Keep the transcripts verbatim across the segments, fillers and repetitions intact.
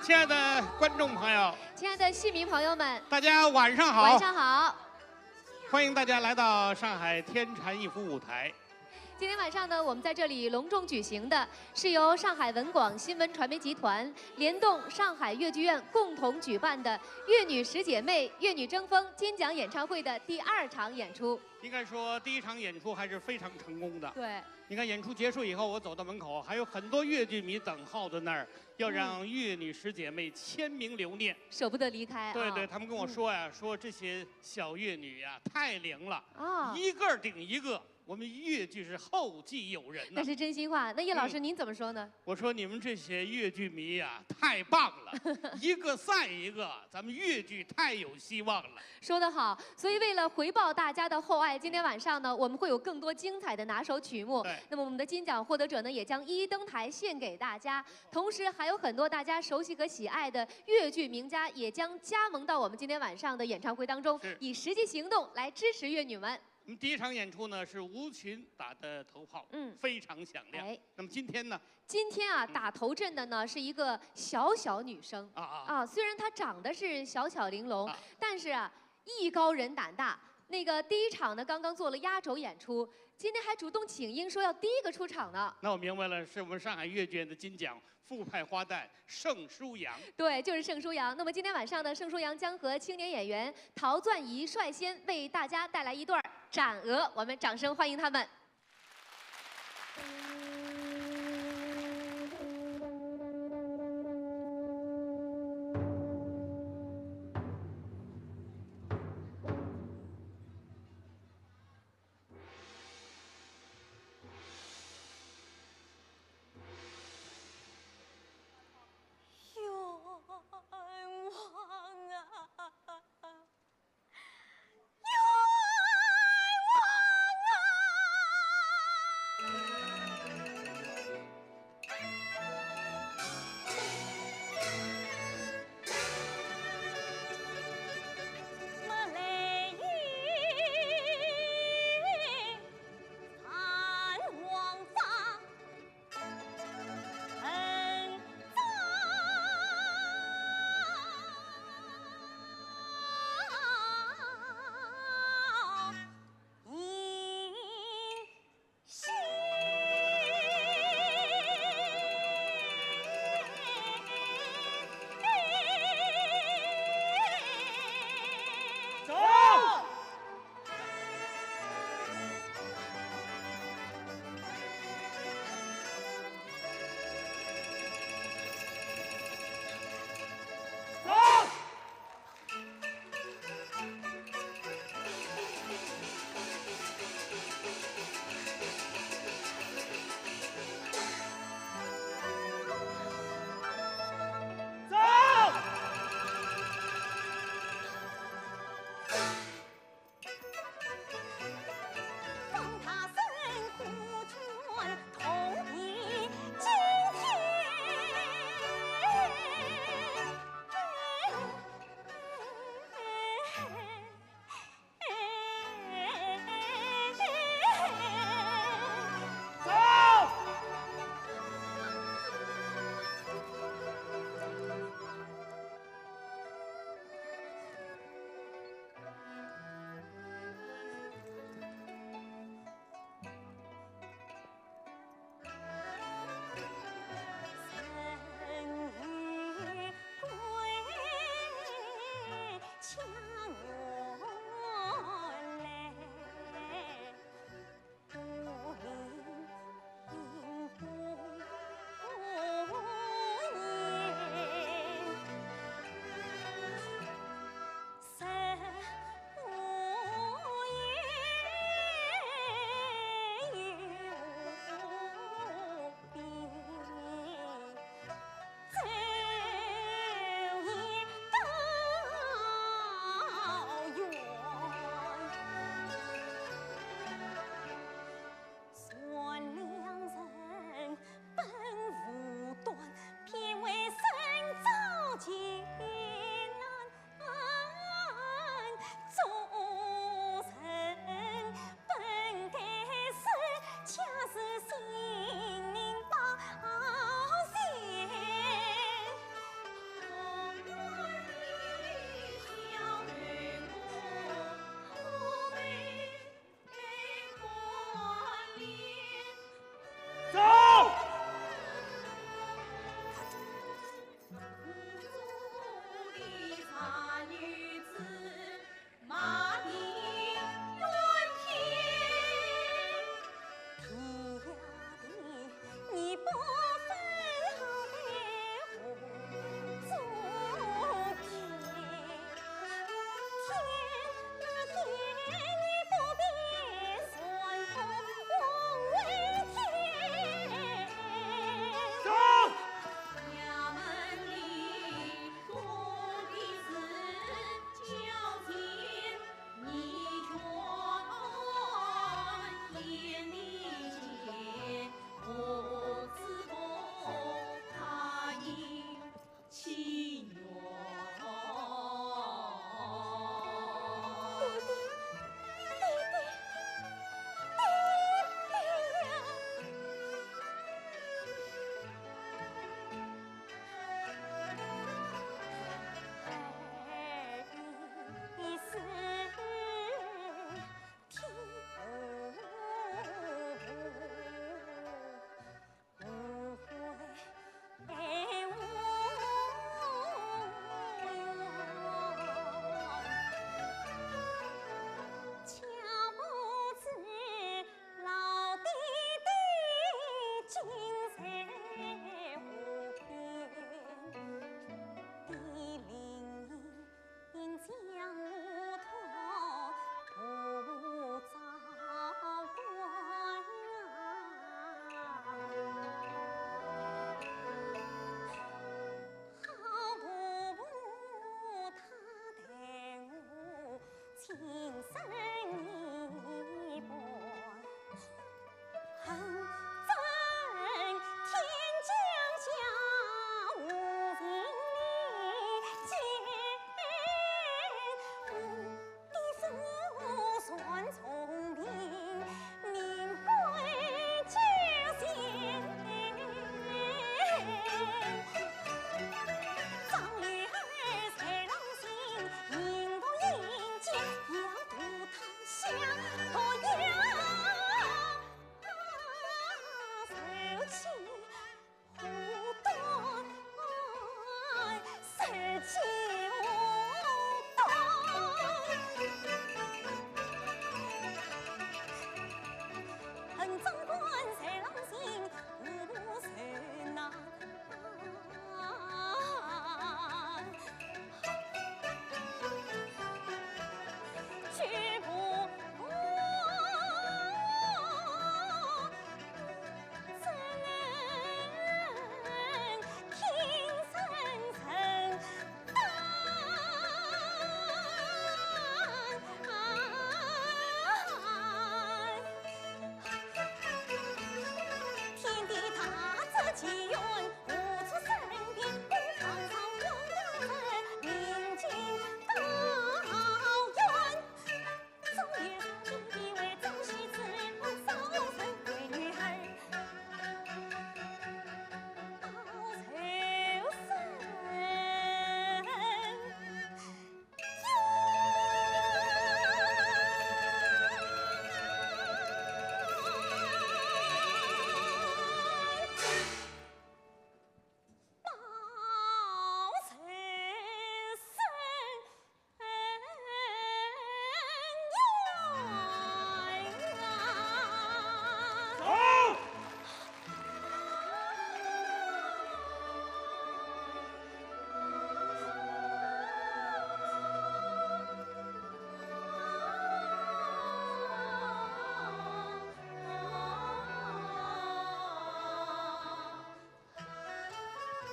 亲爱的观众朋友，亲爱的戏迷朋友们，大家晚上好！晚上好。欢迎大家来到上海天蟾艺孚舞台。今天晚上呢，我们在这里隆重举行的是由上海文广新闻传媒集团联动上海越剧院共同举办的越女十姐妹越女争锋金奖演唱会的第二场演出。应该说，第一场演出还是非常成功的。对，你看，演出结束以后，我走到门口，还有很多越剧迷等候在那儿，要让越女十姐妹签名留念。舍不得离开啊。对对，他们跟我说呀，说这些小越女呀太灵了，啊，一个顶一个。我们越剧是后继有人呢。那是真心话。那叶老师您怎么说呢？我说你们这些越剧迷呀，太棒了，一个赛一个，咱们越剧太有希望了。说得好。所以为了回报大家的厚爱，今天晚上呢，我们会有更多精彩的拿手曲目。对那么我们的金奖获得者呢，也将一一登台献给大家。同时还有很多大家熟悉和喜爱的越剧名家，也将加盟到我们今天晚上的演唱会当中是，以实际行动来支持越女们。我们第一场演出呢是吴琴打的头炮，嗯非常响亮。哎，那么今天呢，今天啊，打头阵的呢是一个小小女生啊啊，啊，虽然她长得是小巧玲珑，啊但是啊，艺高人胆大。那个第一场呢，刚刚做了压轴演出，今天还主动请缨，说要第一个出场呢。那我明白了，是我们上海越剧院的金奖，傅派花旦盛舒扬。对，就是盛舒扬。那么今天晚上呢，盛舒扬将和青年演员陶钻仪率先为大家带来一段《斩娥》，我们掌声欢迎他们。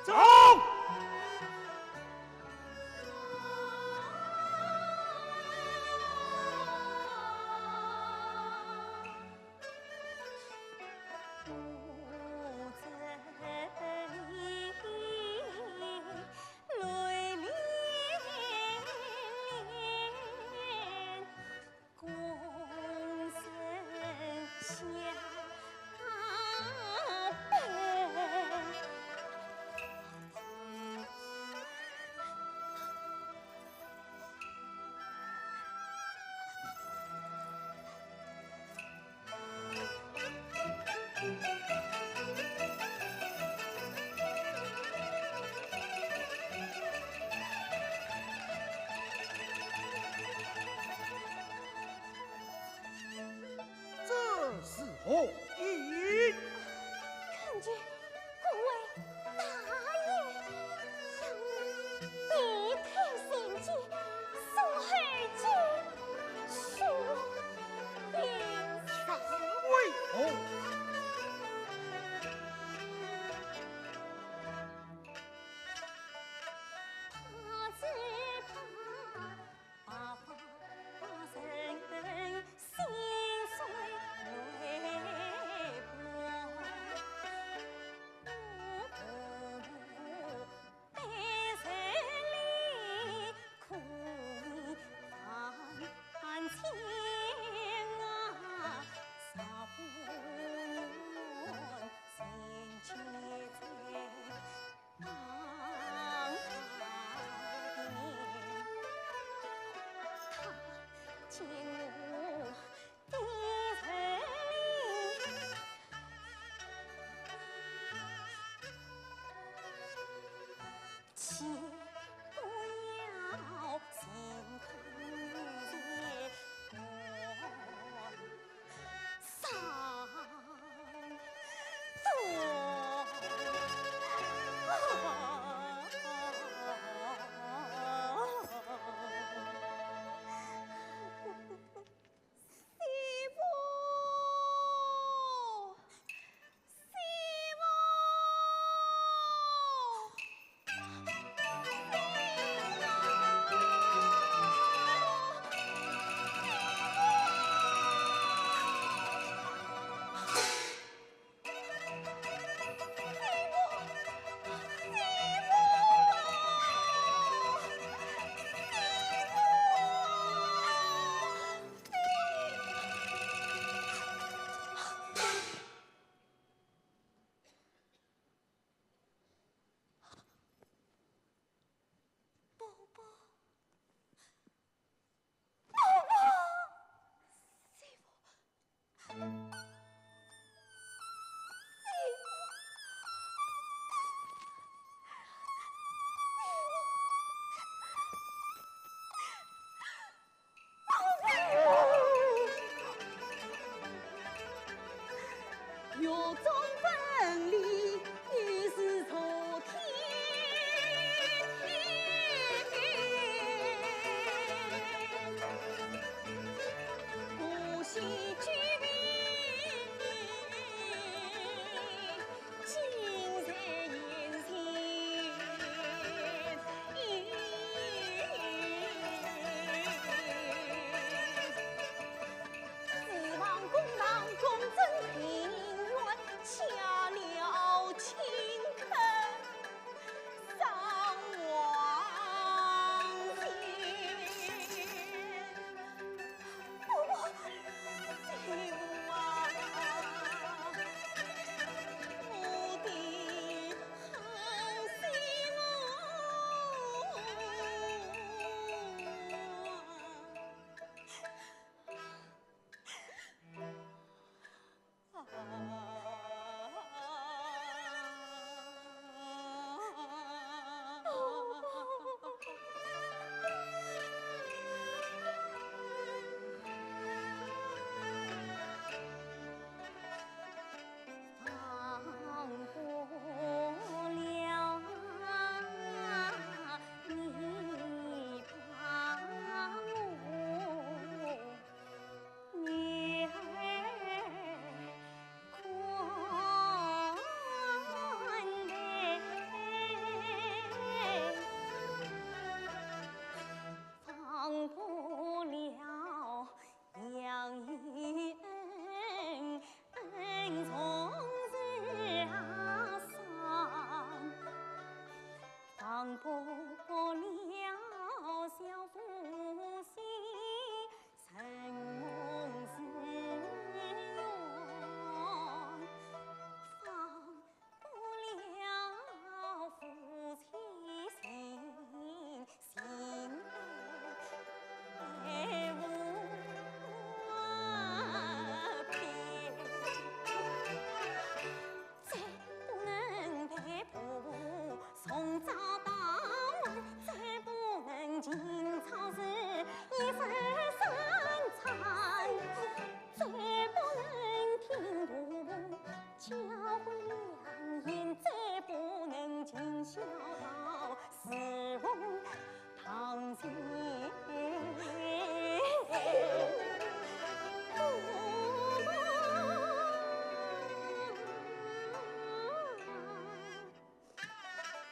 走！这是何意？看见各位大爷，杨梅避开心机，送回京去。为何？忘不了小夫妻，承蒙是愿，放不了夫妻心，心爱无边。 再不能陪婆婆从早到晚，再不能今朝是一番三餐，再不能听婆婆教诲良言，再不能尽孝道侍奉 堂前。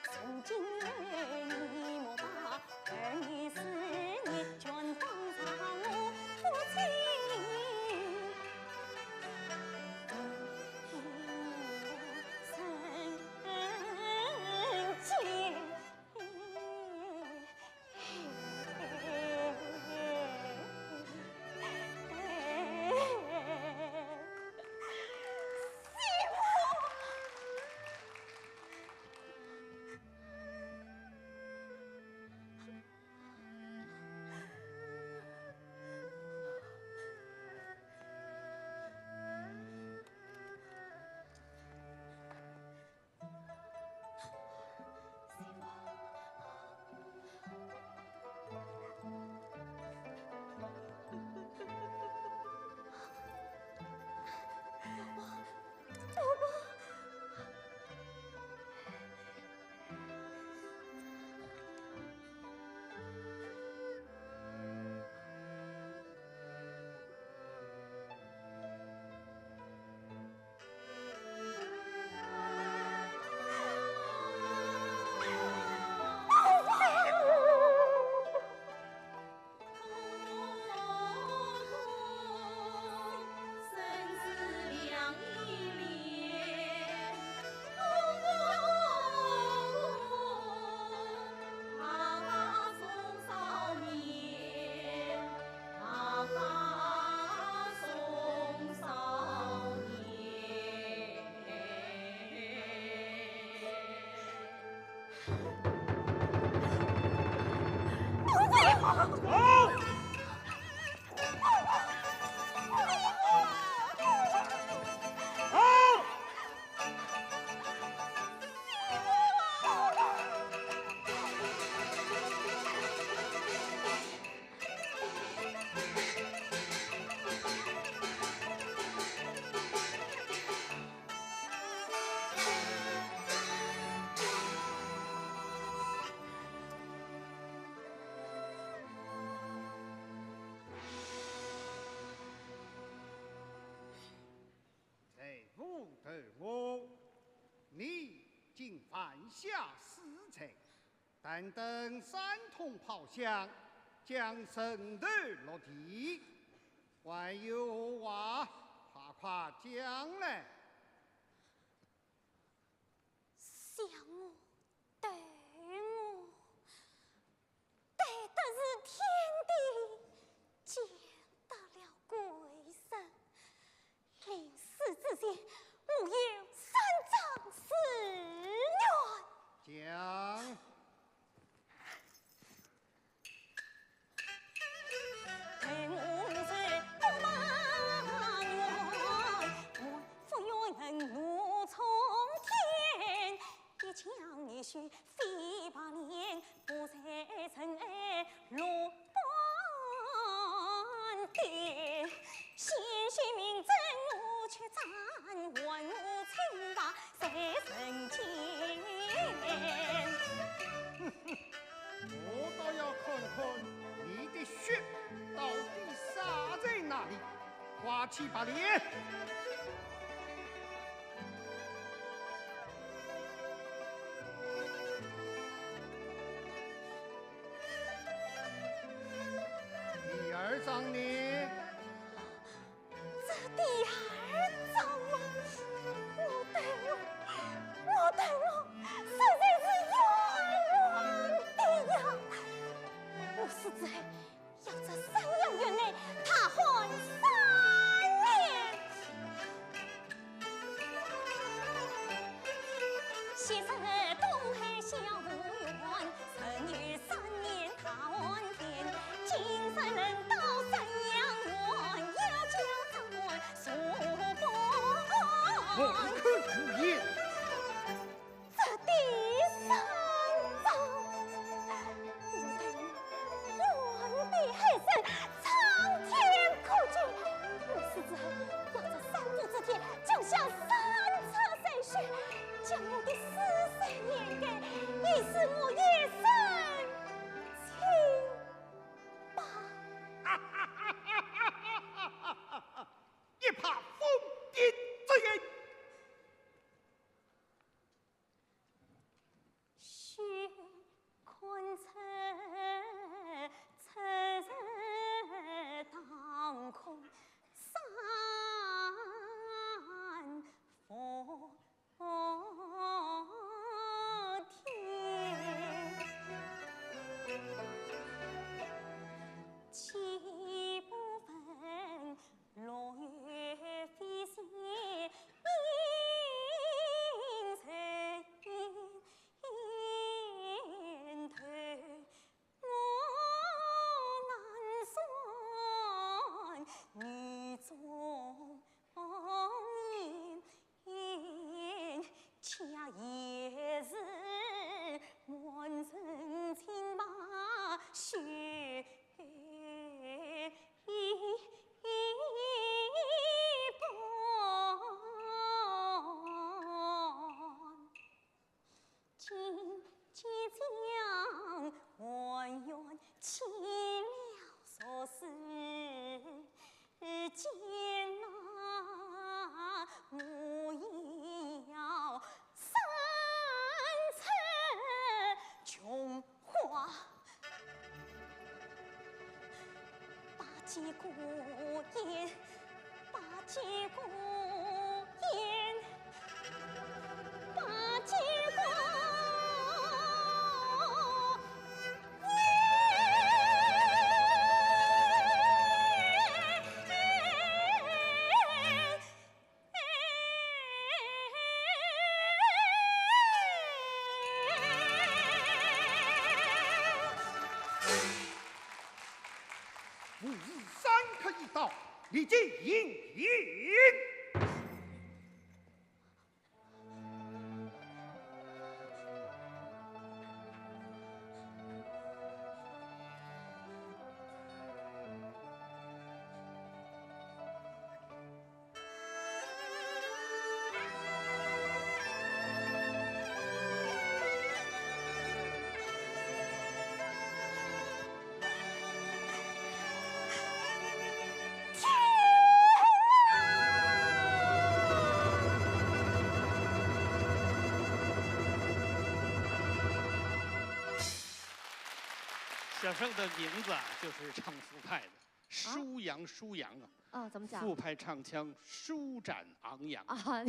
从今你莫把儿女思念全放在我夫妻人间。 在武头我，你竟犯下死罪，但等三通炮响，将人头落地，还有何话，快快讲来。想我，对我， 对得是天地，见得了鬼神。临死之前，我有三桩誓愿。讲。对我是不埋怨，我不愿怒冲天，一腔热血 飞白莲，不在尘埃落半点。鲜血明争我却斩，还我清白在人间。我倒要看看你的血到底洒在哪里。 花起白莲。第二桩呢？这第二桩嘛，我对我，我对我实在是有爱无须一半。今即将还愿，去了俗世间啊，我要三尺琼花。 把酒过眼，把酒过眼，把酒过眼。 武士山客已到，立即行礼。 小生的名字啊，就是唱苏派的，舒扬，舒扬啊。 哦，怎么讲？苏派唱腔舒展昂扬。啊，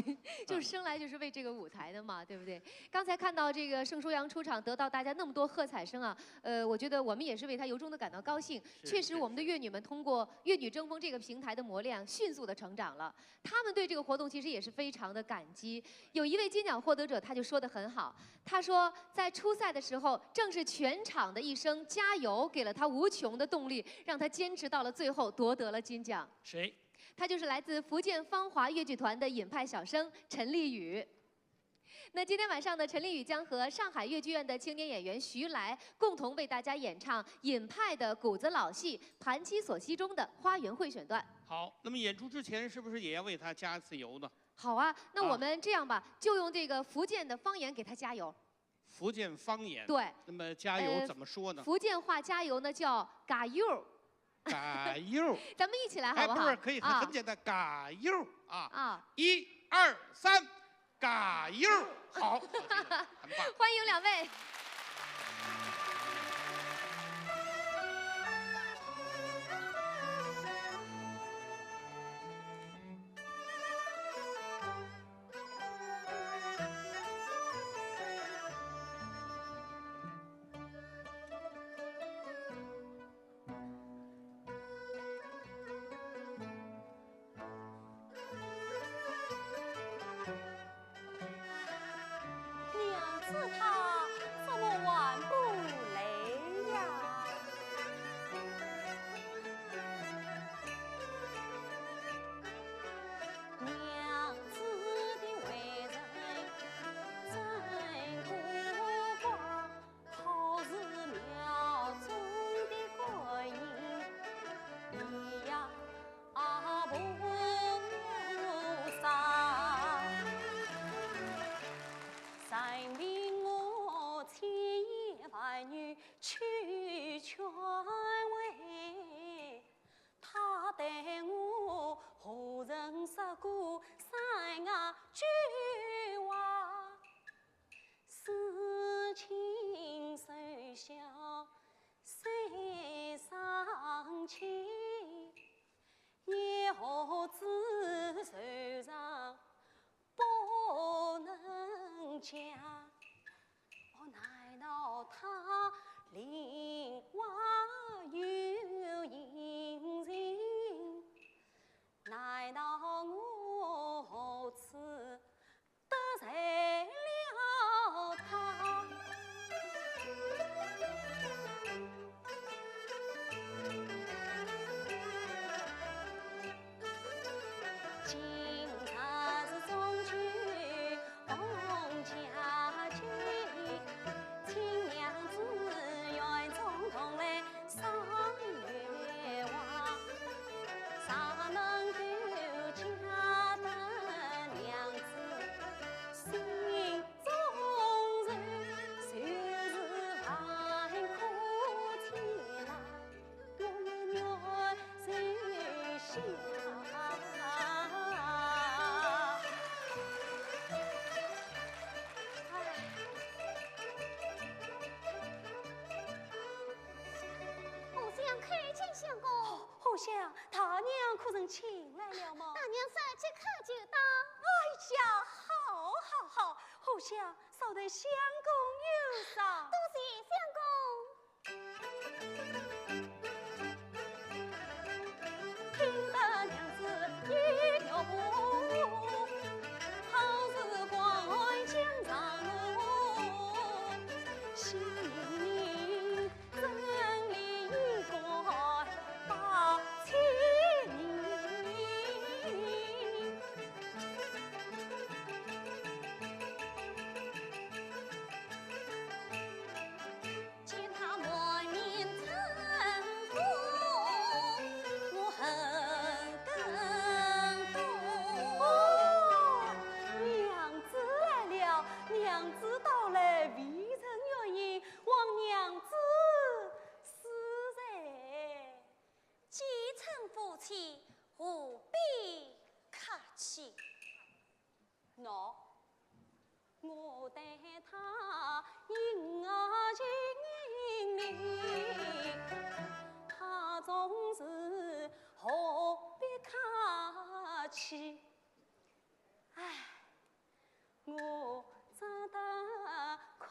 就生来就是为这个舞台的嘛，对不对？刚才看到这个盛舒扬出场，得到大家那么多喝彩声啊，呃，我觉得我们也是为他由衷的感到高兴。是，确实，是，我们的越女们通过越女争锋这个平台的磨练，迅速的成长了。他们对这个活动其实也是非常的感激。有一位金奖获得者，他就说得很好，他说在初赛的时候，正是全场的一声加油，给了他无穷的动力，让他坚持到了最后，夺得了金奖。谁？ 他就是来自福建芳华越剧团的尹派小生陈丽雨。那今天晚上呢，陈丽雨将和上海越剧院的青年演员徐来共同为大家演唱尹派的古子老戏《盘妻索溪》中的花园会选段。好，那么演出之前是不是也要为他加一次油呢？好啊，那我们这样吧，啊。就用这个福建的方言给他加油。 福建方言。对。那么加油怎么说呢？呃，福建话加油呢叫加油。加油。咱们一起来好不好？哎，不是，可以，很，啊。很简单，加油啊。啊。一二三，加油。好，好，很棒。欢迎两位。 娘子她怎么还不来呀？ 娘子的为人真古怪，好似庙中的观音一样不生。任凭我千言万语去劝慰， 她对我何曾说过三句话？事情虽小虽伤情，也何止愁肠 不能讲。哦，难道她另外有隐情？难道我何止得罪了她？待他恩情，他总是何必客气。唉，我只得看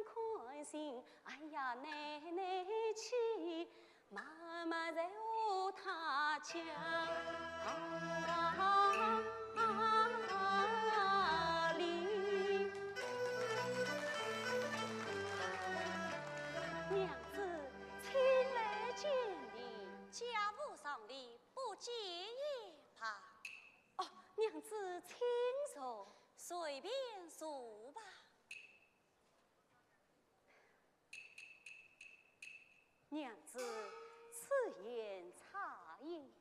看情，哎呀，耐耐去，慢慢再和他讲理。 娘子，请来见礼。家无常礼，不见也罢。哦，娘子，请坐。随便坐吧。娘子，此言差矣。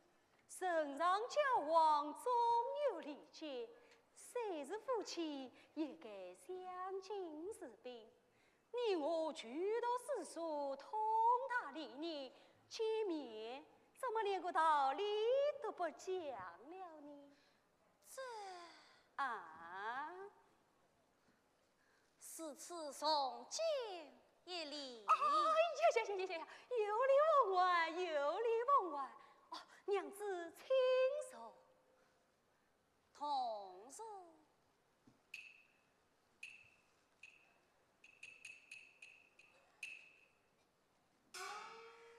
人上交往总有礼节，虽是夫妻，也该相敬如宾。 你我俱读诗书，通达礼仪，见面怎么连个道理都不讲了呢？这……啊？如此从简也礼。哎呀呀呀呀呀！有礼奉还，有礼奉还。哦，娘子请坐。 同坐。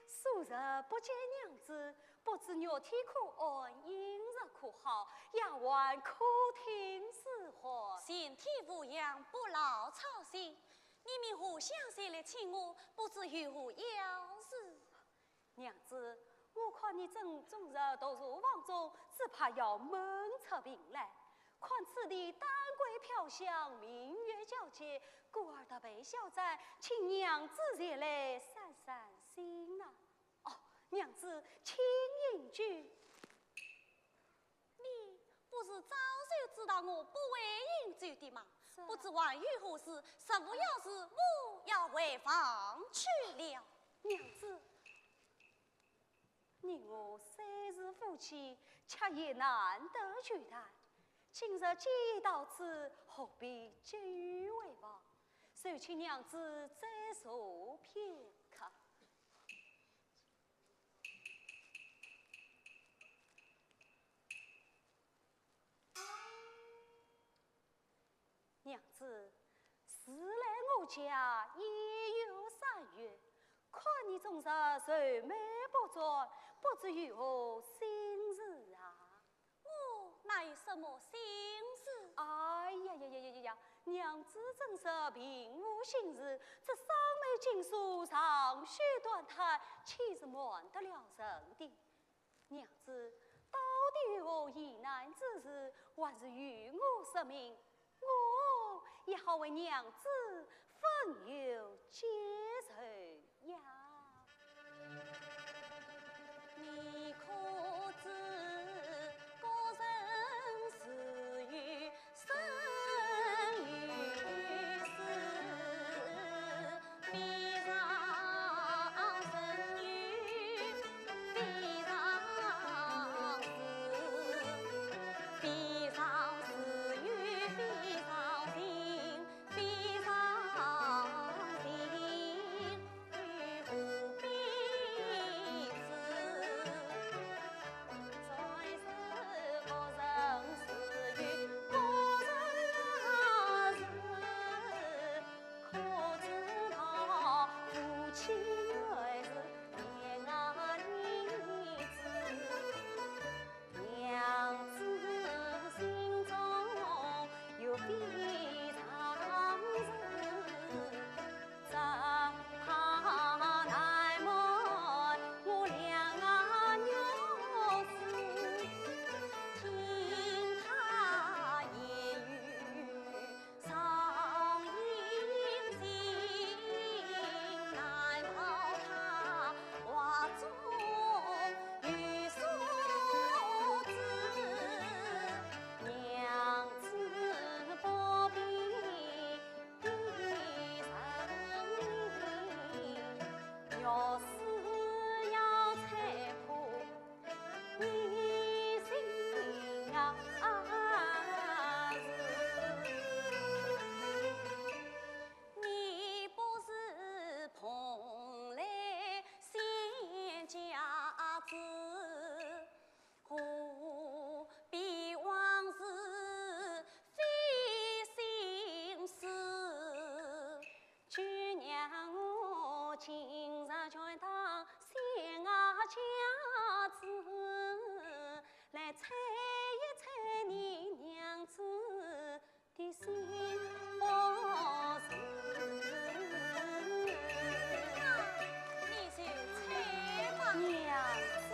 数日不见娘子，不知肉体可安，饮食可好，丫鬟可听使唤？全体无恙，不劳操心。你们互相前来请我，不知有何要事？ 娘子，我看你正，终日独坐房中，只怕要闷出病来。看此地丹桂飘香，明月皎洁，故而特备小盏，请娘子前来散散心啊。哦，娘子，请饮酒。 你不是早就知道我不会饮酒的吗？是啊。不知还有何事，实无要事，我要回房去了。娘子，你我虽是夫妻，却也难得聚谈。今日既已到此，何必急于回房？就请娘子再坐片刻。 娘子，自来我家已有三月，看你终日愁眉不展，不知有何心事啊？ 我哪有什么心事？哎呀呀呀呀呀呀！娘子真是并无心事，这双眉紧锁，长吁短叹，岂是瞒得了人的？娘子，到底有何疑难之事，还是与我说明，我也好为娘子分忧解愁呀。 你可知故人自有生与死，非常生与非常死，非常死与非常情。 非常情，何必知？在世各人自有各人事，可知道夫妻恩是天涯女子。 娘子心中有非常事，只怕难瞒我两玉丝，听她言语 常隐情，难忘今日全当小伢家子，来猜一猜你娘子的心腹事。你就猜吧。娘子。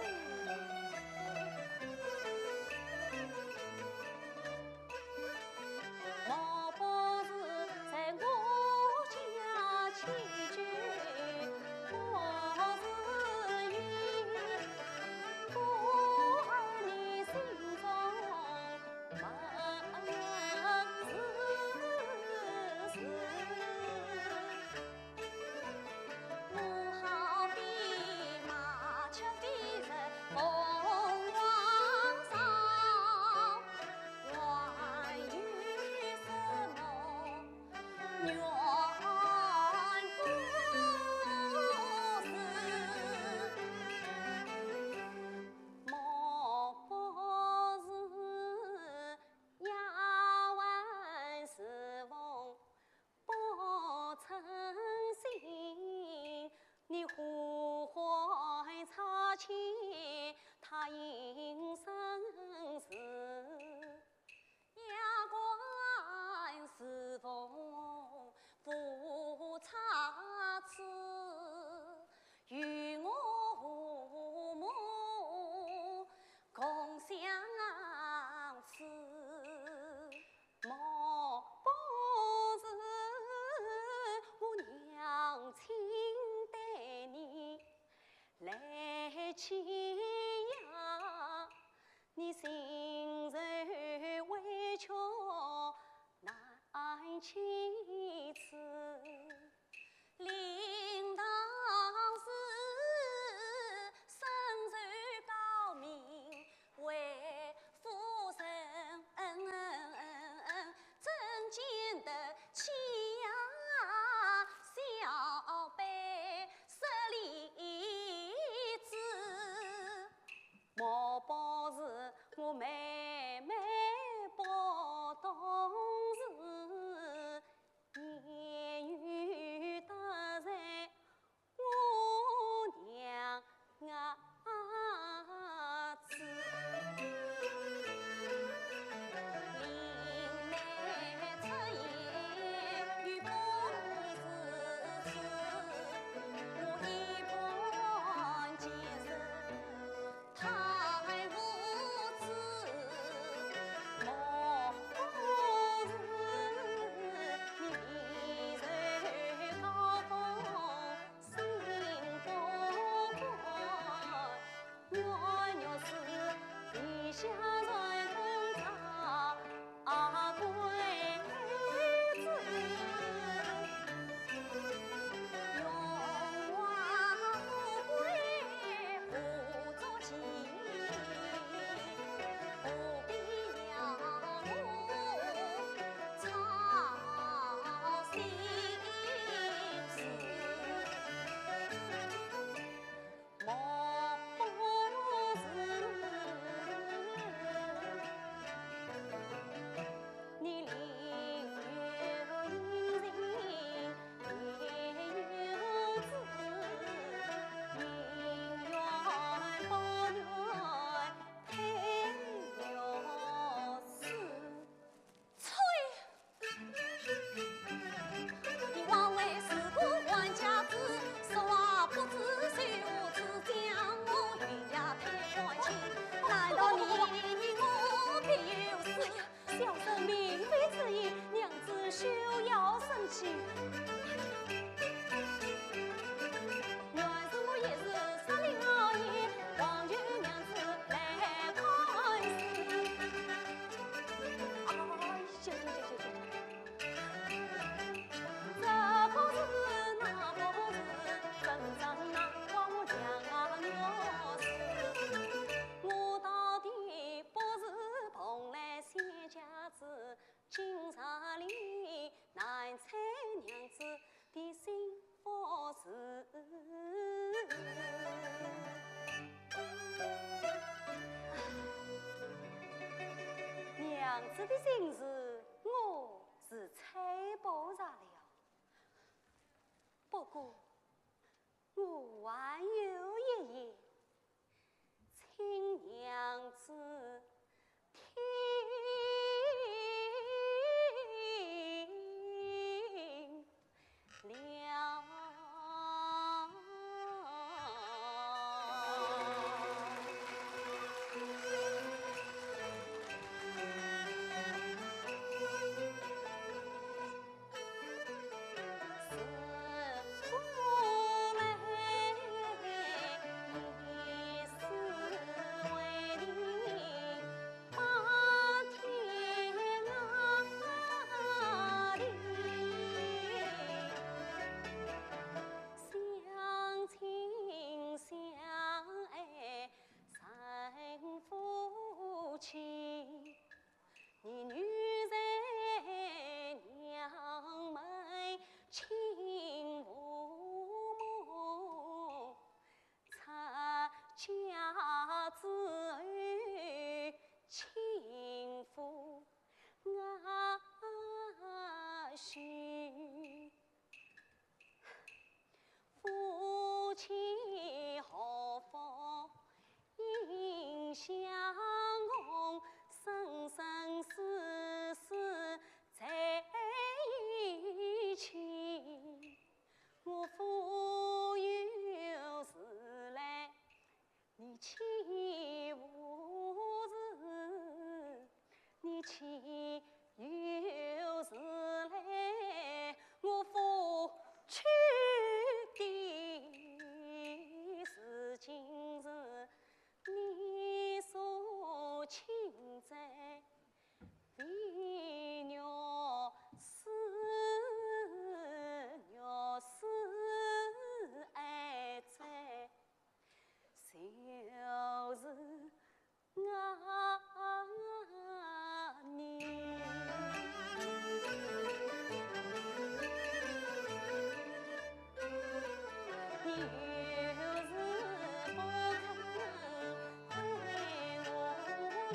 莫不是在我家起居不如意，故而你心中闷自私。 我好比麻雀飞在凤凰上，还有什么怨不是？莫不是丫鬟侍奉 不称心，你呼唤差遣，他应声是丫鬟侍奉不差此，与我和睦共相处。 莫不是我娘亲待你来欺压，你心受委屈难启齿。 令当时深仇高明为夫人，怎经得起呀小辈失礼之？莫不是我妹妹不懂事， 言语得罪我娘啊子。林妹出言语不如此，我一般见识 太无知，莫不是你未受高风，心不甘，冤冤是地下人中找 啊，鬼子，荣华富贵何足奇，何必要我操心事？ 莫不是你另有隐情，也有子，宁愿不愿配玉丝。 呸！你枉为是个官家子，说话不知羞耻，将我玉牙推翻去。难道你我必有私？哎呀，小生明媒之意，娘子休要生气。原是我也是山林老爷，望求娘子来看事。 哎，行行行行行。这不是那不是，真正难为我娘子。我到底不是蓬莱仙家子，今日里难猜娘子 的心腹事。娘子的心事，我是猜不着了。不过，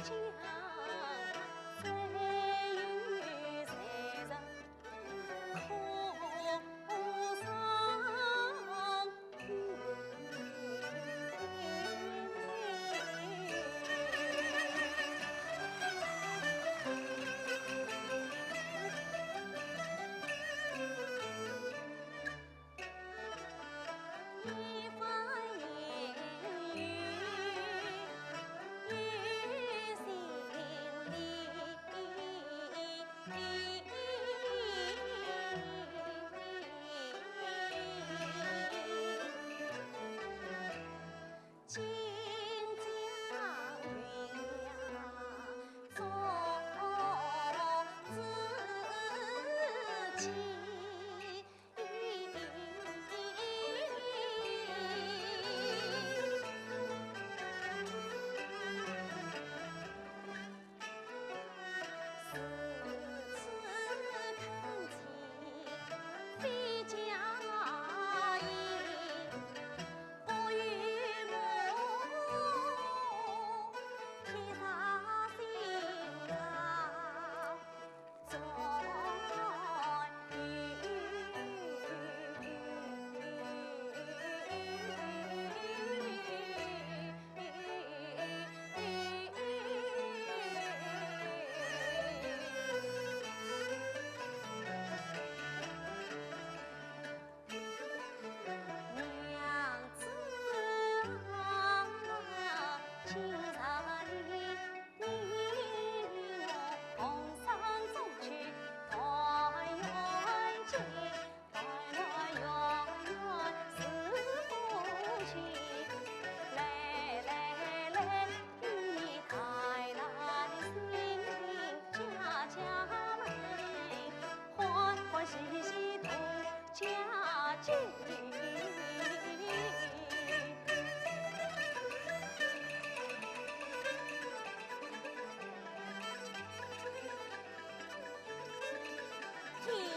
提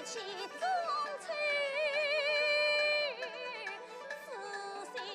起中秋思新。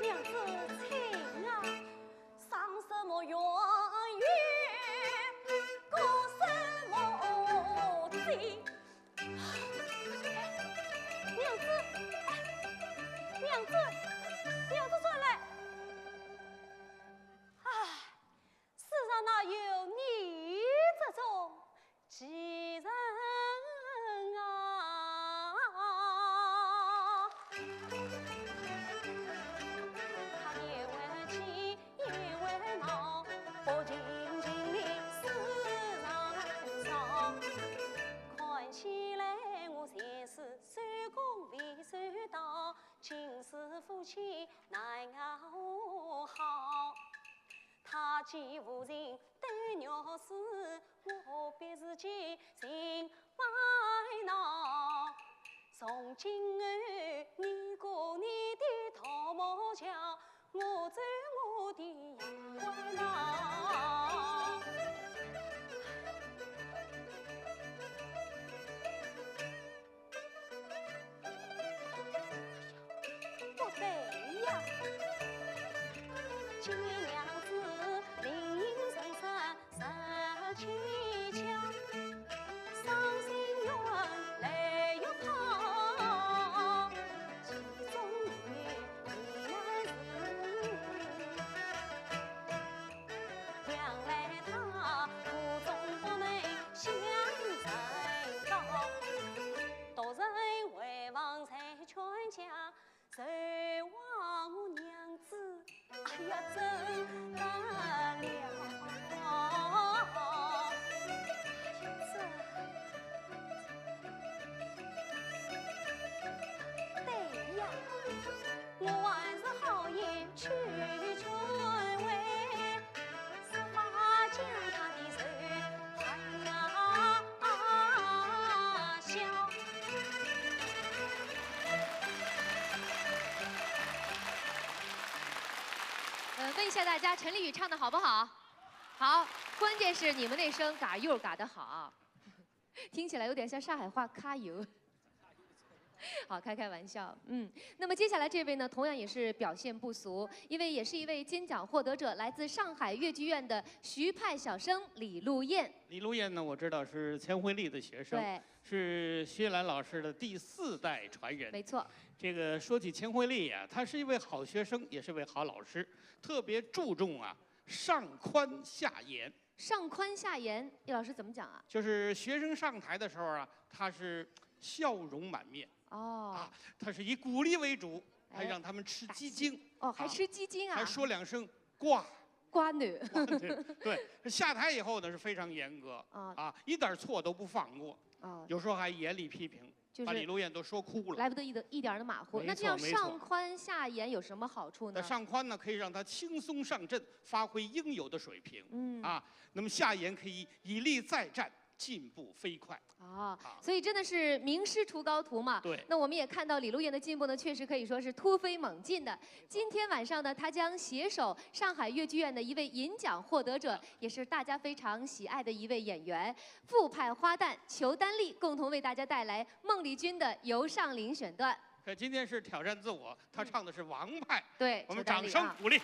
娘子，请啊。 娘子，哎，娘子，娘子转来。唉，世上哪有你这种 奇人啊！不对呀。呃，问一下大家，陈丽雨唱的好不好？好，关键是你们那声嘎又嘎得好，听起来有点像上海话揩油。好，开开玩笑，嗯。那么接下来这位呢，同样也是表现不俗，因为也是一位金奖获得者，来自上海越剧院的徐派小生李路砚。李路砚呢，我知道是钱惠丽的学生，对，是薛兰老师的第四代传人。没错，这个说起钱惠丽啊，她是一位好学生，也是位好老师，特别注重啊上宽下严。上宽下严，叶老师怎么讲啊？就是学生上台的时候啊，她是笑容满面哦，啊，她是以鼓励为主，还哎让他们吃打气鸡精，哦，还啊吃鸡精啊？还说两声“呱”。瓜女。对，下台以后呢是非常严格啊啊，一点错都不放过，哦，有时候还严厉批评，就是把李路砚都说哭了。来不得一点一点的马虎。没那这样错没错上宽下严有什么好处呢？那上宽呢，可以让他轻松上阵，发挥应有的水平。嗯啊，那么下严可以以力再战，进步飞快。啊，所以真的是名师出高徒嘛。对那我们也看到李路砚的进步呢，确实可以说是突飞猛进的。今天晚上呢，他将携手上海越剧院的一位银奖获得者，也是大家非常喜爱的一位演员，傅派花旦裘丹丽，共同为大家带来孟丽君的《游上林》选段。可今天是挑战自我，他唱的是王派，对，我们裘丹丽啊掌声鼓励。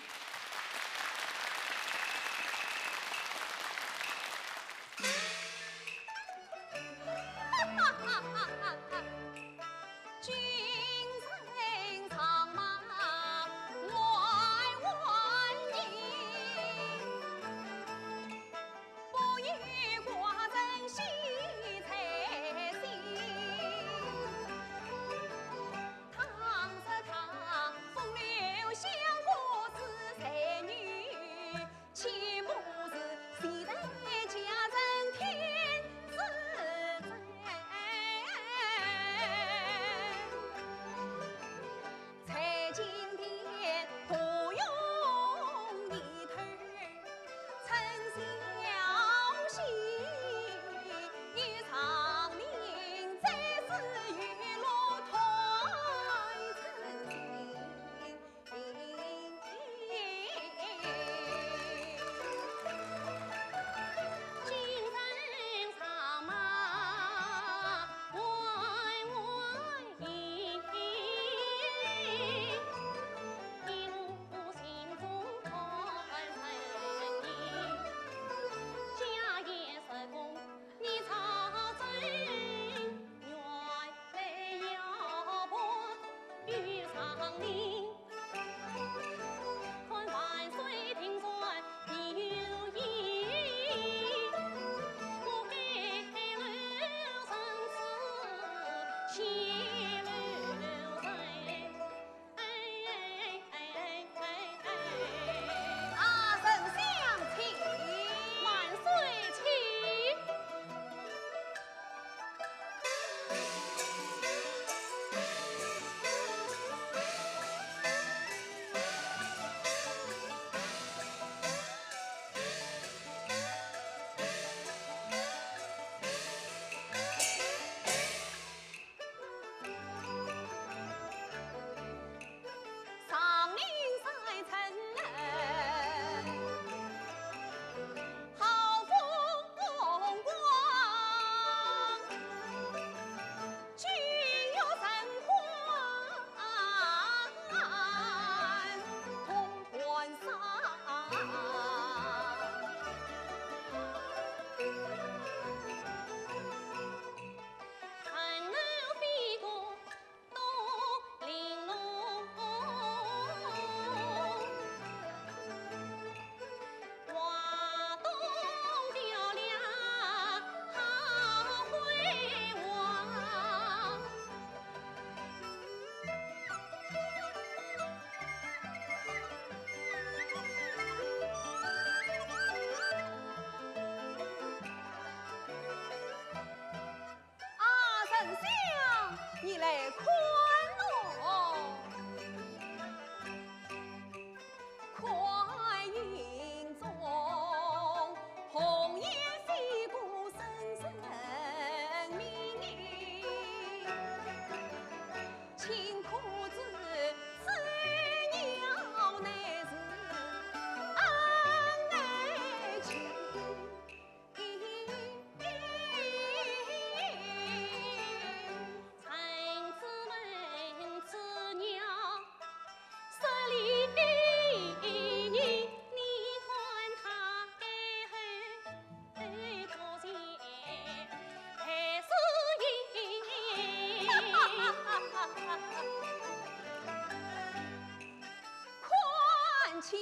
西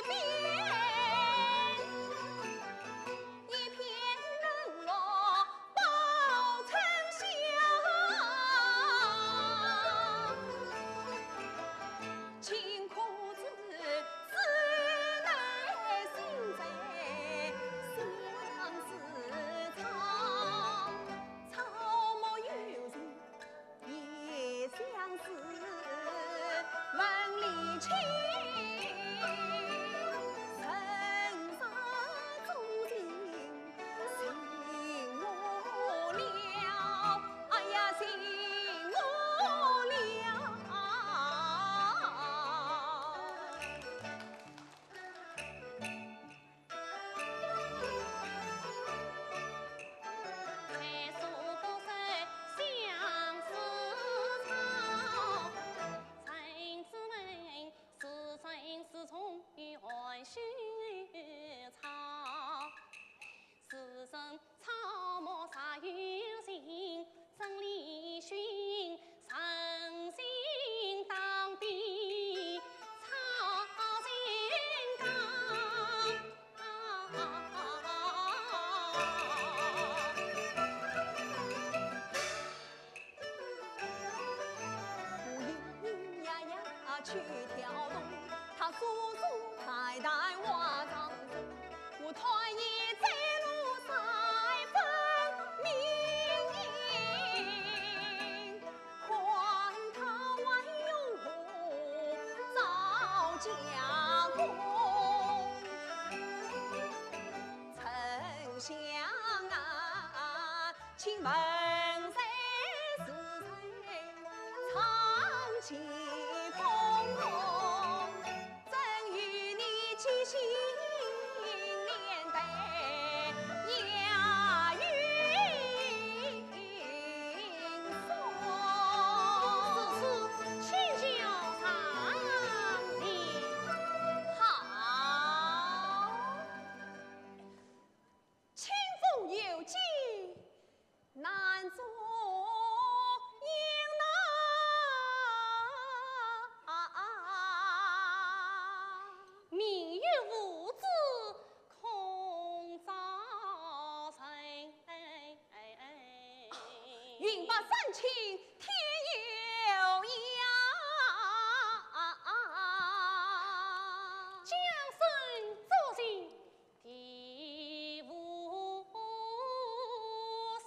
边一片冷落宝春香，清苦之子乃心在相思草，草木有情 也相思问离情，人生中情，情我了，哎呀，情我了。 好，清风有寄， 难作应答。命有无子空造成。云白山青天有涯，江山作尽 地无心。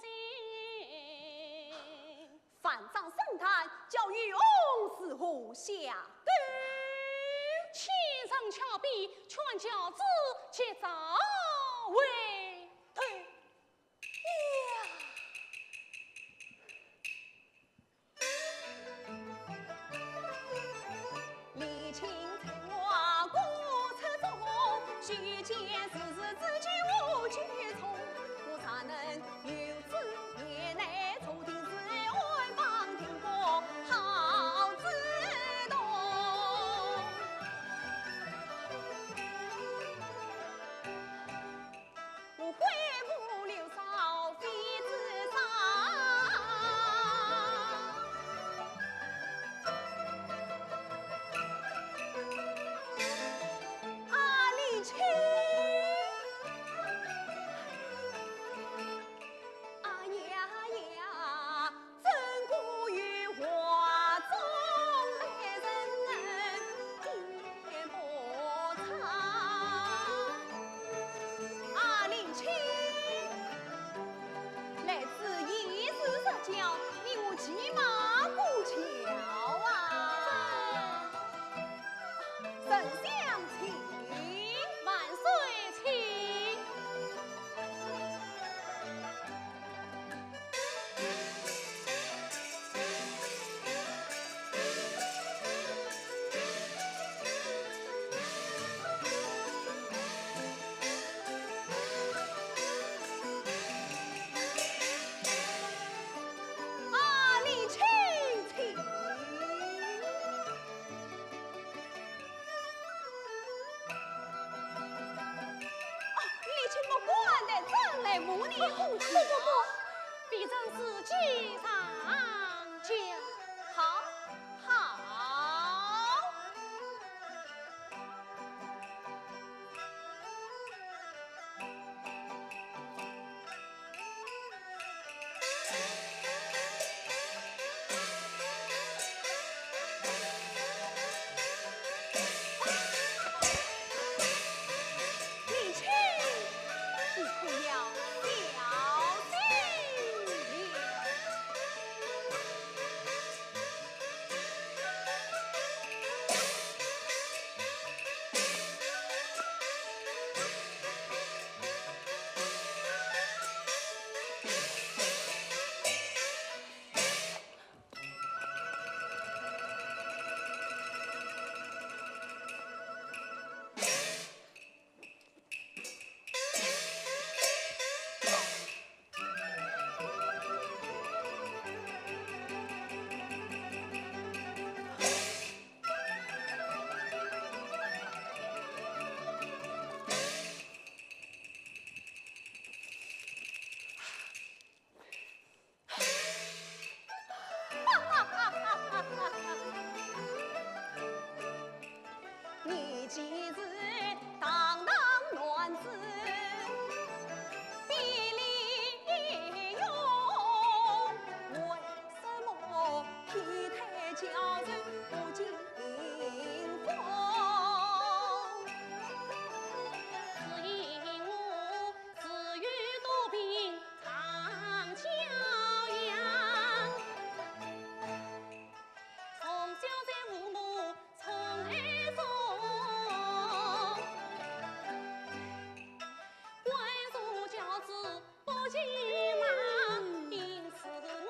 万丈深潭，叫渔翁如何下渡？千层桥边，劝教子及早回头呀。 啊，林青，来自一时失脚，你我骑马过桥啊。 丞相请。万岁请。啊，林青请。 哦，你请我官的，怎来骂你？不，不，不，不，卑职自己上轿。好，好。其实堂堂男子比李勇，为什么体态娇柔不经风？只因我自幼多病常娇养，从小在父母 宠爱中，惯如教子不欺骂，因此我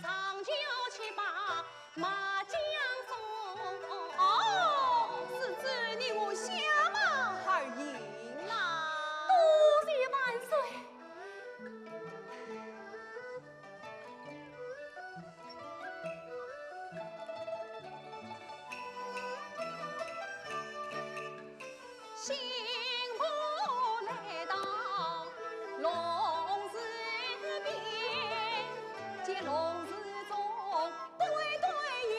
常教七八骂江风。哦，是指你我相骂而已啦。多谢万岁。 新妇来到龙字边，见龙字中，对对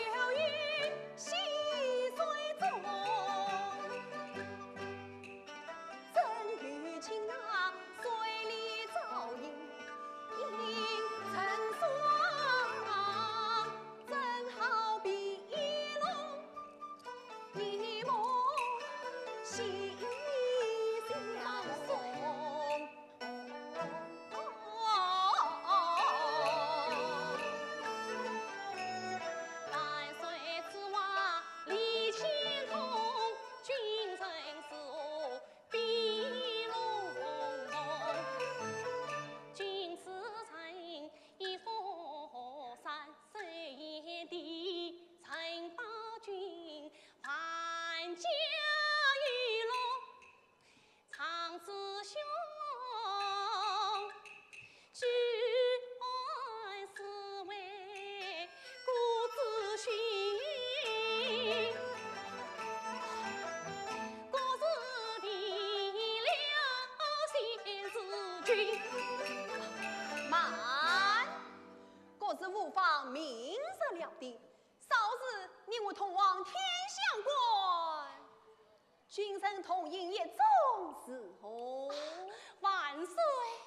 有一溪水中。 正有情那水里照影，映成双，正好比一轮一梦西厢梦。万岁此话理千通，君臣是我 比龙凤，君子成一福山，谁也的陈宝君，还家一路常子兄。 举案是为郭子兴，郭子为了先是君。慢，郭子无妨明日料定，少时你我同往天相馆。 君臣同饮一盅如何？万岁！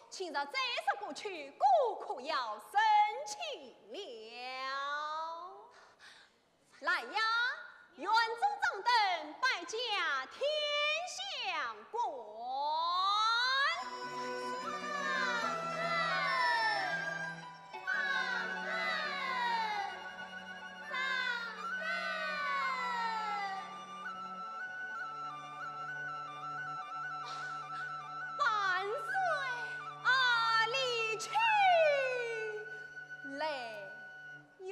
请若再说不去，哥可要生气了。来呀，园中掌灯，摆驾天相馆。 万岁！啊，李秋来哟。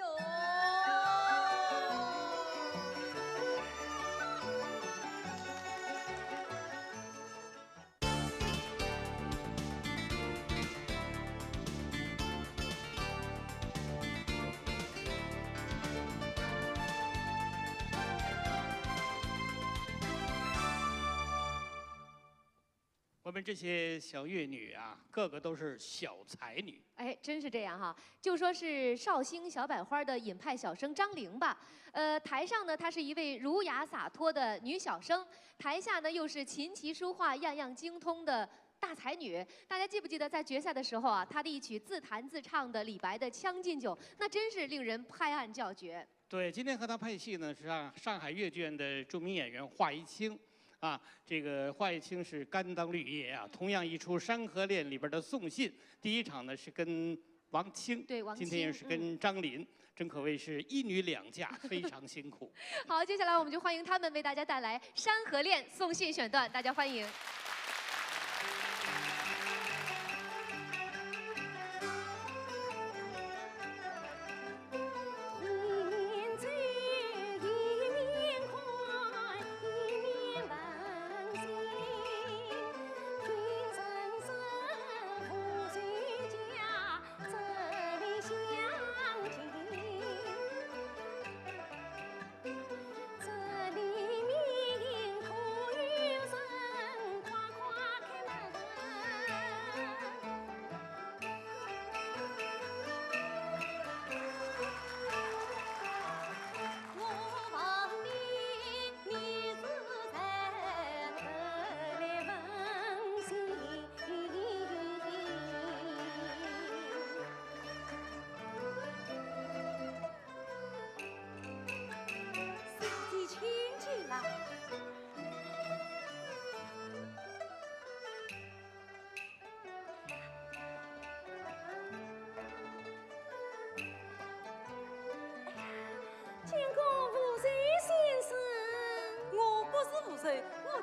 我们这些小乐女啊，个个都是小才女。哎，真是这样哈。就说是绍兴小百花的尹派小生张玲吧，呃，台上呢，她是一位儒雅洒脱的女小生，台下呢，又是琴棋书画样样精通的大才女。大家记不记得在决赛的时候啊，她的一曲自弹自唱的李白的《将进酒》，那真是令人拍案叫绝。 对，今天和她配戏呢，是上，上海越剧院的著名演员华一清。啊，这个华一清是甘当绿叶啊，同样一出《山河恋》里边的送信，第一场呢是跟王清，对，王清，今天也是跟张琳，真可谓是一女两嫁，非常辛苦。好，接下来我们就欢迎她们为大家带来《山河恋》送信选段，大家欢迎。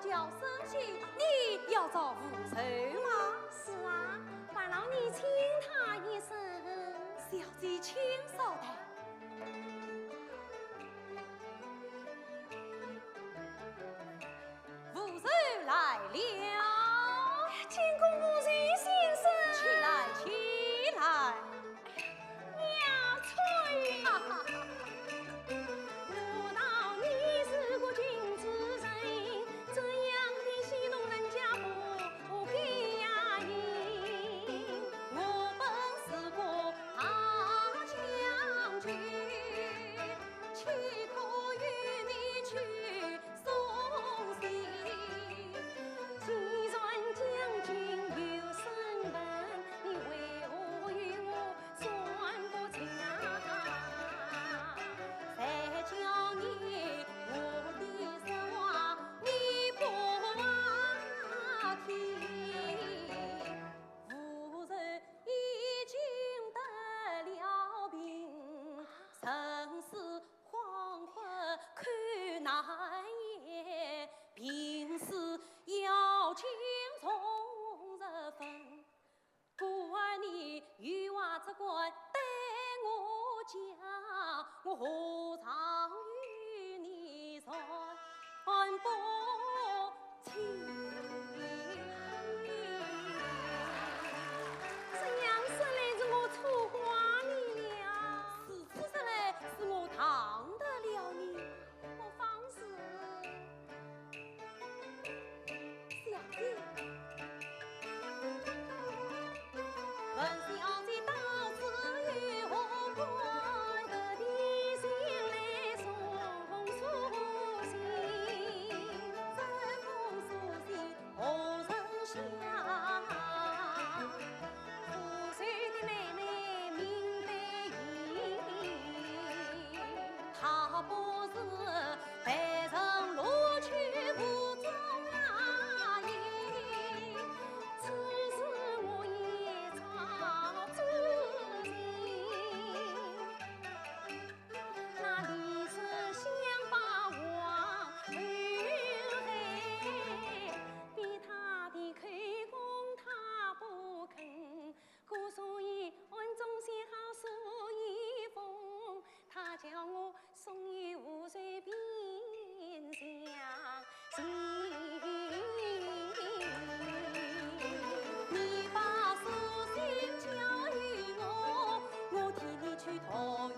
叫沈黛，你要找无愁吗？是啊，烦劳你请她一声。小姐请稍待。无愁来了。见过无愁先生。起来，起来。 娘催。哈哈哈。我道你是个君子人，这样的戏弄人家不该呀。我本是个大将军，岂可与你去 送信。既然将军有身份，你为何与我算不清啊？谁叫你我的实话你不听？无愁已经得了病，身世 黄昏看难言，病死要紧从十分。故而你有话只管对我讲，我何尝与你算不清？这样说来是我错怪你了。 如此说来，是我当得了你。莫放肆。小姐。问小姐到此有何关？特地前来送书信。这封书信 何人写？无愁的妹妹名黛英。她不是被人录取府中啊，此事我也早知情。 那李氏想把王后害，逼她的口供她不肯，故所以暗中写好书一封，她叫我送与无愁边厢。 你把书信交与我，我替你去托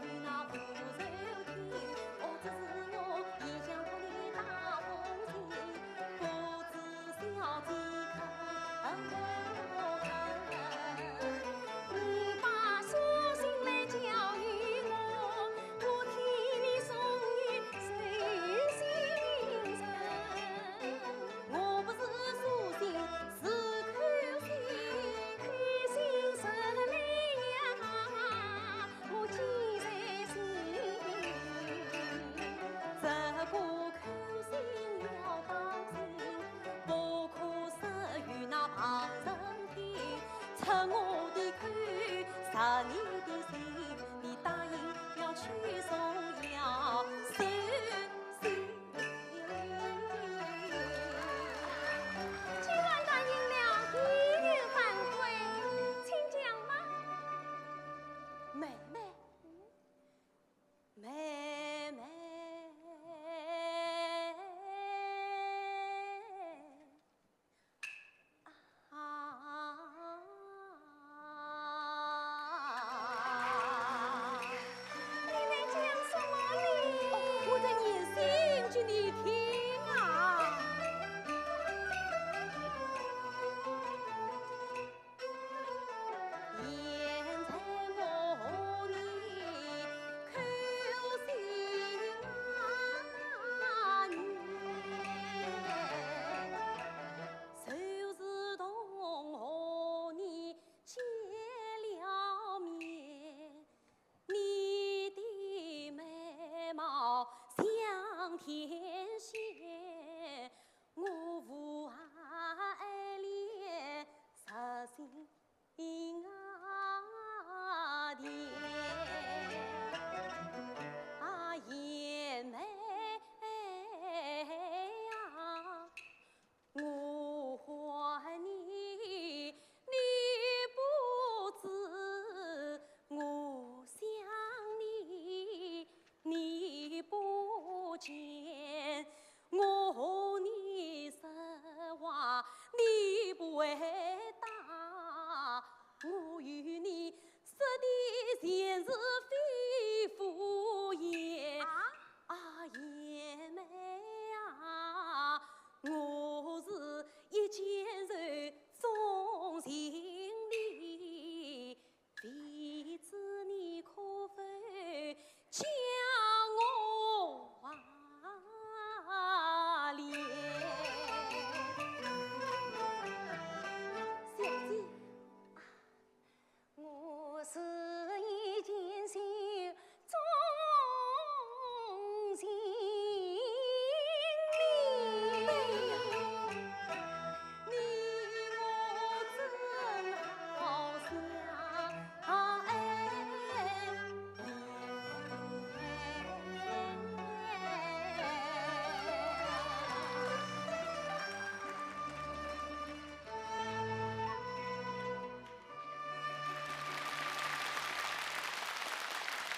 与那无愁听。哦，只是我一向托你大风信，不知小姐可肯不肯？你把书信来交与我，我替你送与 谁信人？我不是书信，是口信。口信实来呀，我记在心。这个口信要当心，不可说与那旁人听。出我的口，实你的信，你答应要去送药。 既然答应了，岂有反悔？请讲吧。妹妹，妹妹。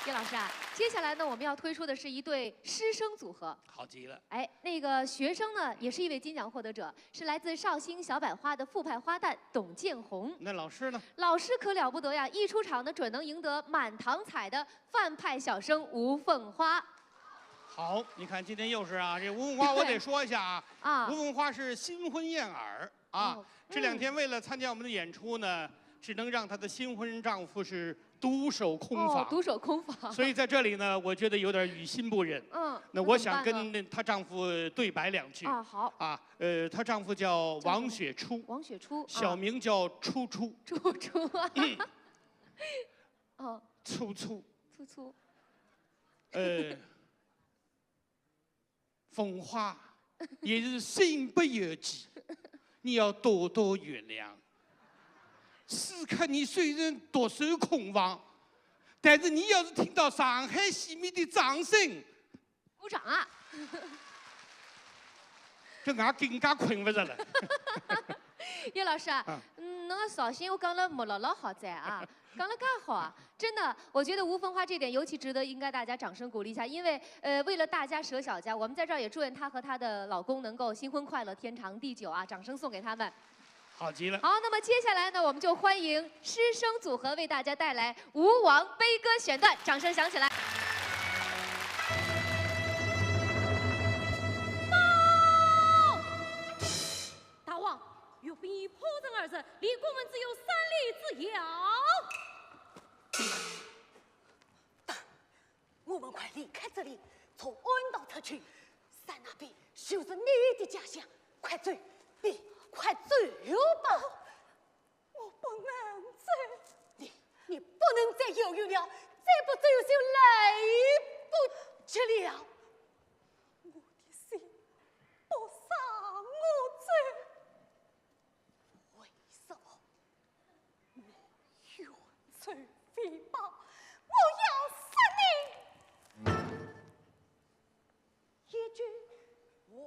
叶老师啊，接下来呢，我们要推出的是一对师生组合。好极了。哎，那个学生呢，也是一位金奖获得者，是来自绍兴小百花的复派花旦董建宏。那老师呢？老师可了不得呀，一出场呢，准能赢得满堂彩的范派小生吴凤花。好，你看今天又是啊，这吴凤花，我得说一下啊，啊吴凤花是新婚燕尔啊，哦这两天为了参加我们的演出呢，只能让她的新婚丈夫是独守空房，哦，独守空房。所以在这里呢，我觉得有点于心不忍。嗯，那我想怎么办呢跟她丈夫对白两句。啊，好，啊，呃，她丈夫叫王雪初，王雪初，小啊、名叫初初，初初啊，哦，初初，初初，呃，凤花也是身不由己，你要多多原谅。此刻你虽然独守空房，但是你要是听到上海戏迷的掌声，鼓掌啊！这俺更加困不着了。叶老师啊，啊嗯，侬个绍兴话讲了没老老好哉啊，讲了介好啊，真的，我觉得吴凤花这点尤其值得应该大家掌声鼓励一下，因为呃，为了大家舍小家，我们在这儿也祝愿她和她的老公能够新婚快乐，天长地久啊！掌声送给他们。好极了。好，那么接下来呢，我们就欢迎师生组合为大家带来吴王悲歌选段，掌声响起来。大王，岳飞破阵而至，离宫门只有三里之遥。我们快离开这里，从暗道出去，山那边就是你的家乡，快走，你快走吧。我不能走。你，你不能再犹豫了，再不走就来不及了。我的心不让我走。为什么？我远走非邦，我要死你一句话。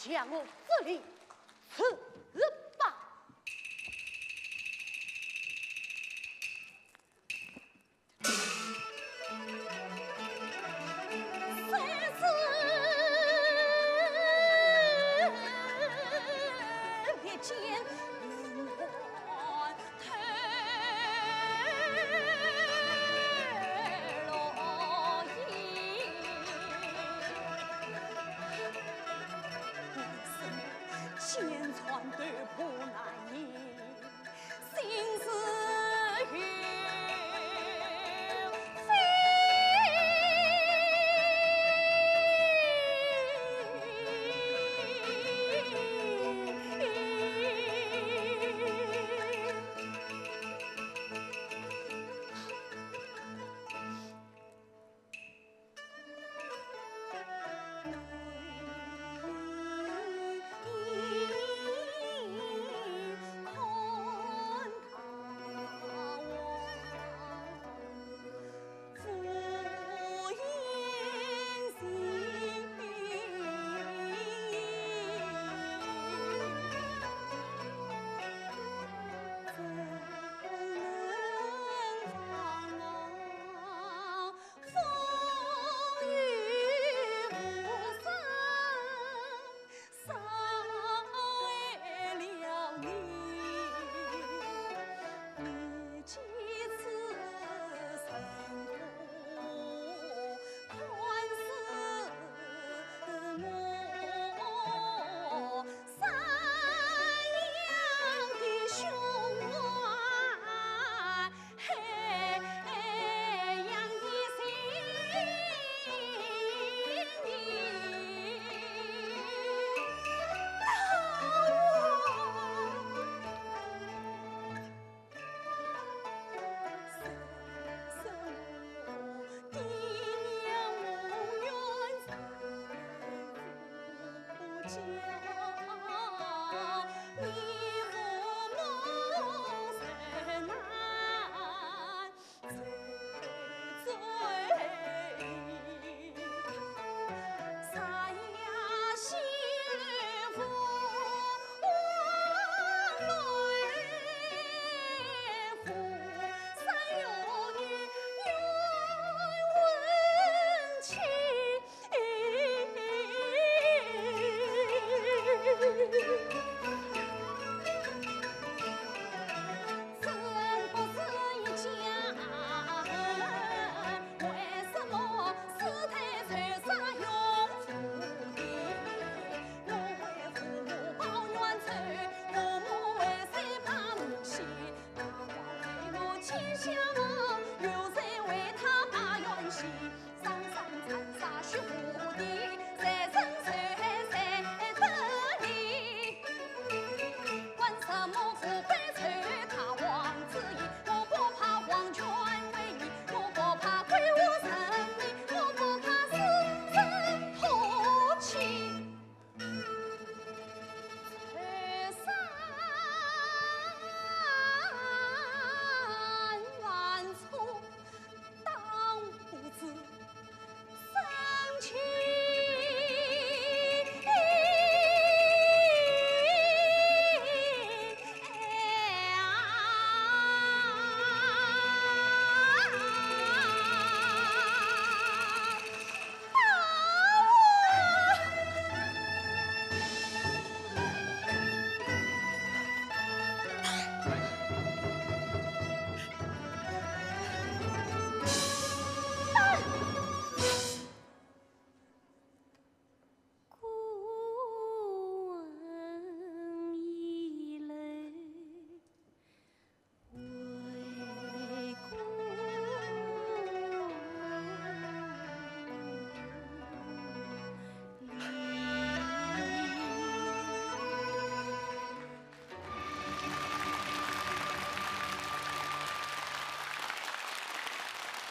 让我这里吃吧。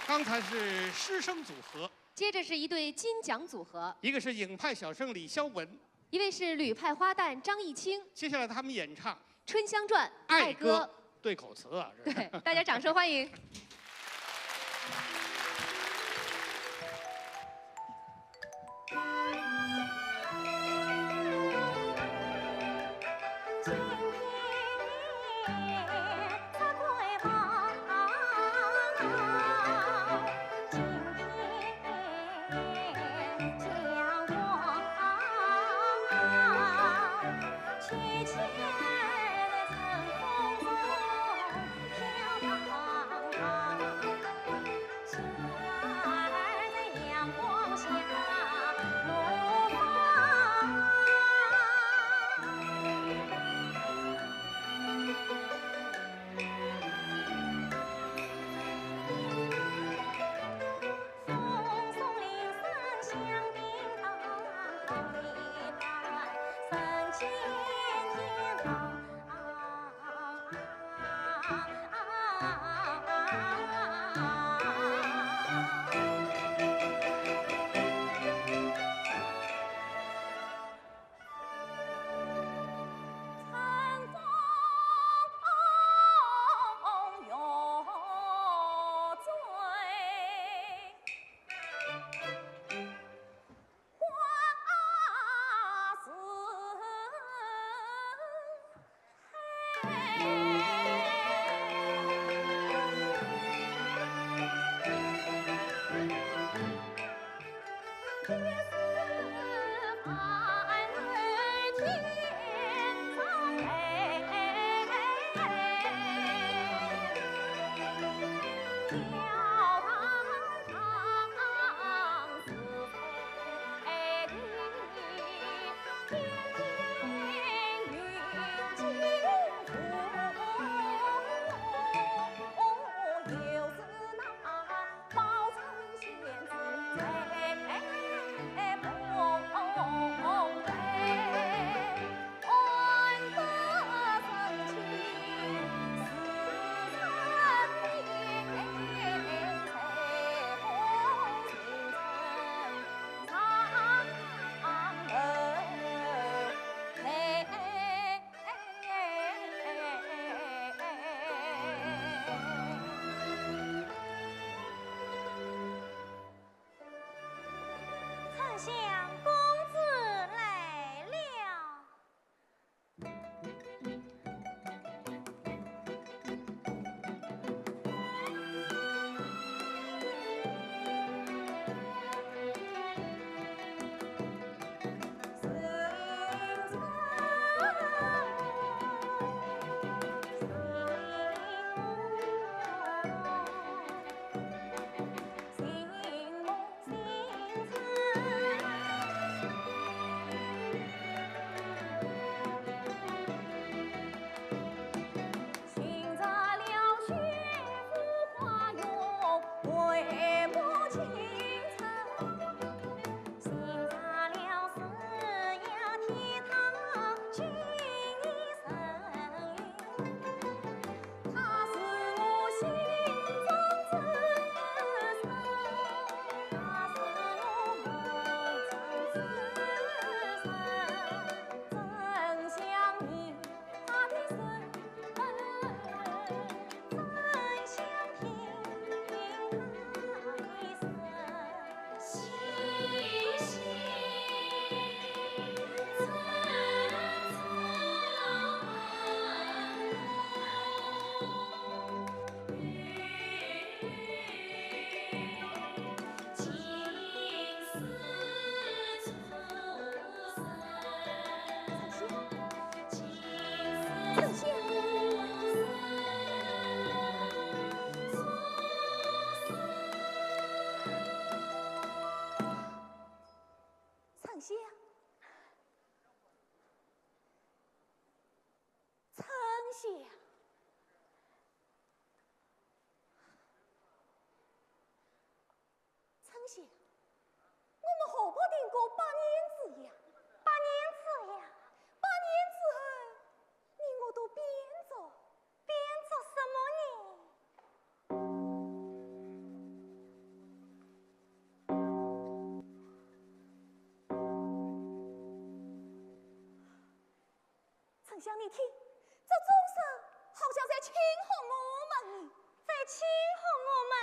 刚才是师生组合，接着是一对金奖组合，一个是影派小生李肖文，一位是吕派花旦张艺清。接下来他们演唱《春香传》爱歌爱歌。对口词啊，是吧？对，大家掌声欢迎。丞相，公子来了。 丞相，丞相，丞相，我们何不定个百年之约？百年之约？百年之后，你我都变作，变作什么人？ 丞相，你听，这钟声好像在庆贺我们呢。在庆贺我们？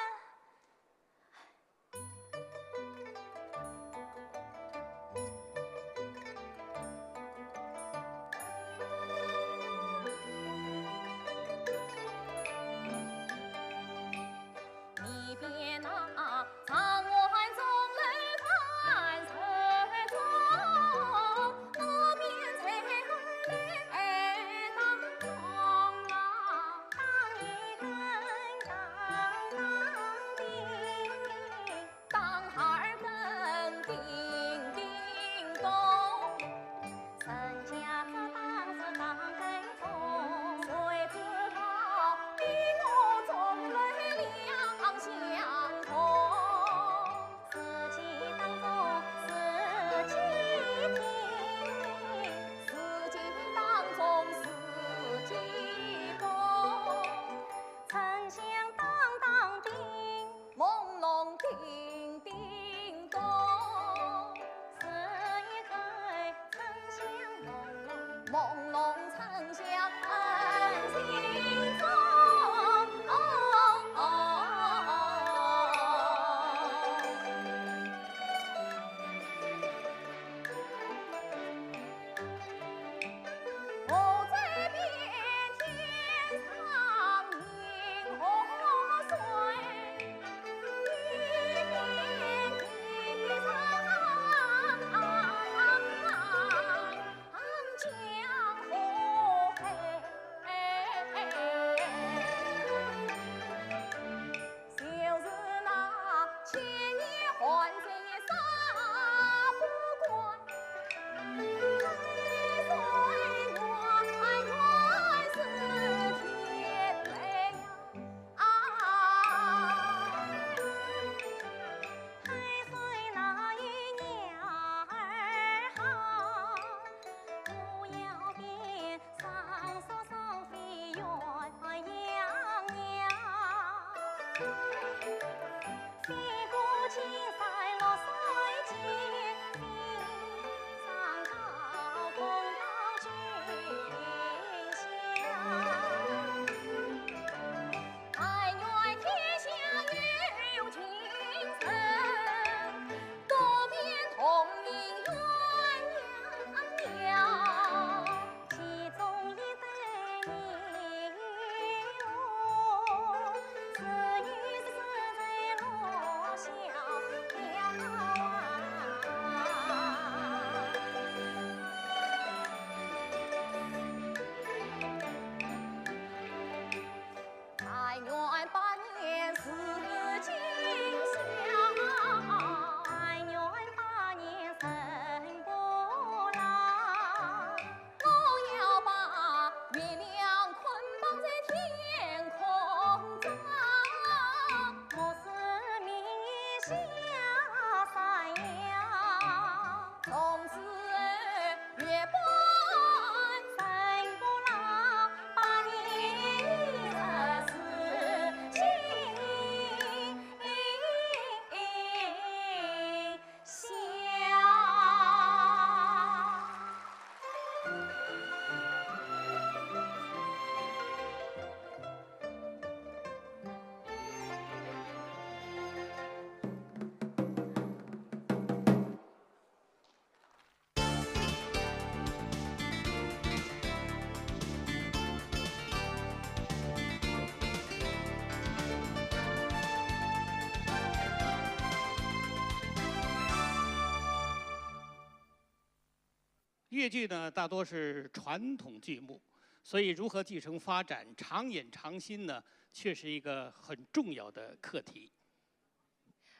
越剧呢，大多是传统剧目，所以如何继承发展、长演长新呢，却是一个很重要的课题。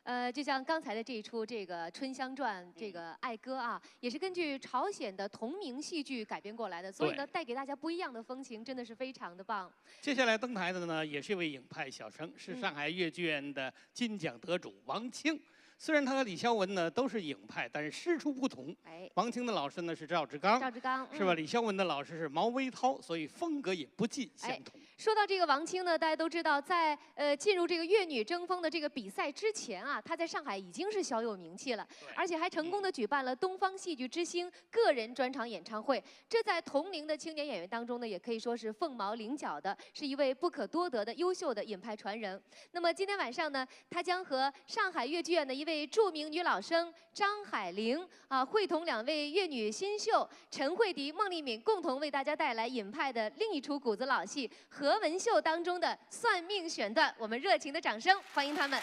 呃，就像刚才的这一出这个《春香传》这个爱歌啊，也是根据朝鲜的同名戏剧改编过来的，所以呢，对带给大家不一样的风情，真的是非常的棒。接下来登台的呢，也是一位影派小生，是嗯上海越剧院的金奖得主王清。虽然他和李肖文呢都是影派，但是师出不同。哎，王清的老师呢是赵志刚，赵志刚是吧？嗯李肖文的老师是毛维涛，所以风格也不尽相同。说到这个王清呢，大家都知道，在呃进入这个越女争锋的这个比赛之前啊，她在上海已经是小有名气了，而且还成功的举办了东方戏剧之星个人专场演唱会。这在同龄的青年演员当中呢，也可以说是凤毛麟角的，是一位不可多得的优秀的影派传人。那么今天晚上呢，她将和上海越剧院的一位著名女老生张海玲啊，会同两位越女新秀陈慧迪、孟丽敏共同为大家带来影派的另一出骨子老戏《何文秀》当中的算命选段。我们热情的掌声欢迎她们。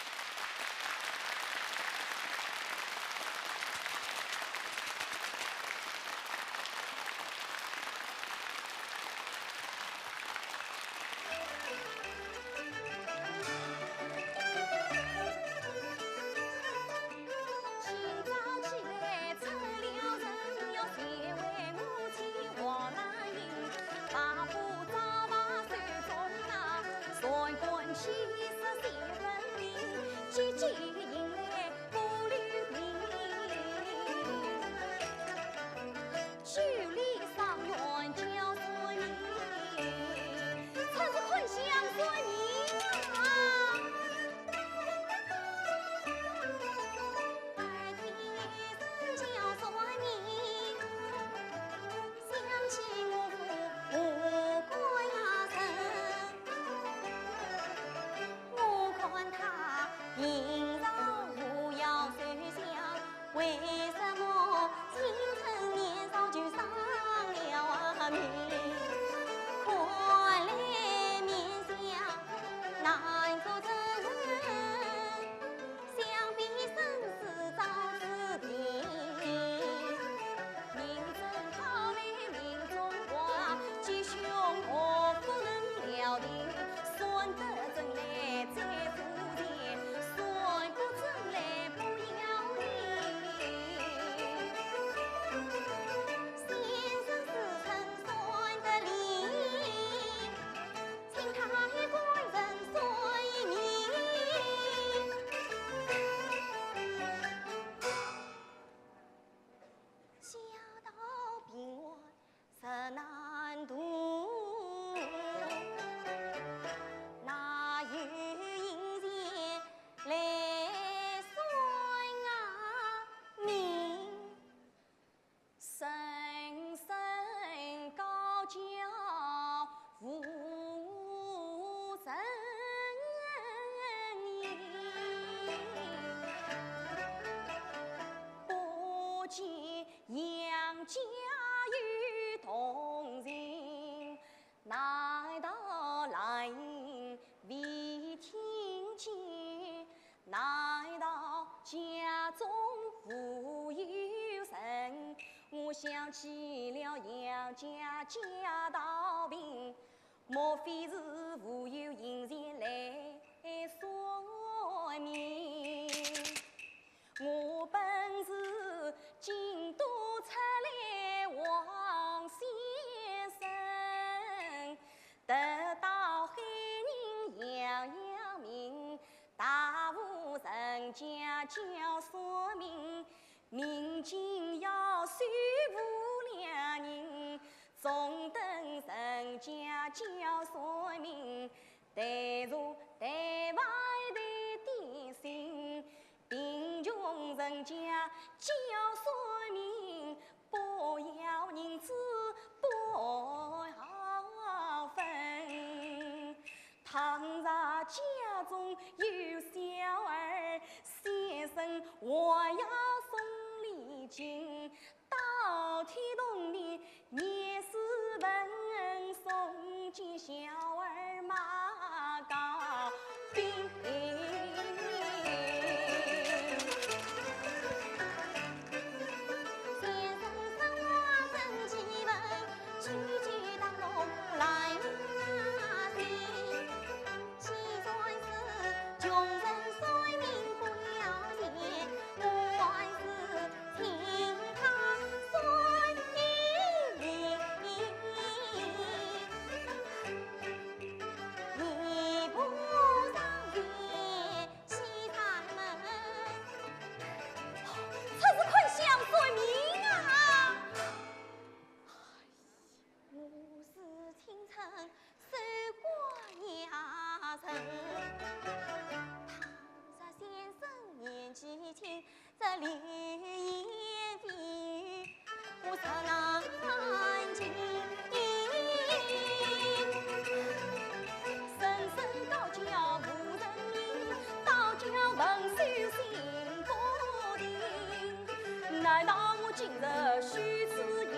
道我今日许此意，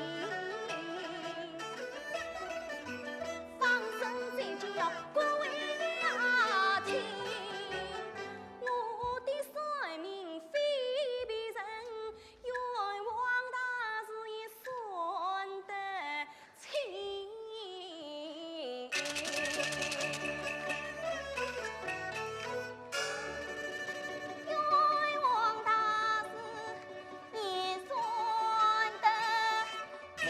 放生再叫各位啊听。我的算命非别人，冤枉大师也算得 清。冤枉大师也算得清。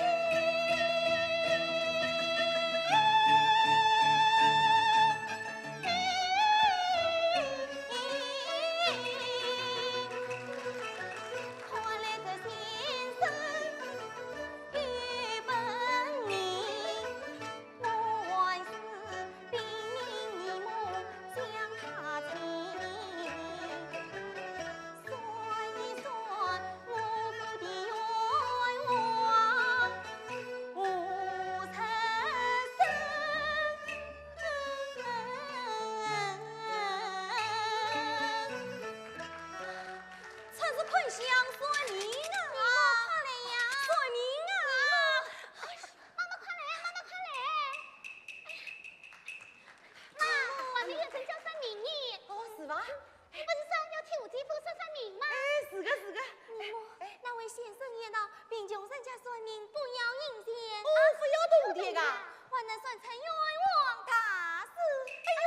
看来这先生 有本领，我还是拼命义母向他请。算一算，我府的冤枉无处伸。 出去看相算命啊！快来呀！算命啊！哎呀，妈妈快来，妈妈快来！哎呀，妈，外面有人叫算命呢。哦，是吧？你不是说要替我姐夫算算命吗？哎，是的，是的。哎，哎，那位先生言道，贫穷人家算命不要银钱。哦，不要铜钿啊？ 还能算出冤枉大事。哎呦，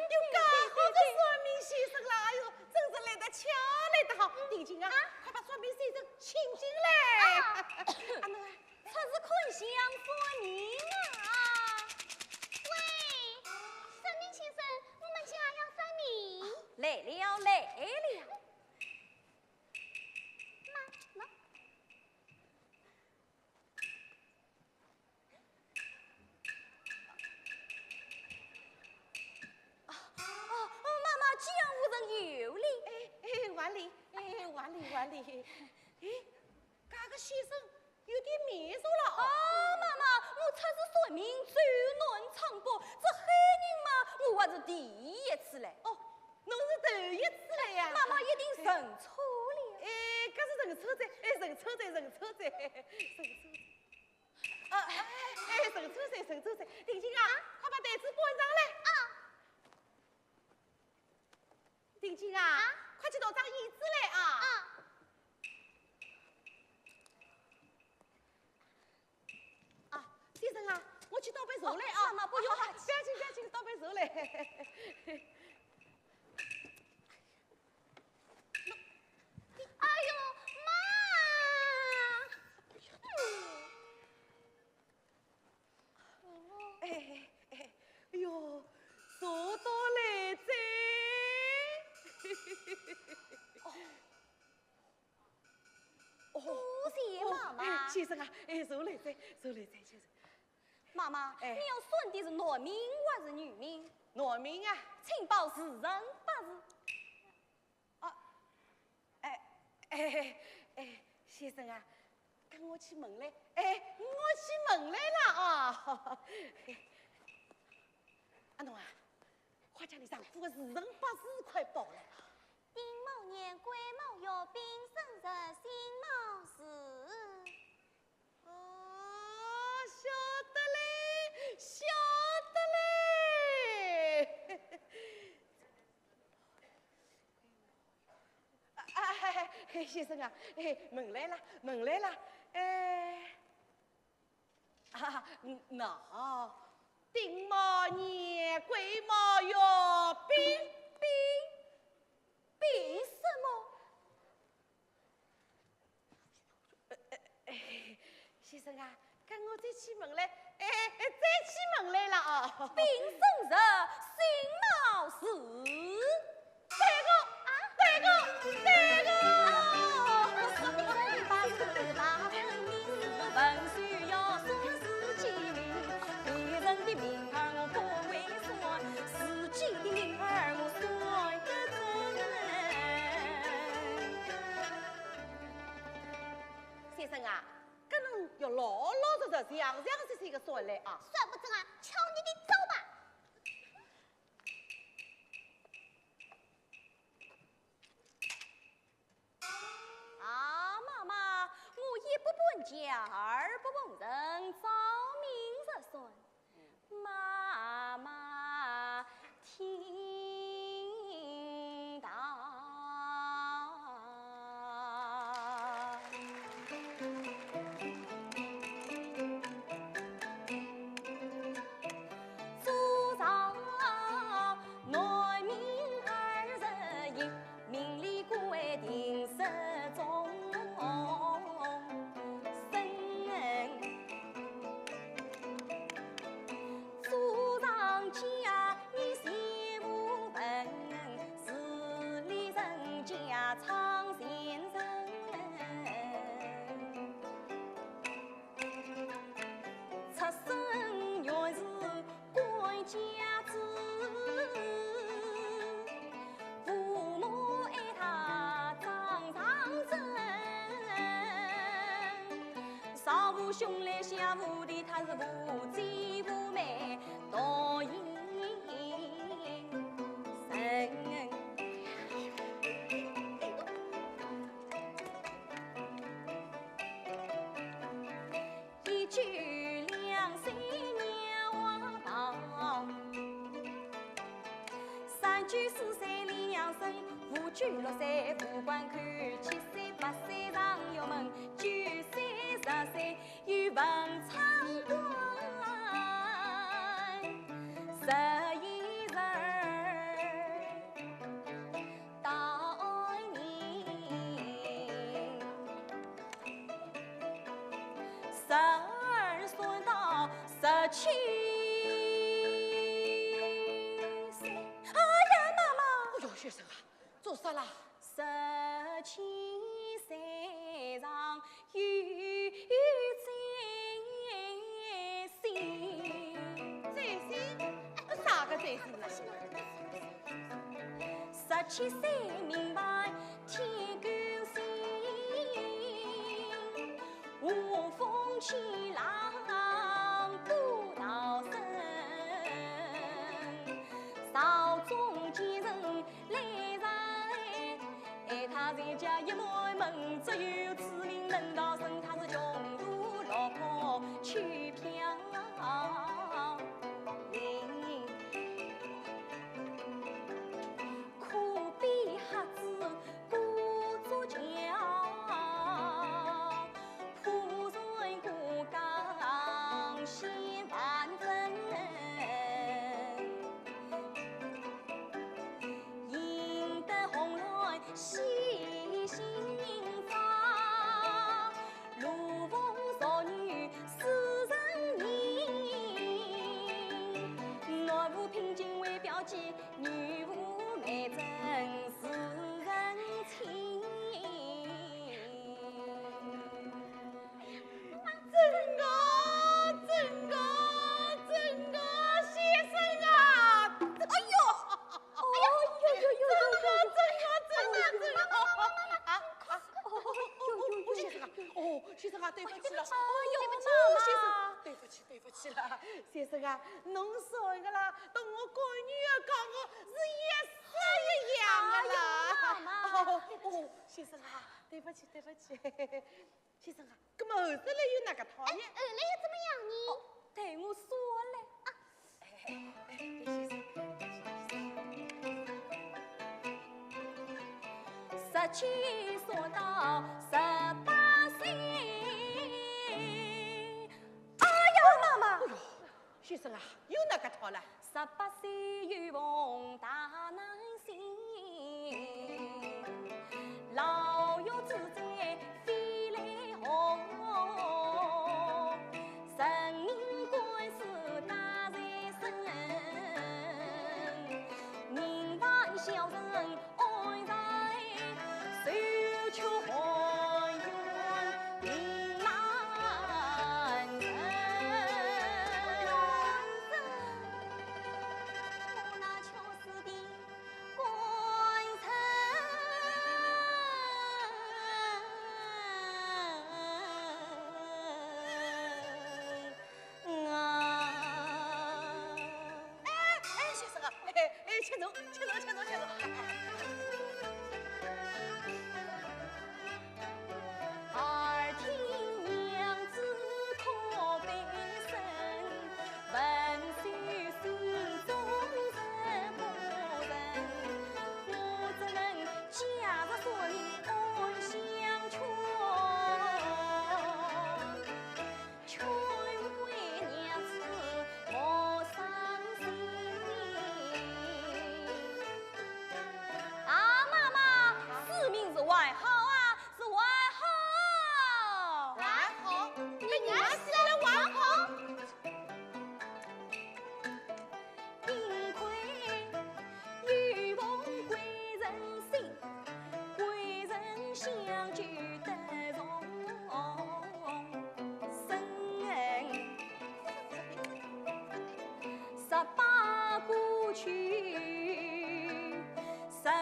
有介好个算命先生啦！哎呦，真是来得巧，来得好。定金啊，快把算命先生请进来。啊，阿奴啊，出去看相算命啊。喂，算命先生，我们家要算命。来了，来了。妈，那 啊，啊，妈妈，江湖人有礼。哎，哎，还礼，哎，还礼，还礼。哎，搿个先生有点面熟了哦。啊，妈妈，我出去算命，走南闯北，这海宁嘛，我还是第一次来。哦，侬是头一次来呀？妈妈一定认错了。哎，搿是认错哉，哎，认错哉，认错哉，认错哉。 啊，哎，哎，认错哉，认错哉，定金啊，快把台子搬上来。啊。定金啊，啊？快去拿张椅子来啊。啊。啊，先生啊，我去倒杯茶来啊。啊，妈妈，不用了。啊，不要紧，不要紧，倒杯茶来。 哎呦，妈！嗯。哎，哎，哎呦，坐到来哉。哦。哦，多谢妈妈。哎，先生啊，哎，坐来哉，坐来哉，先生。妈妈，哎。你要算的是男命还是女命？男命啊。请报时辰八字。 啊，哎，哎，哎，哎，先生啊，跟我去问来，哎，我去问来了啊。阿奴啊，快将你丈夫的时辰八字快报来。丁卯年，癸卯月，丙申日，辛卯时。 哦，晓得嘞，晓得嘞。啊，哎，哎，先生啊，哎，问来了，问来了，哎，啊，那，丁卯年，癸卯月，丙，丙，丙什么？ 呃，呃，哎，先生啊，跟我再去问来，哎，哎，再去问来了啊。丙申日，辛卯时。对个，啊？对个，对个。先生啊，搿侬要老老实实、详详细细个算来啊。算不准啊，瞧你的招吧。啊，妈妈。家而不奉承，早命日损，妈妈听到。祖上男命二十一， 命里官定十中生。祖上家业全无份，势利人家唱前程。出身原是 官家子，父母爱他掌上身。上无兄来下无弟，他是无姐无妹独一人。 一九两三年我到，三九四岁李阳生，五九六岁武官口，七岁八岁上学门，九岁十岁又文昌官，十一岁 到年，十二岁到十七岁。哎呀，妈妈！哎呦，先生啊，做啥啦？十七岁上 有罪心。罪心？啥个罪心啦？十七岁明白天干心，无风起浪不逃生，朝中奸臣 来哉，哎，他全家一满门，只有此名能逃生，他是穷途落魄去飘零。苦逼瞎子过左桥， 破船过江险万重，赢得红鸾喜心花，罗凤淑女四人行，男无聘金为表记，女无媒证是人亲。 真个，真个，真个，先生啊！哎呦，哎呦，呦，呦，呦，呦，呦，真个，真个，真个，真个，啊，啊，哦，先生啊，哦，先生啊，对不起了，哦，对不起，先生，对不起，对不起了，先生啊，侬说个啦，同我干女儿讲个是一式一样的啦。哎呦，妈妈。哦，哦，先生啊，对不起，对不起。 先生啊，搿么后头来又哪个讨呢？哎，后来又怎么样呢？哦，待我说来啊。哎，哎，哎，先生，先生。十七说到十八岁。哎呀，妈妈！哎呦，先生啊，又哪个讨了？十八岁又逢大难星，牢狱之 罪非来红，人命官司家在身，民犯小人安在，受屈含冤命难伸。我那 官人。哎，哎，先生啊，哎，哎，请坐，请坐，请坐，请坐。哎。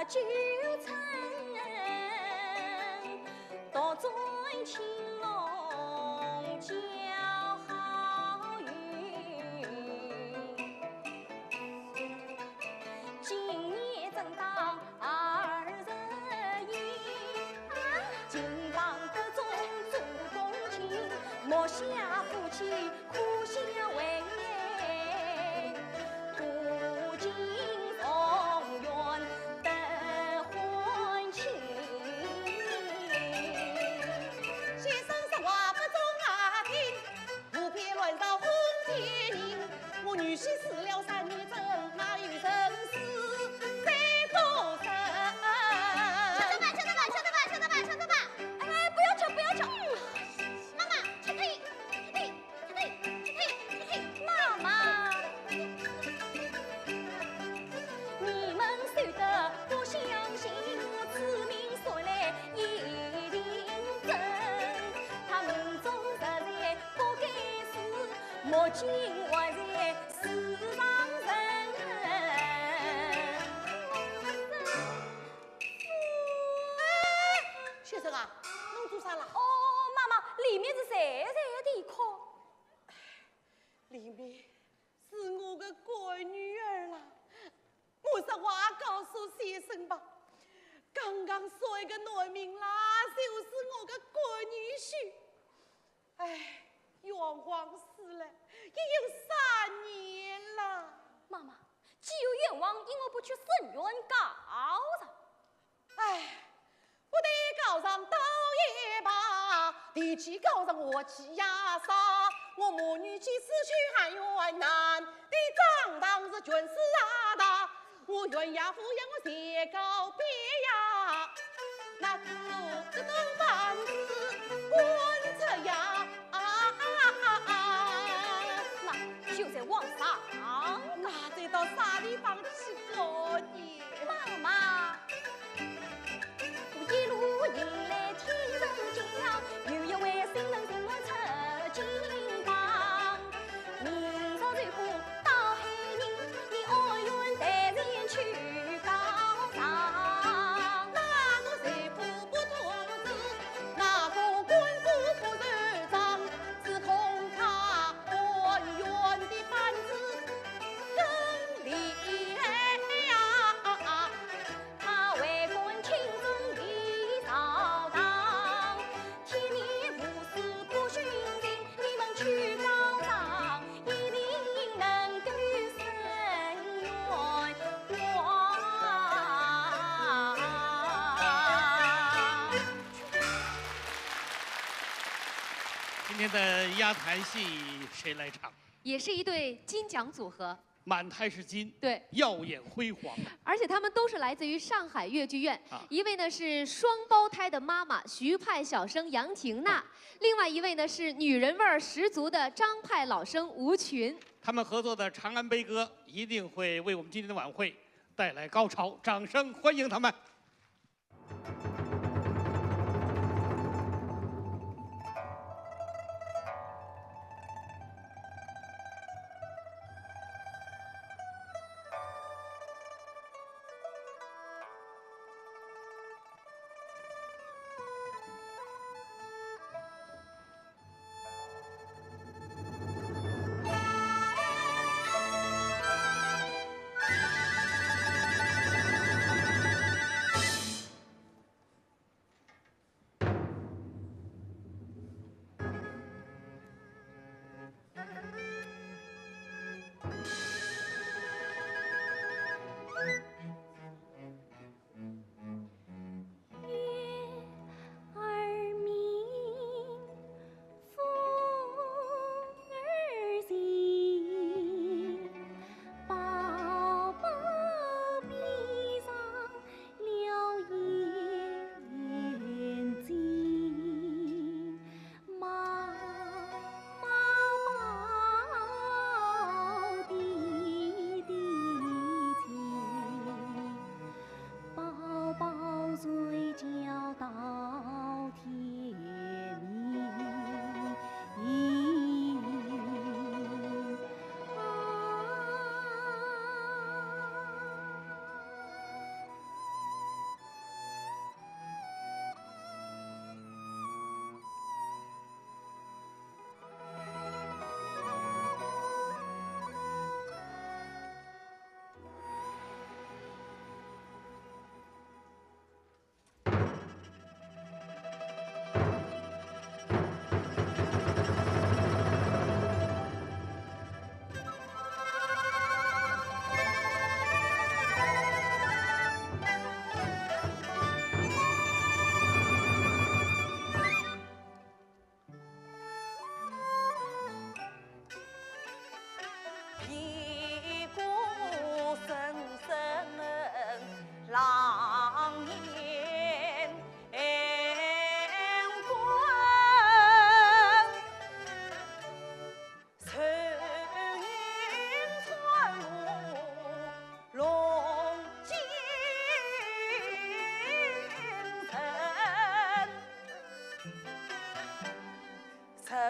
九层独尊青龙叫好运。今年正当二十一，金榜题中做公卿，莫笑夫妻 可笑为不敬状元得欢庆。先生说话不中啊听，胡编乱造哄骗人。我女婿死了三年整，哪有人死再多人？吃得饭，吃得饭，吃得饭，吃得饭，吃得饭！哎，不要吵，不要吵。妈妈，吃可以，吃可以。 嘿，嘿，嘿，嘿，妈妈。你们说的不相信，我指名说来一定真。他们总是在不该死，莫惊我在世上人。哎，先生啊，侬做啥啦？哦，妈妈，里面是谁在地哭？ 里面是我的干女儿啦。我实话告诉先生吧，刚刚说一个男名啦，就是我的干女婿。哎，冤枉死了，已有三年了。妈妈，既有冤枉，因何不去伸冤告状？ 哎，不得告状倒也罢，提起告状我气呀杀。我母女几次去喊冤难，的账当是全是啊大。我冤呀不冤我写告别呀，那个个都板子滚着呀。 啊，那就在往上。那再到啥地方去告呢？妈妈，我一路迎来天人惊，有一位新人送我出京堂。明朝如果到海宁，你按原台前去告状。那个谁不不同志，那个官府不认账， 只恐他官员的板子更厉害呀。他为官清正的朝堂，天理无私不徇情，你们去告状，一定能够伸冤枉。 今天的压台戏谁来唱？也是一对金奖组合。满台是金，对。耀眼辉煌啊。而且他们都是来自于上海越剧院，啊。一位呢是双胞胎的妈妈，徐派小生杨婷娜，啊。另外一位呢是女人味儿十足的张派老生吴群。他们合作的《长安悲歌》一定会为我们今天的晚会带来高潮，掌声欢迎他们。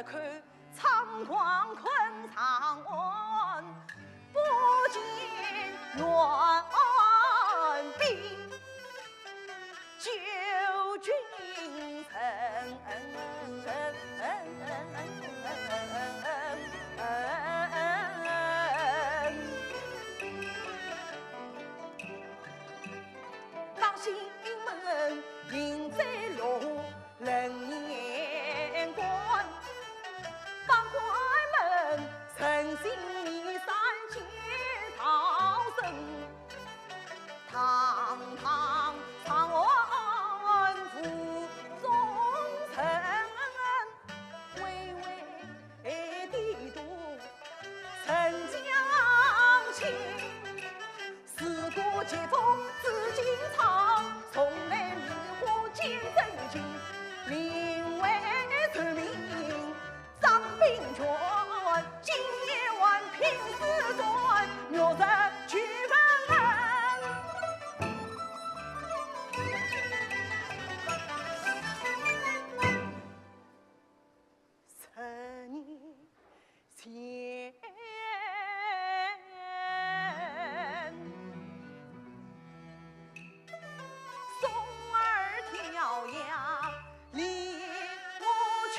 看猖狂困长安，不见援兵救君臣。当西门迎追龙 冷眼观，方关门，人行三千道人，堂堂长安府中人，微微低头，人将起。 自古疾风紫禁草，从来无过见真情。名为臣民掌兵权，今夜还凭此传，若是拒问，十年 前，松儿跳呀离我去，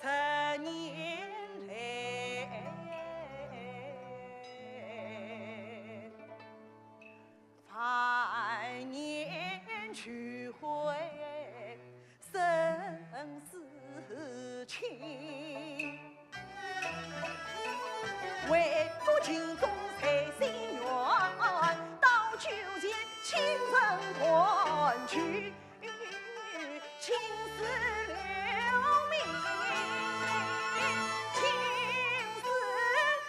十年来，万念俱灰 生死情。唯独情中在心愿，到九泉亲身团聚，青丝留名，青丝留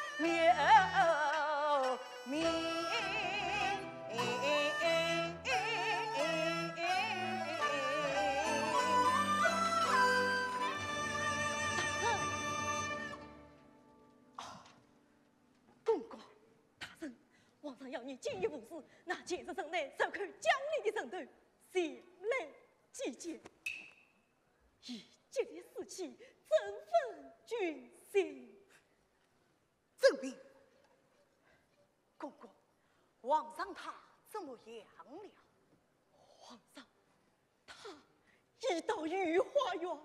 名。 公公，大人，皇上要你今夜无事，拿前日城内受扣奖励的人头前来祭见，以激励士气，振奋军心。 遵命。公公，皇上他怎么样了？皇上，他已到御花园，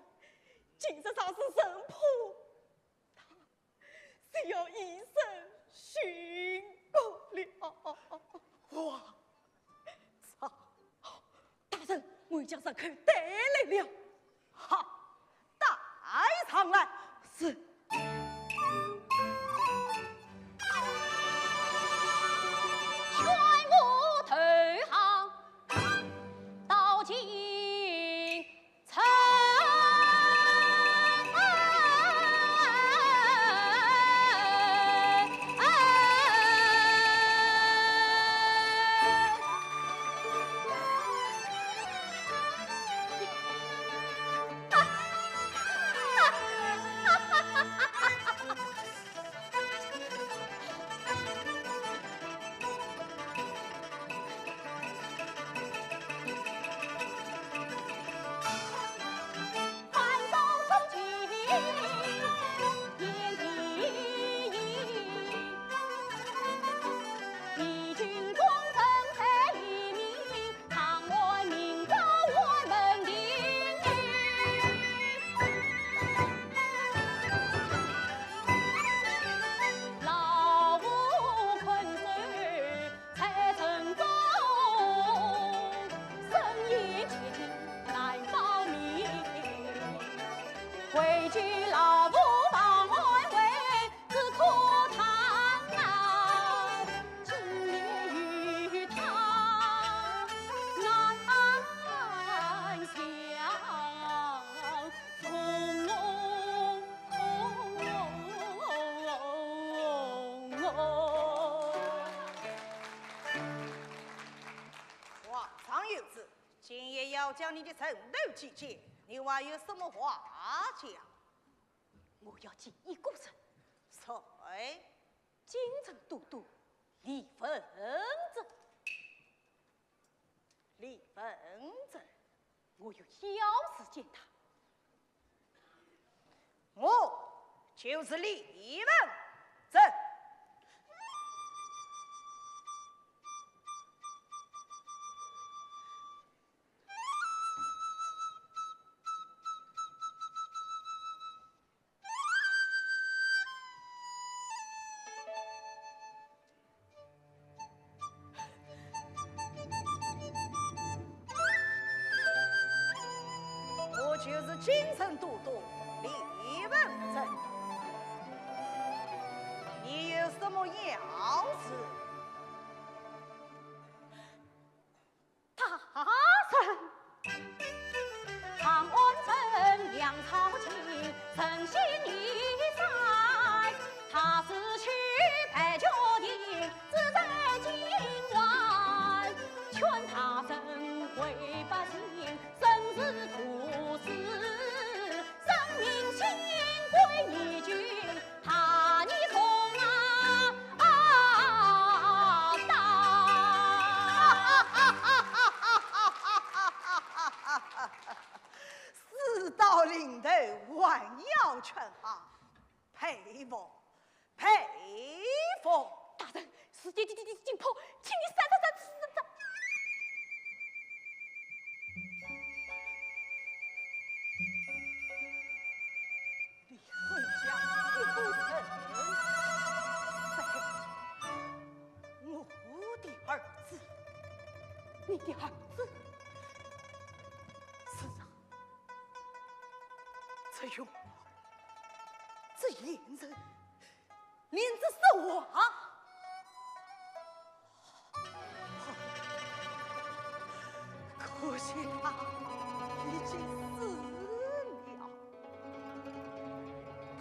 今日若是城破，他就要以身殉国了。皇 上。大人，我已将人口带来了。好，带上来。是。全部投降，到京 城。皇上有旨，今夜要将你的人头祭见，你还有什么话讲？我要祭一个人。谁？京城都督李文正。 李文正，我有要事见他。就是李文正。 我就是京城都督李文正，你有什么要事？ 大人，长安城梁朝前，诚心礼在。他是去拜旧情，只在境外。劝他人为百姓，生死图死，生命新贵已绝， 他你从啊啊到。事到临头还要劝啊，佩服，佩服。大人，是爹爹爹爹紧迫，请你三三三四三。 你恨家一股恨，谁？我的儿子，你的儿子？是啊，这容貌，这眼神， 连这说话，可惜他已经死了。他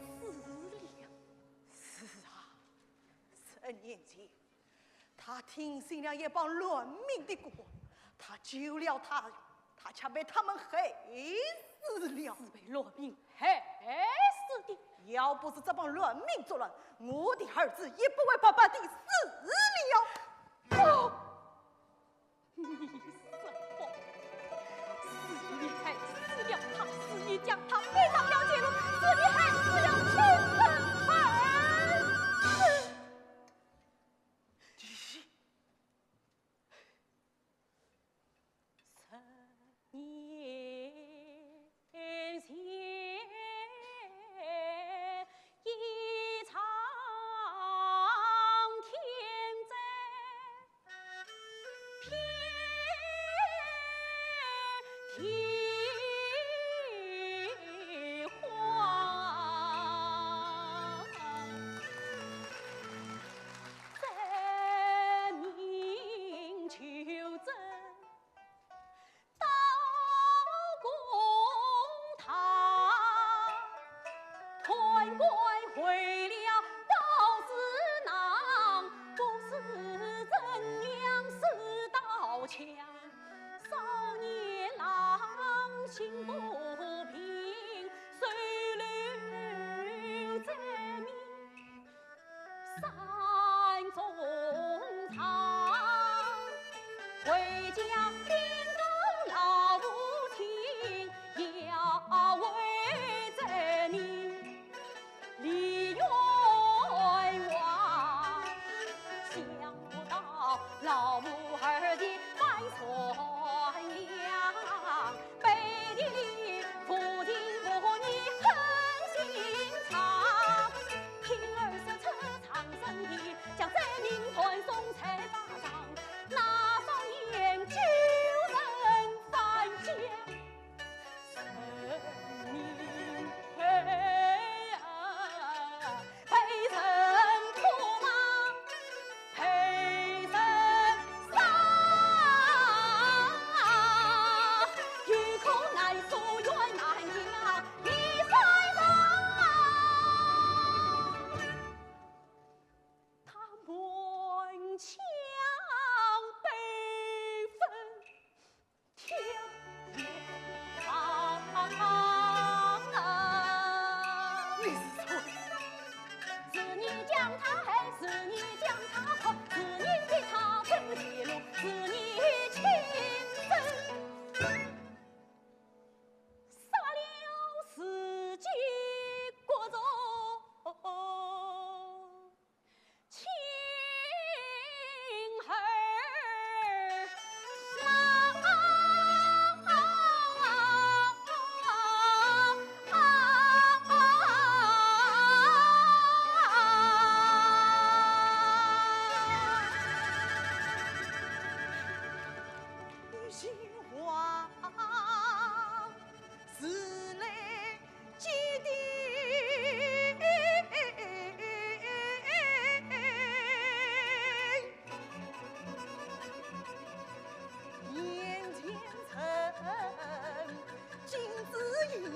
死了。是啊，十年前，他听信了一帮乱民的诰话，他救了他，他却被他们害死了。是被乱民害死的。要不是这帮乱民作乱，我的儿子也不会白白地死了。不，你说，是你害死了他，是你将他逼上了绝路，是你害死了亲生儿子。你 十年前，一场天灾，遍地荒。 灾民求赈，到公堂，判官为了报私囊，不是真娘死刀枪，少年郎心不平，手留罪名。 山中长，回家禀告老父亲，要为罪名。李元旺，想不到老母儿的半善良，背地里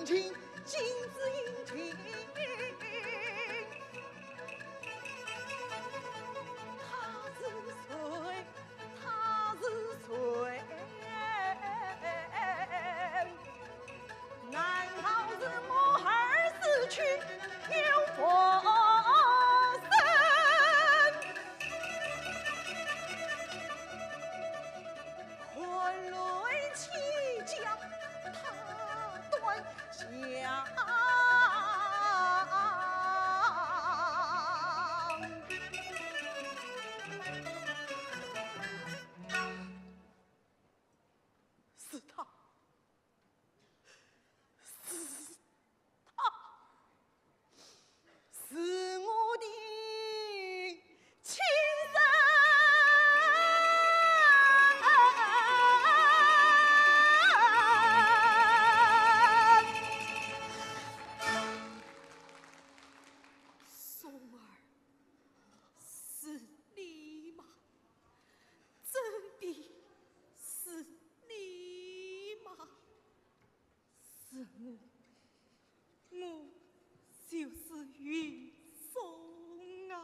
情，金枝银情，他是谁？他是谁？难道是我儿死去又复生？ 换来妻将他断香。是他，是他。 是我的亲生。松儿，是你吗？真的是你吗？ 是我，我就是云松啊。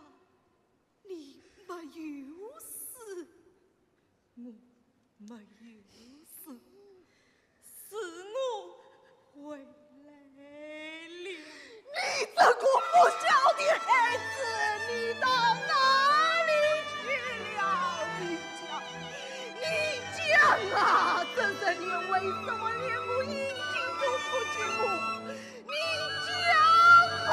你没有死，我没有死，是我回来了。你这个不孝的孩子，你到哪里去了？你讲，你讲啊！这十年为什么连我一句都不给我？ 你讲啊！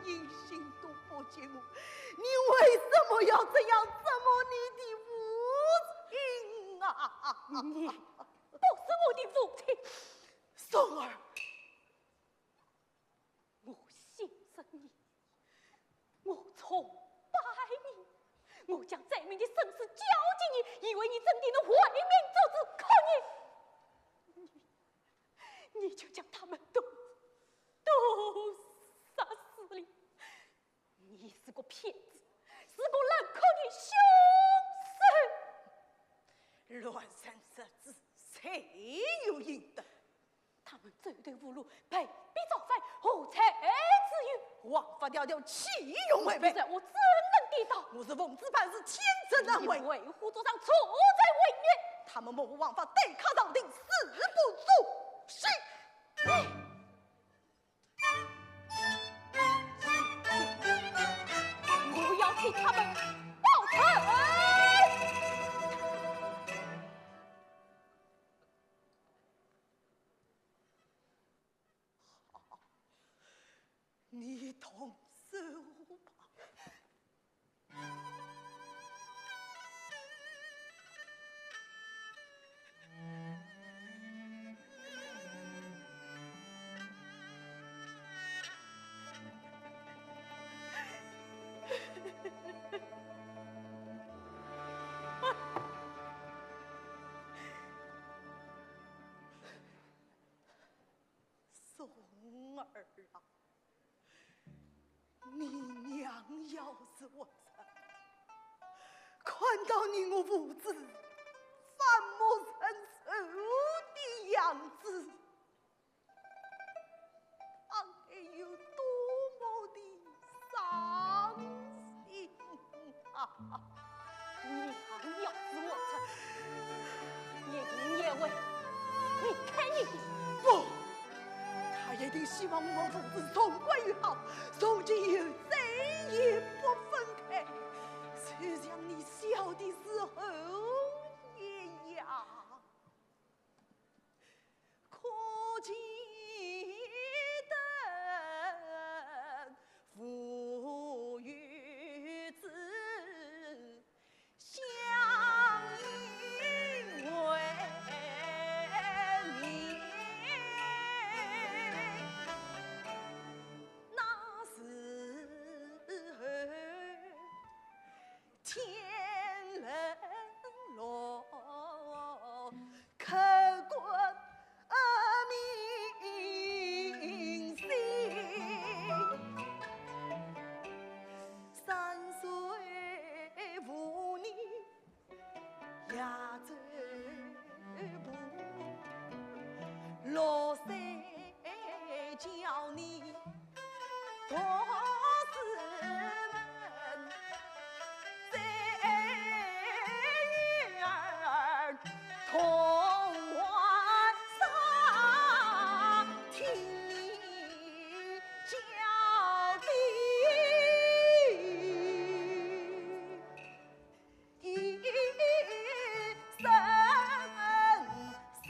一心都不及我，你为什么要这样折磨你的父亲啊？你不是我的父亲。松儿，我信任你，我崇拜你，我将再明的身世交给你，以为你真的能为民作主，可你，你，你就将他们都，都杀死了。你是个骗子，是个冷酷的凶手。乱臣贼子，罪有应得。 他们走投无路，被逼造反，何罪之有？枉法迢迢，岂容违背？现在我怎能抵挡？我是奉旨办事，天真难违。你为虎作伥，助纣为虐。他们目无王法，对抗朝廷，誓不住刑。我要替他们报仇。 好，你动手吧。 松儿啊，你娘要是活着，看到你我父子反目成仇的样子，她该有多么的伤心啊！ 娘要是活着，一定也会离开你的。不，她一定希望我们父子重归于好，从今以后再也不分开，就像你小的时候一样。 可见得父与子相依为命，那时候 天冷落，刻骨铭心。三岁无你也走步，六岁叫你 同志们，这女儿同晚上听你教的。 一声声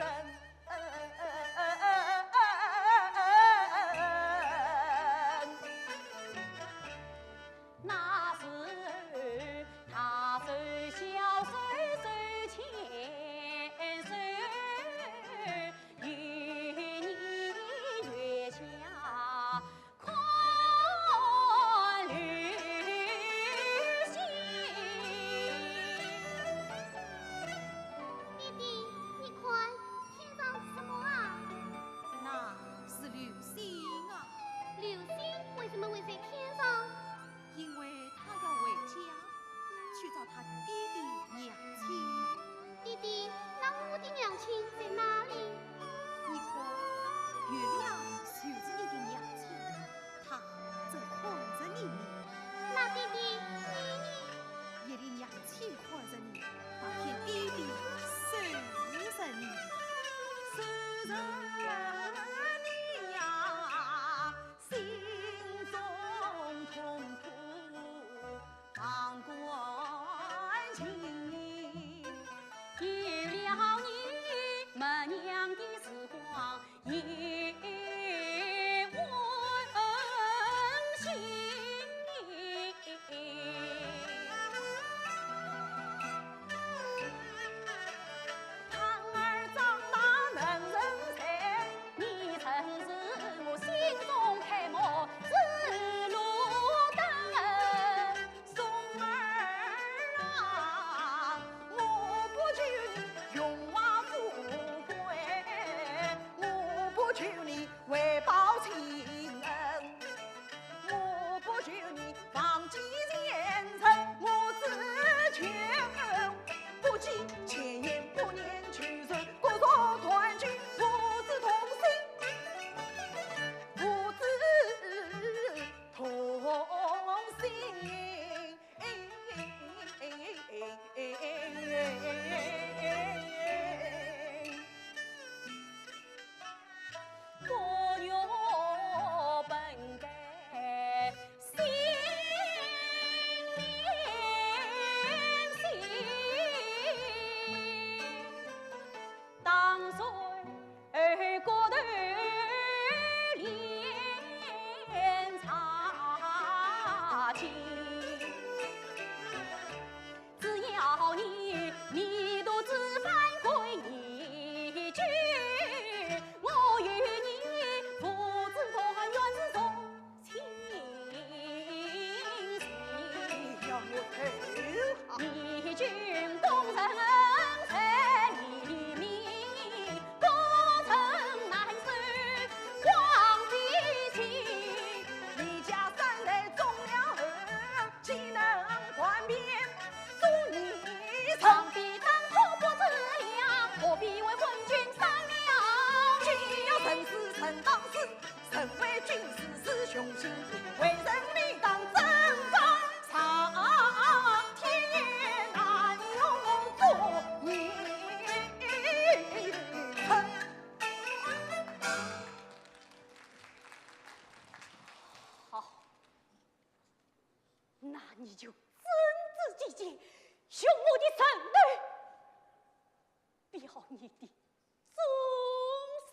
你的忠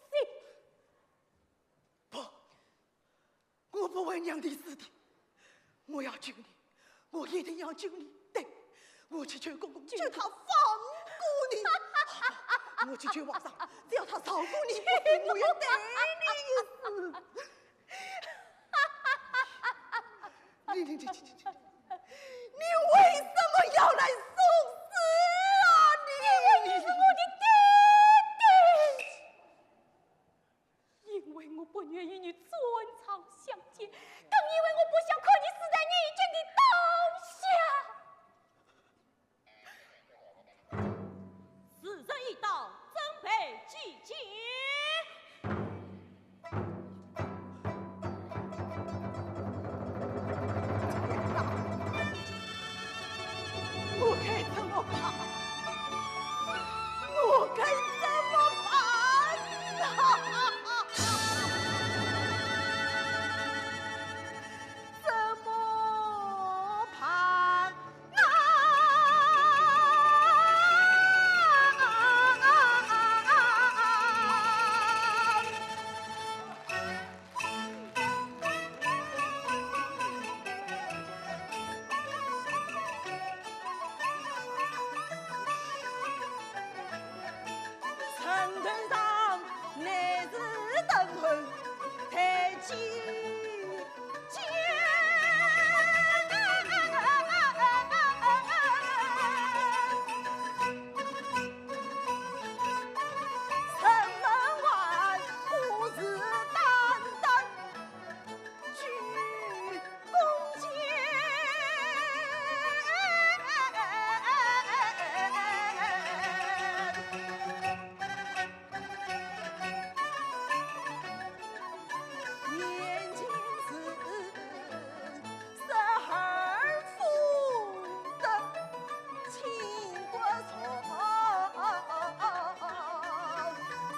心。不，我不会让你死的，我要救你，我一定要救你。对，我去求公公，求他放过你。我去求皇上，只要他饶过你，我也对你一死。 你你你你你，你为什么要来送死啊？你你你你，你是我的爹爹。因为我不愿与你转朝相见，更因为我不想看你死在义军的刀下。 时辰已到，准备祭剑。我该怎么办？我该怎么办啊？ 怎么办啊？城头上乃是登门抬举。 城门外虎视眈眈举弓箭。 眼前是十二府的秦国朝，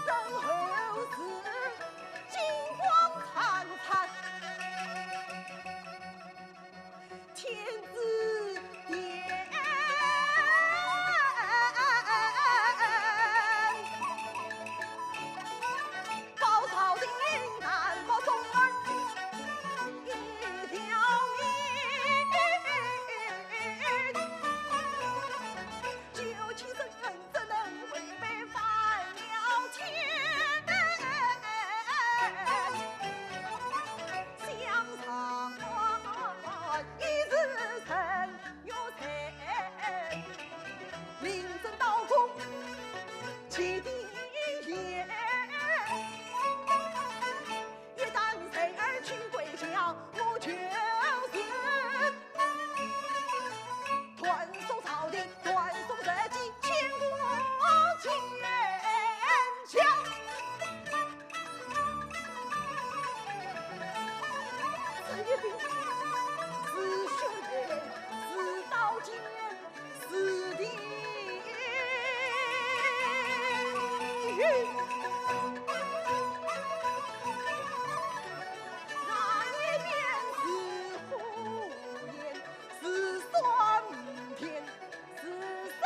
身后是金光灿灿。 天子殿。报朝廷，难保忠儿一条命。究其身份，怎能违背犯了天？想上官一日生 有罪，临阵刀工起地也。一旦谁儿去归家，我就是断送朝廷，断送社稷，千古千秋。 是一柄，是血泪，是刀剑，是地狱。那一面是火焰，是闪电， 是三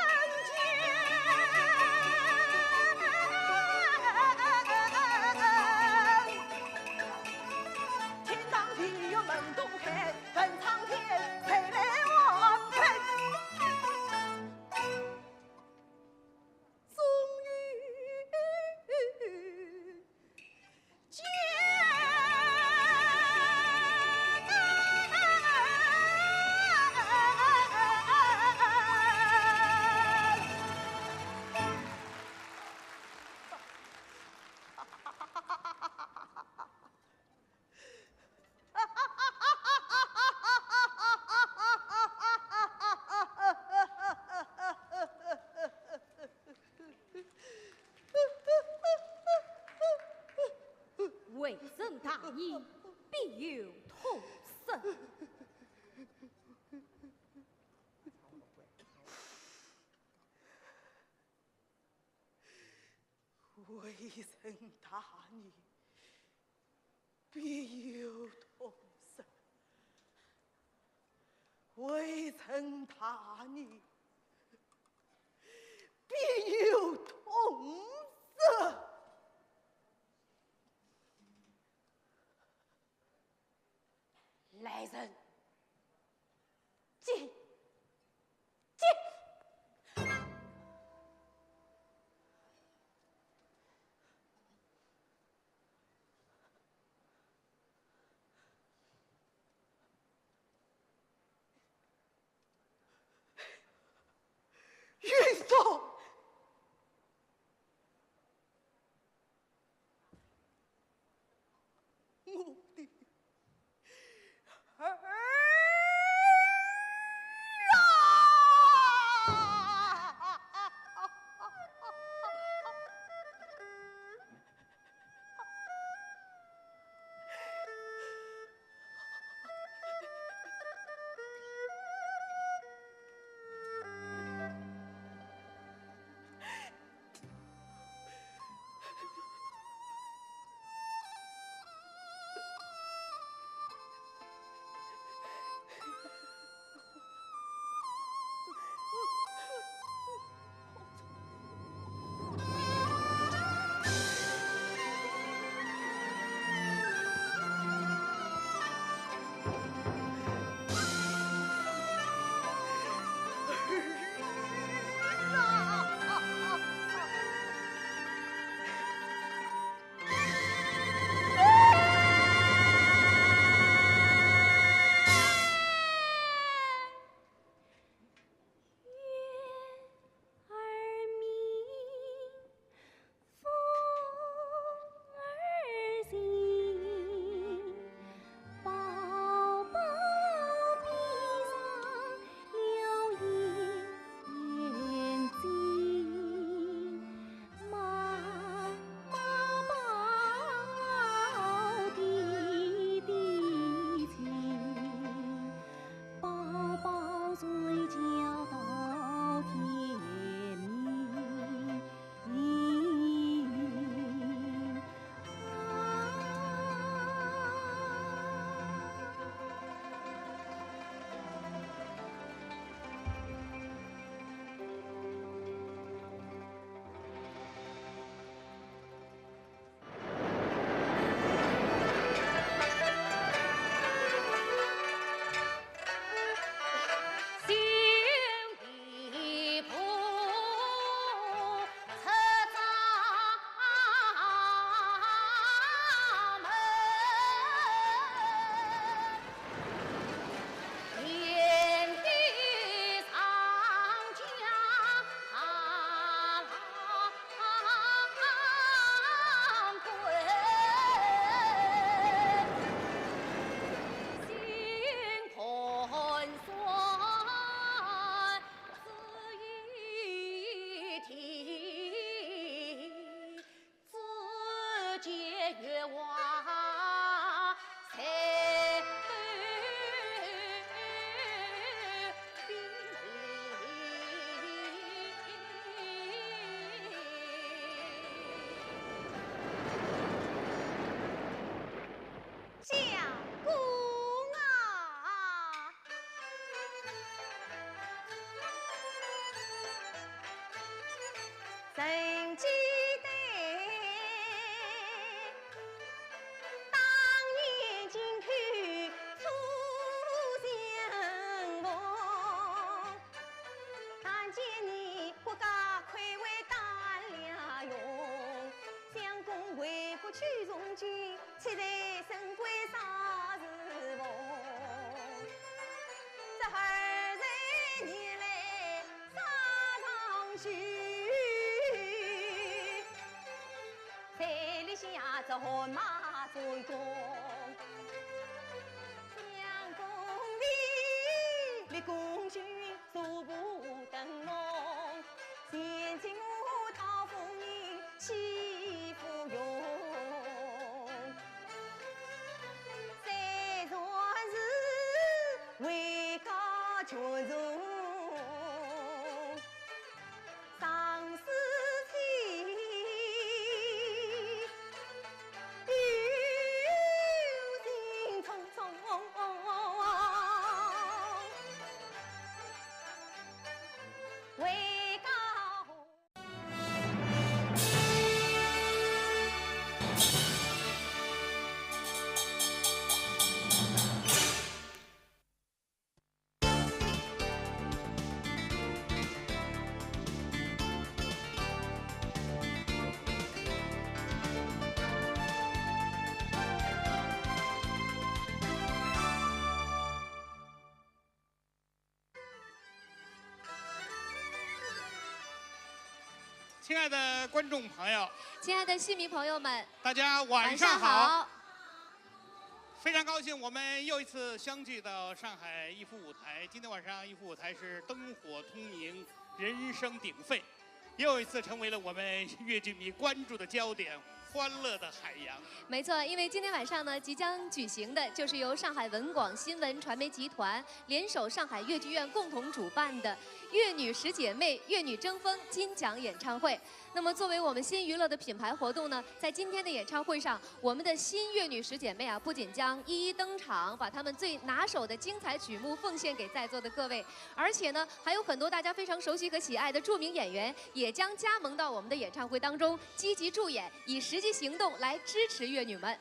军。天当地獄門洞開，問蒼天，誰來安排？終於 为臣大义，必有痛失。为臣大义， 必有痛失。为臣大义，必有痛人。进，进。云峰，我的儿啊！相公啊，曾记得当年金口初相逢， 看见你骨架魁伟胆量雄，相公为国去从军，七十三岁啥时逢？这二十年来啥长久？ 山里向这汗马做工，相公你立功就坐步登龙，前进我讨夫人去赴用。虽然是为家绝种， 生死期，有心匆匆。亲爱的观众朋友，亲爱的戏迷朋友们，大家晚上好。非常高兴，我们又一次相聚到上海一夫舞台。今天晚上一夫舞台是灯火通明，人声鼎沸，又一次成为了我们越剧迷关注的焦点，欢乐的海洋。没错，因为今天晚上呢，即将举行的就是由上海文广新闻传媒集团联手上海越剧院共同主办的越女十姐妹越女争锋金奖演唱会。那么，作为我们新娱乐的品牌活动呢，在今天的演唱会上，我们的新越女十姐妹啊，不仅将一一登场，把她们最拿手的精彩曲目奉献给在座的各位，而且呢，还有很多大家非常熟悉和喜爱的著名演员也将加盟到我们的演唱会当中，积极助演，以实际行动来支持越女们。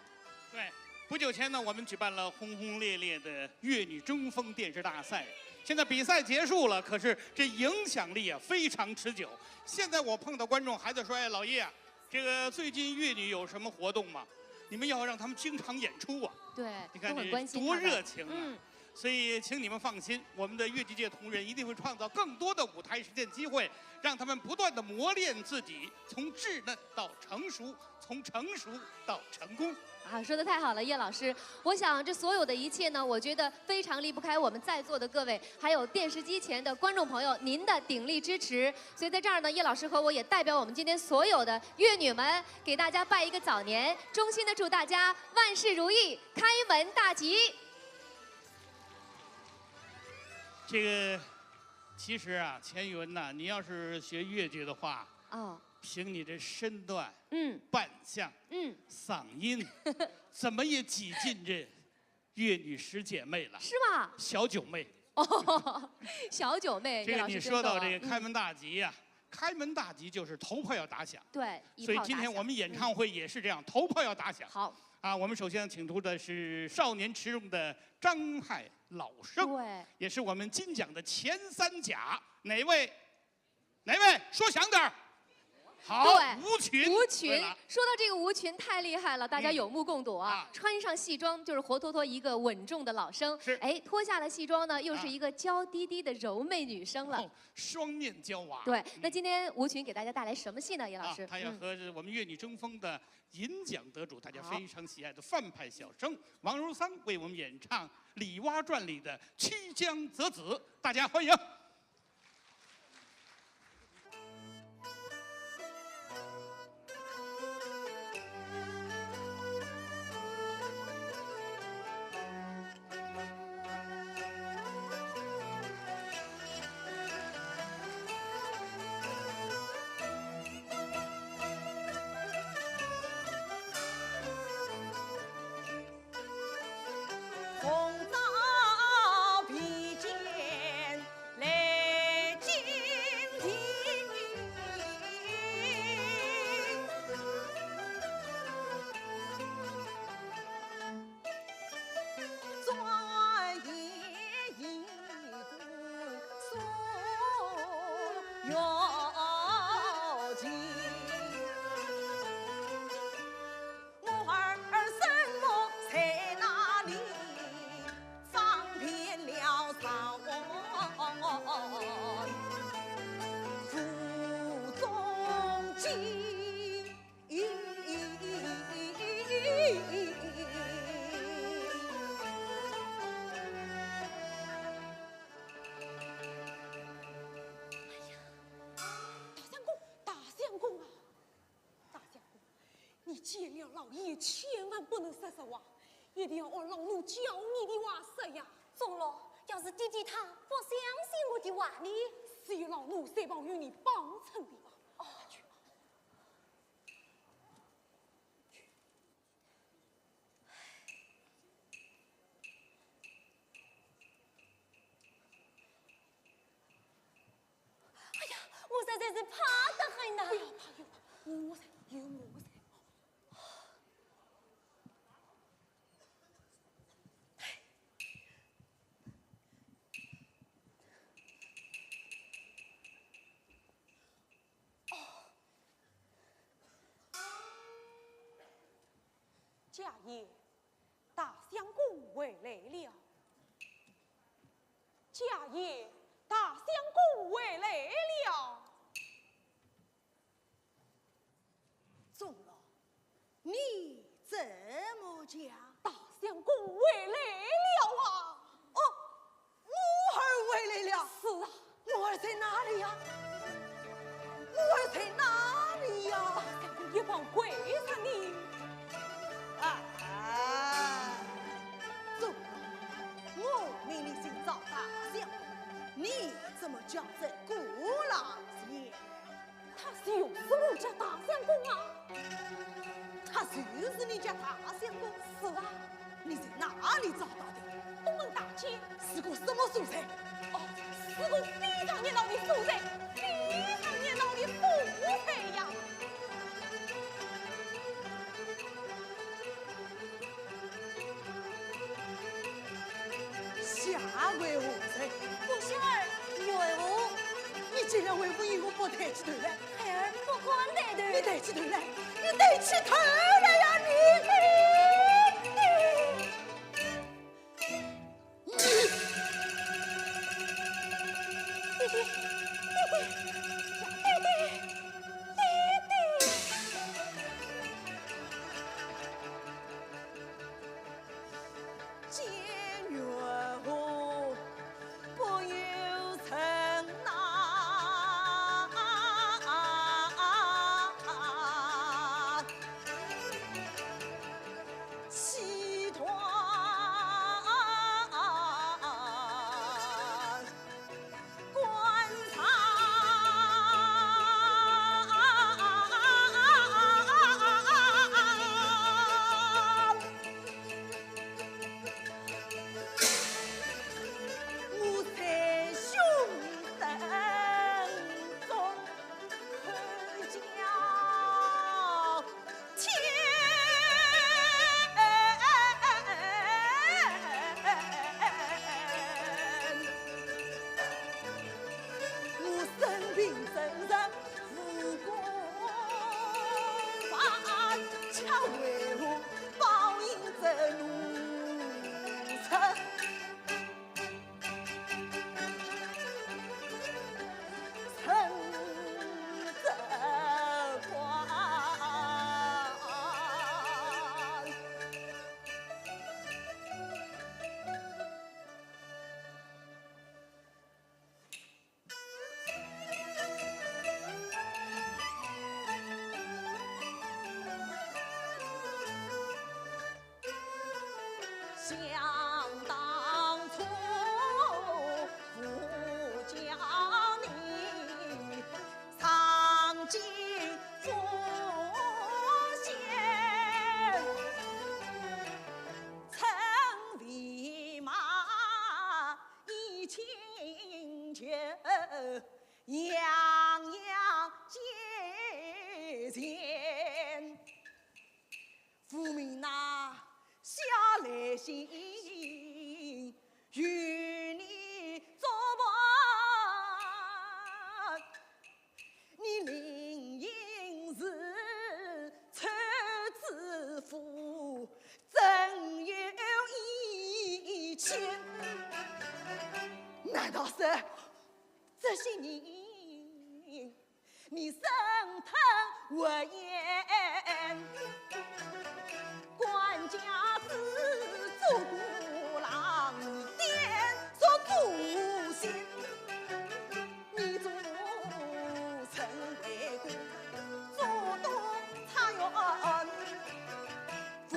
对，不久前呢，我们举办了轰轰烈烈的越女争锋电视大赛。现在比赛结束了，可是这影响力啊非常持久。现在我碰到观众还在说：“哎，老叶啊，这个最近越女有什么活动吗？你们要让他们经常演出啊。”对，你看这都很关心多她的热情啊！嗯，所以，请你们放心，我们的越剧界同仁一定会创造更多的舞台实践机会，让他们不断的磨练自己，从稚嫩到成熟，从成熟到成功。啊，说的太好了，叶老师。我想这所有的一切呢，我觉得非常离不开我们在座的各位，还有电视机前的观众朋友，您的鼎力支持。所以在这儿呢，叶老师和我也代表我们今天所有的越女们，给大家拜一个早年，衷心的祝大家万事如意，开门大吉。这个，其实啊，钱云呐，你要是学越剧的话，哦，凭你这身段、嗯扮相、嗯，嗓音，怎么也挤进这越女十姐妹了，是吗？小九妹。哦，小九妹，这个你叶老师真说到这个逗啊开门大吉呀、开门大吉就是头炮要打响，嗯对，一所以炮打响今天我们演唱会也是这样，头炮要打响。好，啊，我们首先请出的是少年持重的张海老生，对，也是我们金奖的前三甲，哪位？哪位？说响点儿。好，对吴群，吴群对了，说到这个吴群太厉害了，大家嗯有目共睹啊！啊穿上戏装就是活脱脱一个稳重的老生，是哎，脱下了戏装呢，又是啊一个娇滴滴的柔媚女生了。哦，双面娇娃。对，嗯那今天吴群给大家带来什么戏呢？叶老师，啊，他要嗯和我们越女争锋的银奖得主，大家好非常喜爱的范派小生王如桑为我们演唱《李蛙传》里的曲江择子，大家欢迎。大相公，大相公啊！大相公，你见了老爷千万不能说实话，一定要按老奴教你的话说呀。钟洛，要是爹爹他不相信我的话呢？只有老奴这旁有你帮衬的吧。哦，去吧。 哎呀，我实在是怕得很呐。不要怕，不要怕，有我在，有我在。哦，家爷，大相公回来了。 家爷，大相公回来了。钟楼，你怎么讲？大相公回来了啊！哦，我儿回来了。是啊。我儿在哪里呀？我儿在哪里呀？大相公一旁跪着呢。啊，钟楼，我命你寻找大相公，你怎么叫这个郎前？ 他就是我家大相公啊。他就是你家大相公？是啊。你在哪里找到的？东门大街。是个什么所在？哦，是个非常热闹的所在，非常热闹的所在呀。 下跪何人？我小儿。为何？你既然为父，为何不抬起头来？孩儿不敢抬头。你抬起头来，你抬起头来呀，你，你，你，你。爹爹，爹爹，爹爹。 见岳父不由人呐，气断 官场。我在兄弟中可叫天。 我生平真实无过犯，却为何报应这奴才？ 成这官。 想当初，父教你上进奉献，乘飞马以轻就，样样皆全。 父命拿下来信，与你作伴。你临行时，抽纸符，怎有一签？难道是这些人 你生吞活咽，官家之主顾郎，你点着孤心，你做臣为官，做到差远，无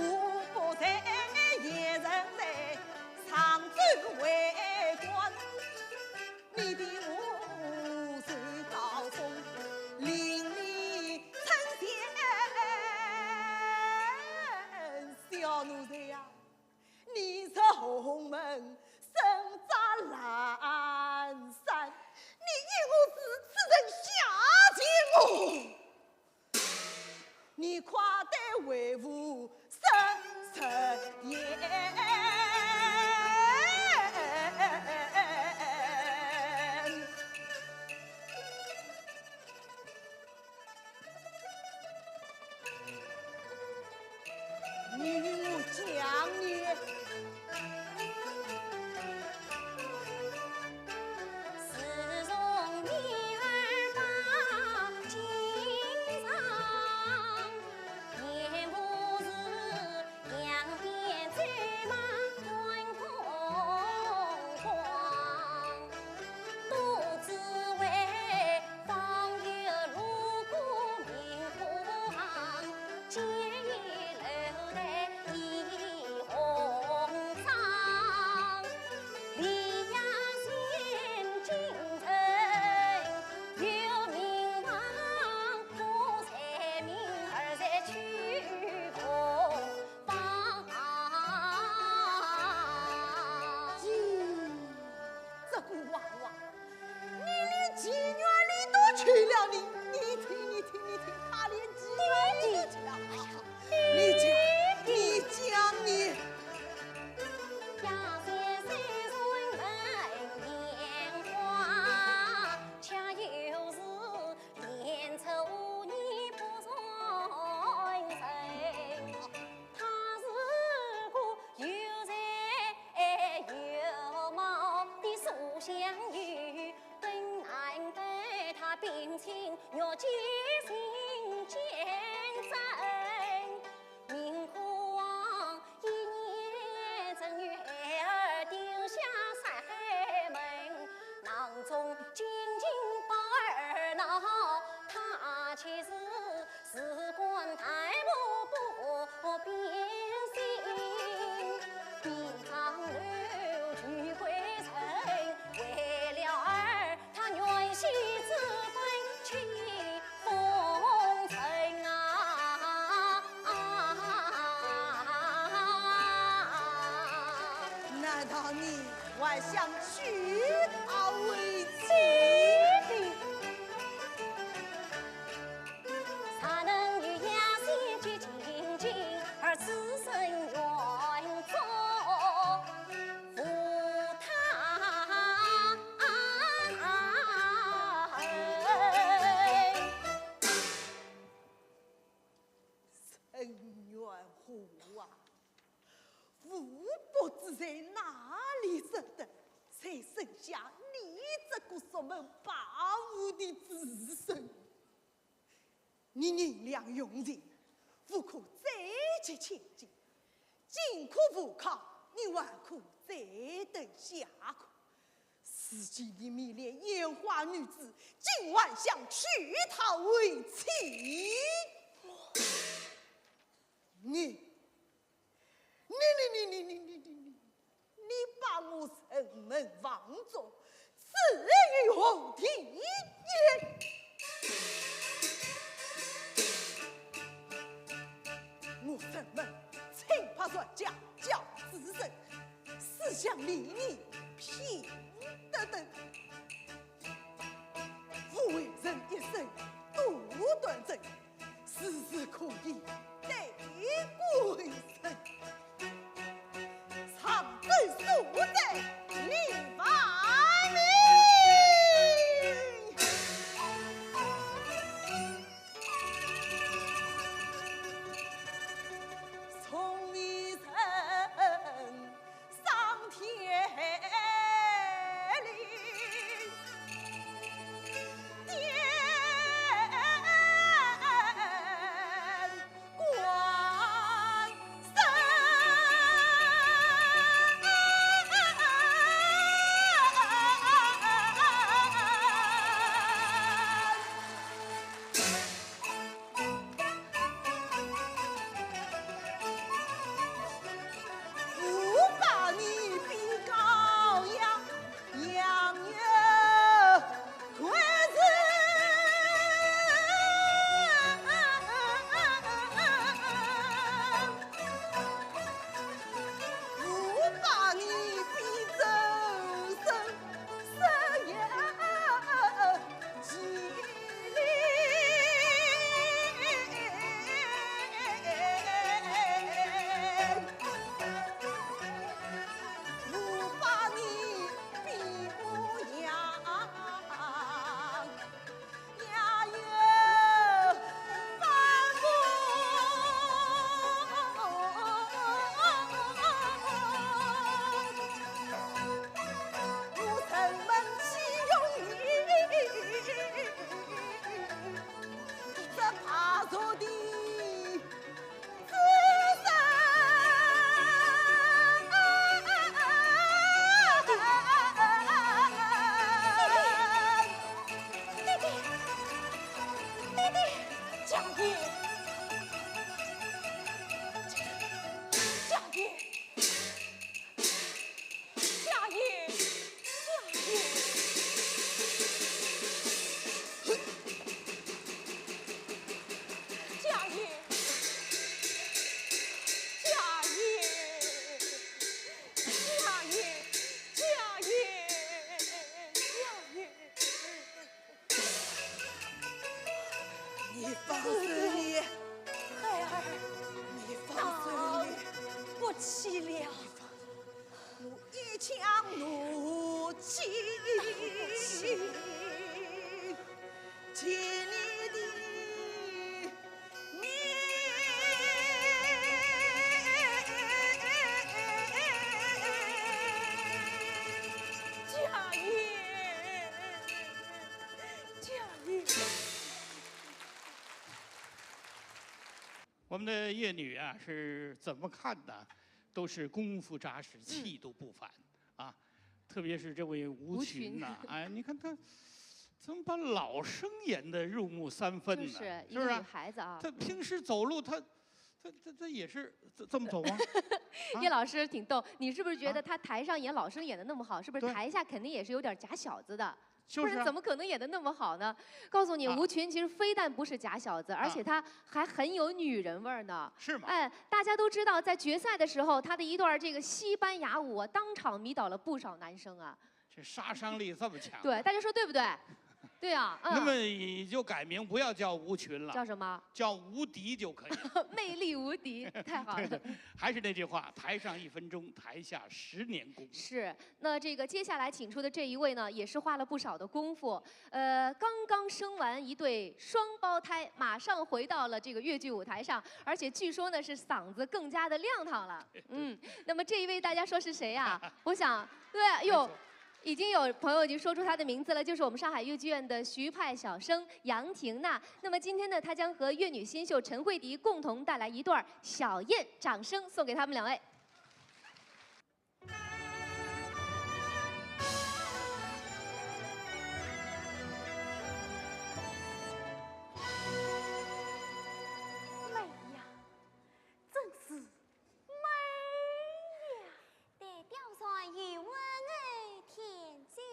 不在贤人在，上奏为官。 你的父亲高中，令你称贤。小奴才呀，你是洪门生在兰山，你与我如此人下贱哦！ 你快对为父伸伸冤。你与我讲你 自从你儿把金上事关大步不变心，边防留徐贵人，为了儿他愿牺子弹去奉承啊。难道你还想娶她为妻？ 若能与雅仙结亲情，儿此生愿做扶她。陈元华啊，吴伯子在哪里认得？才生下你这个熟门败户的子孙。 你银两用尽，无可再结千金，进可无靠，你还可再等下个。如今你迷恋烟花女子，竟还想娶她为妻。你，你，你，你，你，你，你，你， 你把我城门望族置于何地也？我城门清白传家教子孙，思想礼义品德等，吾为人一生多端正， 时时可以对鬼神，长生寿在你万民。送你人 上天里见光生。我把你比高阳，阳月桂枝。我把你比周生。 爹爹，爹爹，家业，家业。 家业，家业，家业，家业，家业，家业，家业。 你放手你，孩儿，你放手你。不起了。我一腔怒气，气你的命。家业。 我们的越女啊，是怎么看的，都是功夫扎实，气度不凡啊。特别是这位吴群呐，吴群。哎，你看她怎么把老生演得入木三分呢？就是一个女孩子啊。是不是啊？她平时走路，她，她，她，她也是这，这么走吗？啊？叶老师挺逗，你是不是觉得她台上演老生演得那么好，是不是对。台下肯定也是有点假小子的？就是啊。不然怎么可能演得那么好呢？告诉你，啊。吴群其实非但不是假小子，而且她还很有女人味儿呢。是吗？哎，大家都知道，在决赛的时候，她的一段这个西班牙舞啊，当场迷倒了不少男生啊。这杀伤力这么强。对，大家说对不对？对啊，嗯。那么你就改名，不要叫吴群了，叫什么？叫无敌就可以了。魅力无敌，太好了。还是那句话，台上一分钟，台下十年功。是，那这个接下来请出的这一位呢，也是花了不少的功夫。呃，刚刚生完一对双胞胎，马上回到了这个越剧舞台上，而且据说呢是嗓子更加的亮堂了。嗯，那么这一位大家说是谁呀？我想，对，哟，没错。已经有朋友已经说出她的名字了，就是我们上海越剧院的徐派小生杨婷娜。那么今天呢，她将和越女新秀陈慧迪共同带来一段《小燕》，掌声送给她们两位。美呀，真是美呀！对，吊扇有温柔天真。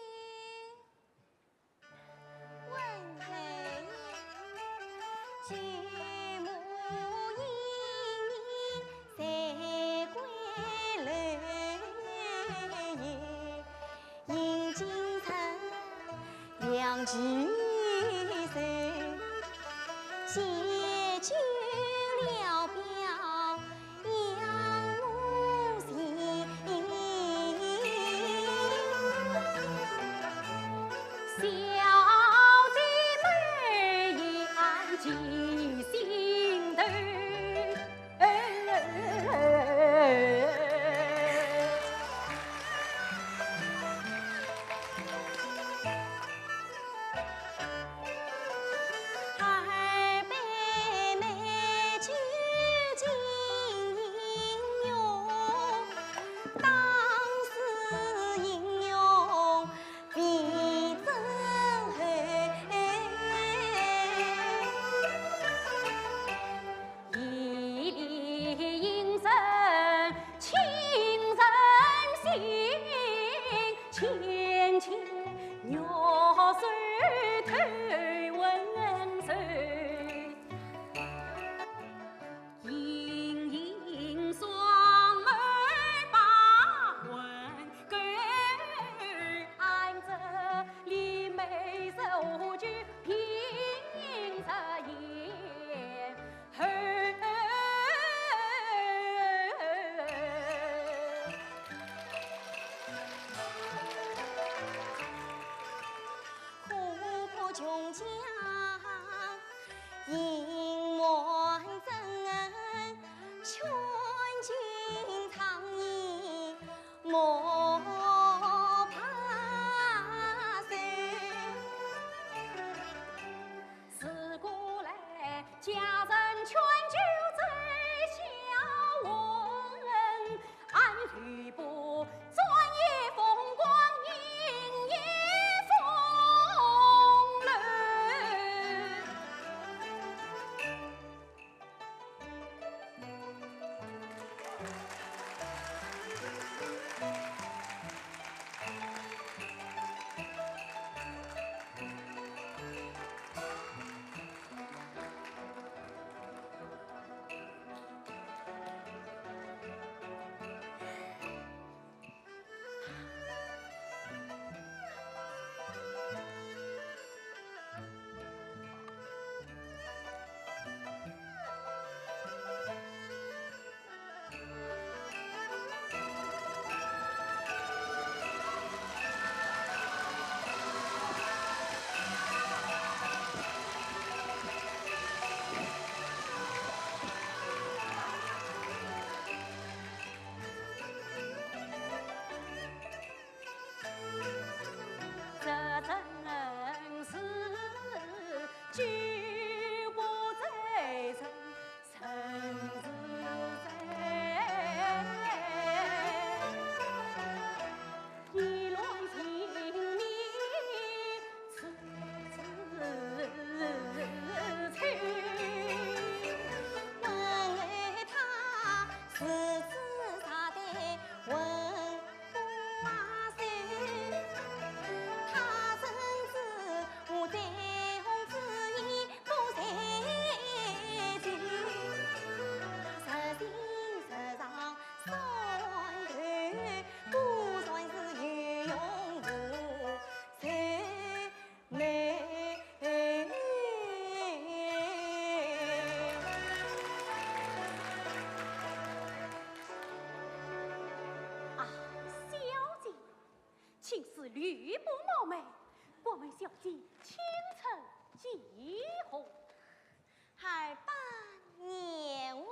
请赐吕布谋媒，敢问小姐青春几何？二百年华。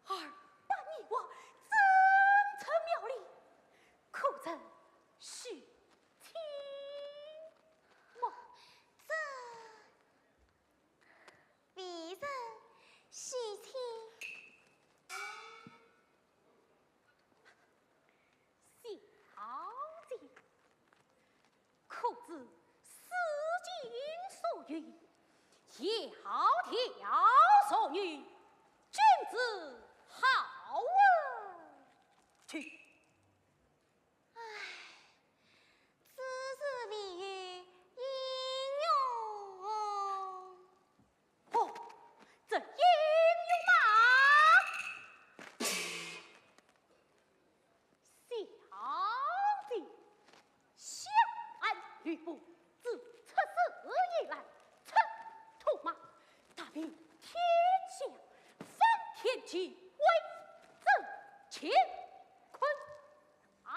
二百年华，真称妙龄，可曾许亲么？这，未曾许亲。 小姐，可知世间所云，窈窕淑女，君子好逑。唉， 只是未有应允。哦，这应允嘛，小姐，想俺吕布自出世以来，乘土马，踏遍天下方天际，威震乾坤。 俺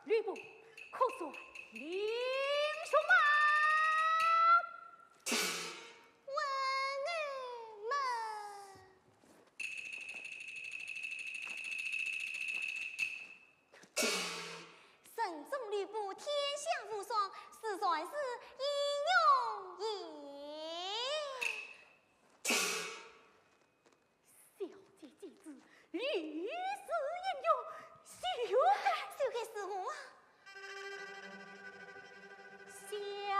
吕布可算英雄吗？问我们。人中吕布，天下无双，是传世英雄也。 小姐既知吕氏英雄，休该，休该是我啊。小姐啊。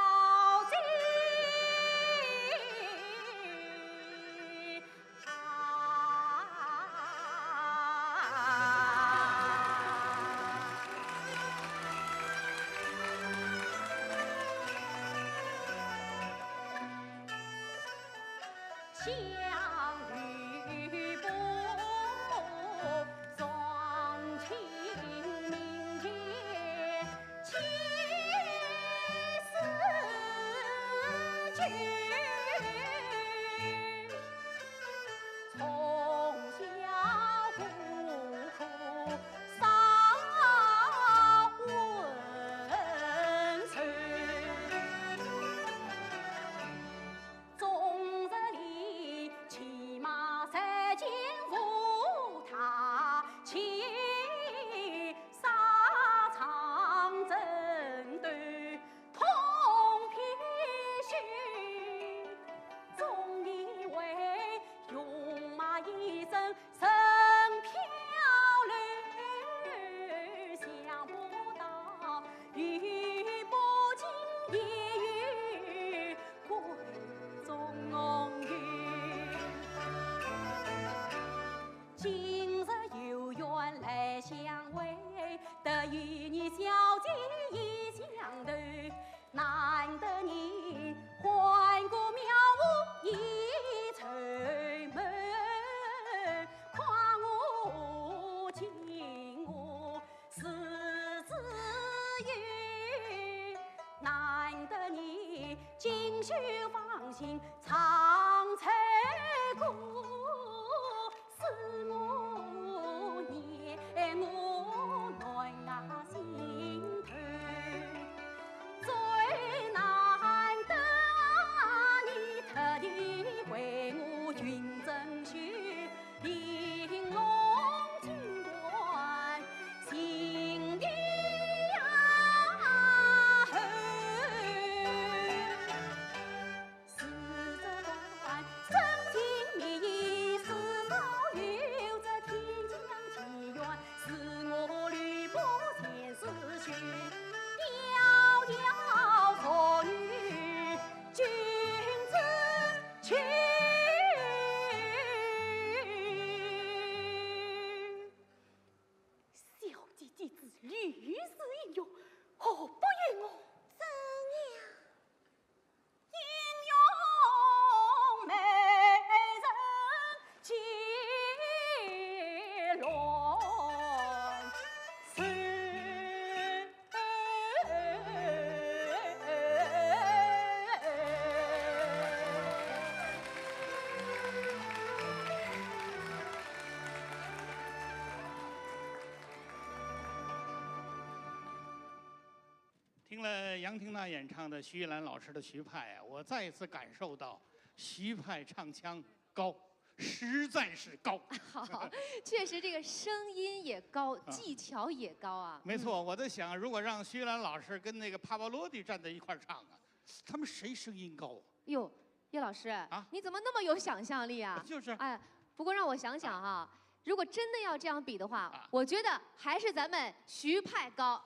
刚听到演唱的徐艺兰老师的徐派啊，我再一次感受到徐派唱腔高，实在是高。好，确实这个声音也高，技巧也高啊。没错，我在想，如果让徐艺兰老师跟那个帕瓦罗蒂站在一块儿唱啊，他们谁声音高啊？哟，叶老师，啊你怎么那么有想象力啊？就是哎，不过让我想想哈，如果真的要这样比的话，啊我觉得还是咱们徐派高。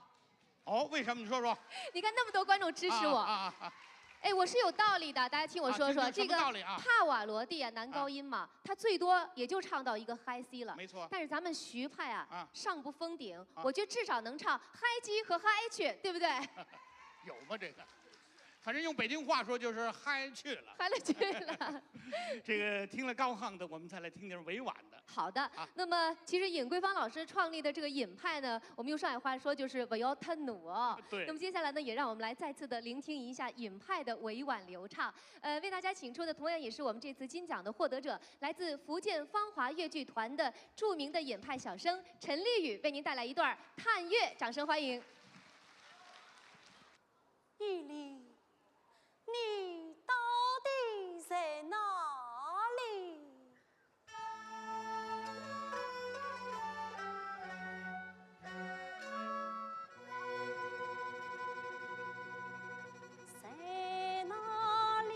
哦，为什么？你说说。你看那么多观众支持我，啊啊啊啊！哎，我是有道理的，大家听我说说，啊听听这个什么道理啊帕瓦罗蒂啊，男高音嘛，他最多也就唱到一个 high C 了，没错但是咱们徐派啊，啊上不封顶，啊我觉得至少能唱 high G 和 high H，对不对？有吗？这个，反正用北京话说就是嗨去了。嗨了去了。这个听了高亢的，我们再来听听委婉的。好的，那么其实尹桂芳老师创立的这个尹派呢，我们用上海话说就是勿要太奴哦。对那么接下来呢，也让我们来再次的聆听一下尹派的委婉流畅。呃，为大家请出的同样也是我们这次金奖的获得者，来自福建芳华越剧团的著名的尹派小生陈丽雨，为您带来一段《探月》，掌声欢迎。玉林，你到底在哪里？在哪里？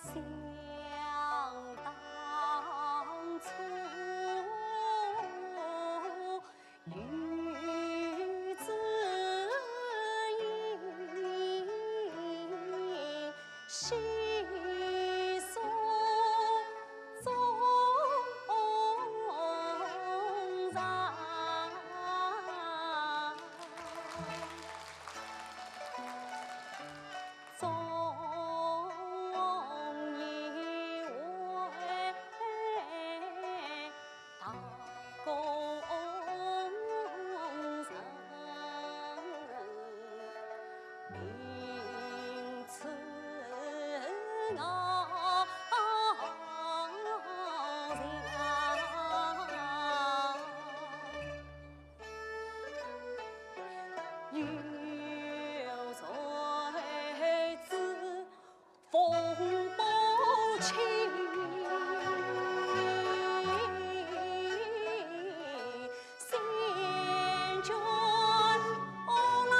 想当初，游子吟西苏中上。 终以为大功臣，名次昂扬。 有才子风不轻，先君王郎。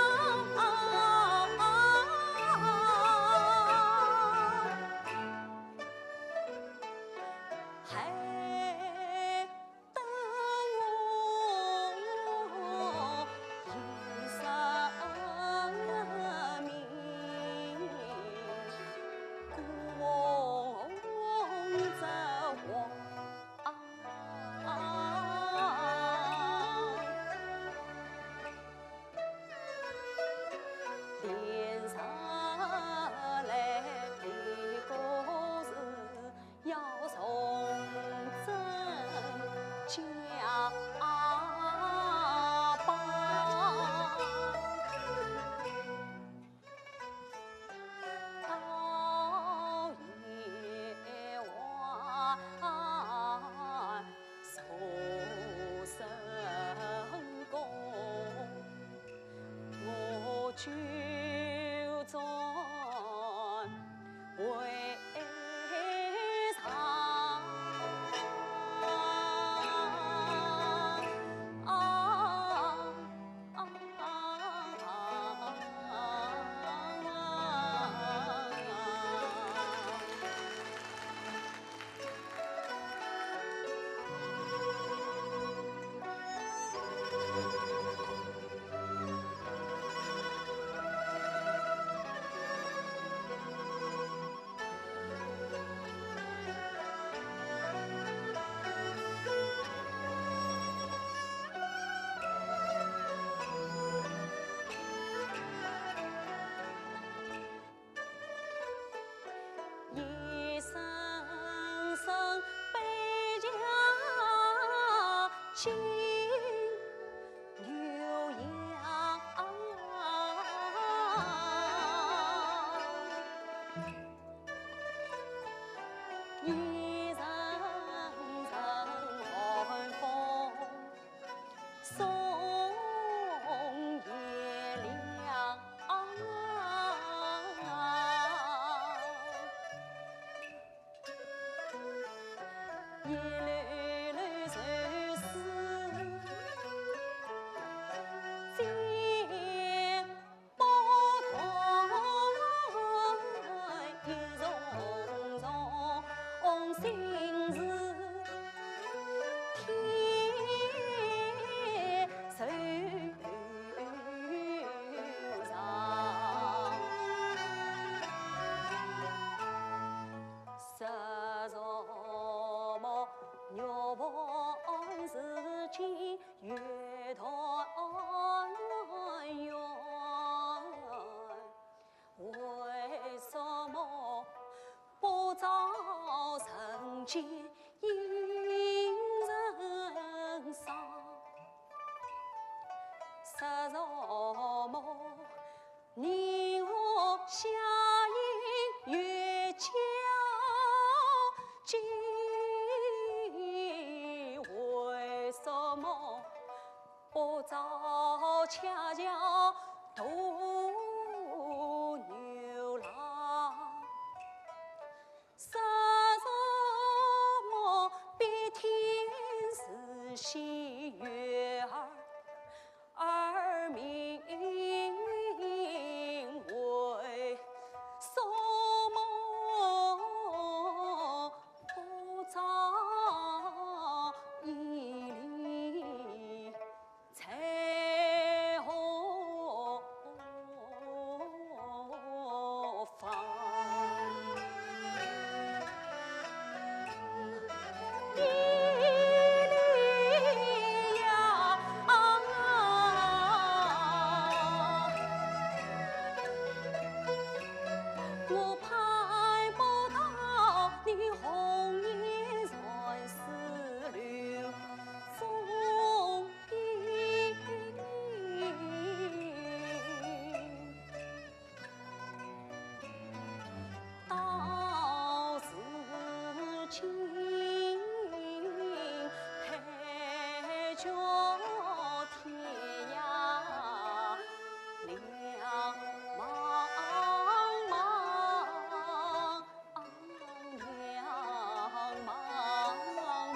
牛羊。一阵阵寒风送月亮。 一粒粒愁思在波涛，一重重心事添愁。 日照么，玉盘似锦，月团圆。为什么不照人间 引人伤。日照么，你我相依又交集，为什么不照恰巧途牛郎？ 日照么，比天似线月儿儿明，为什么不照一粒 在何方？你呀，我盼不到你红颜才似流 风雨。到如今，海角天涯两茫茫。 两茫茫。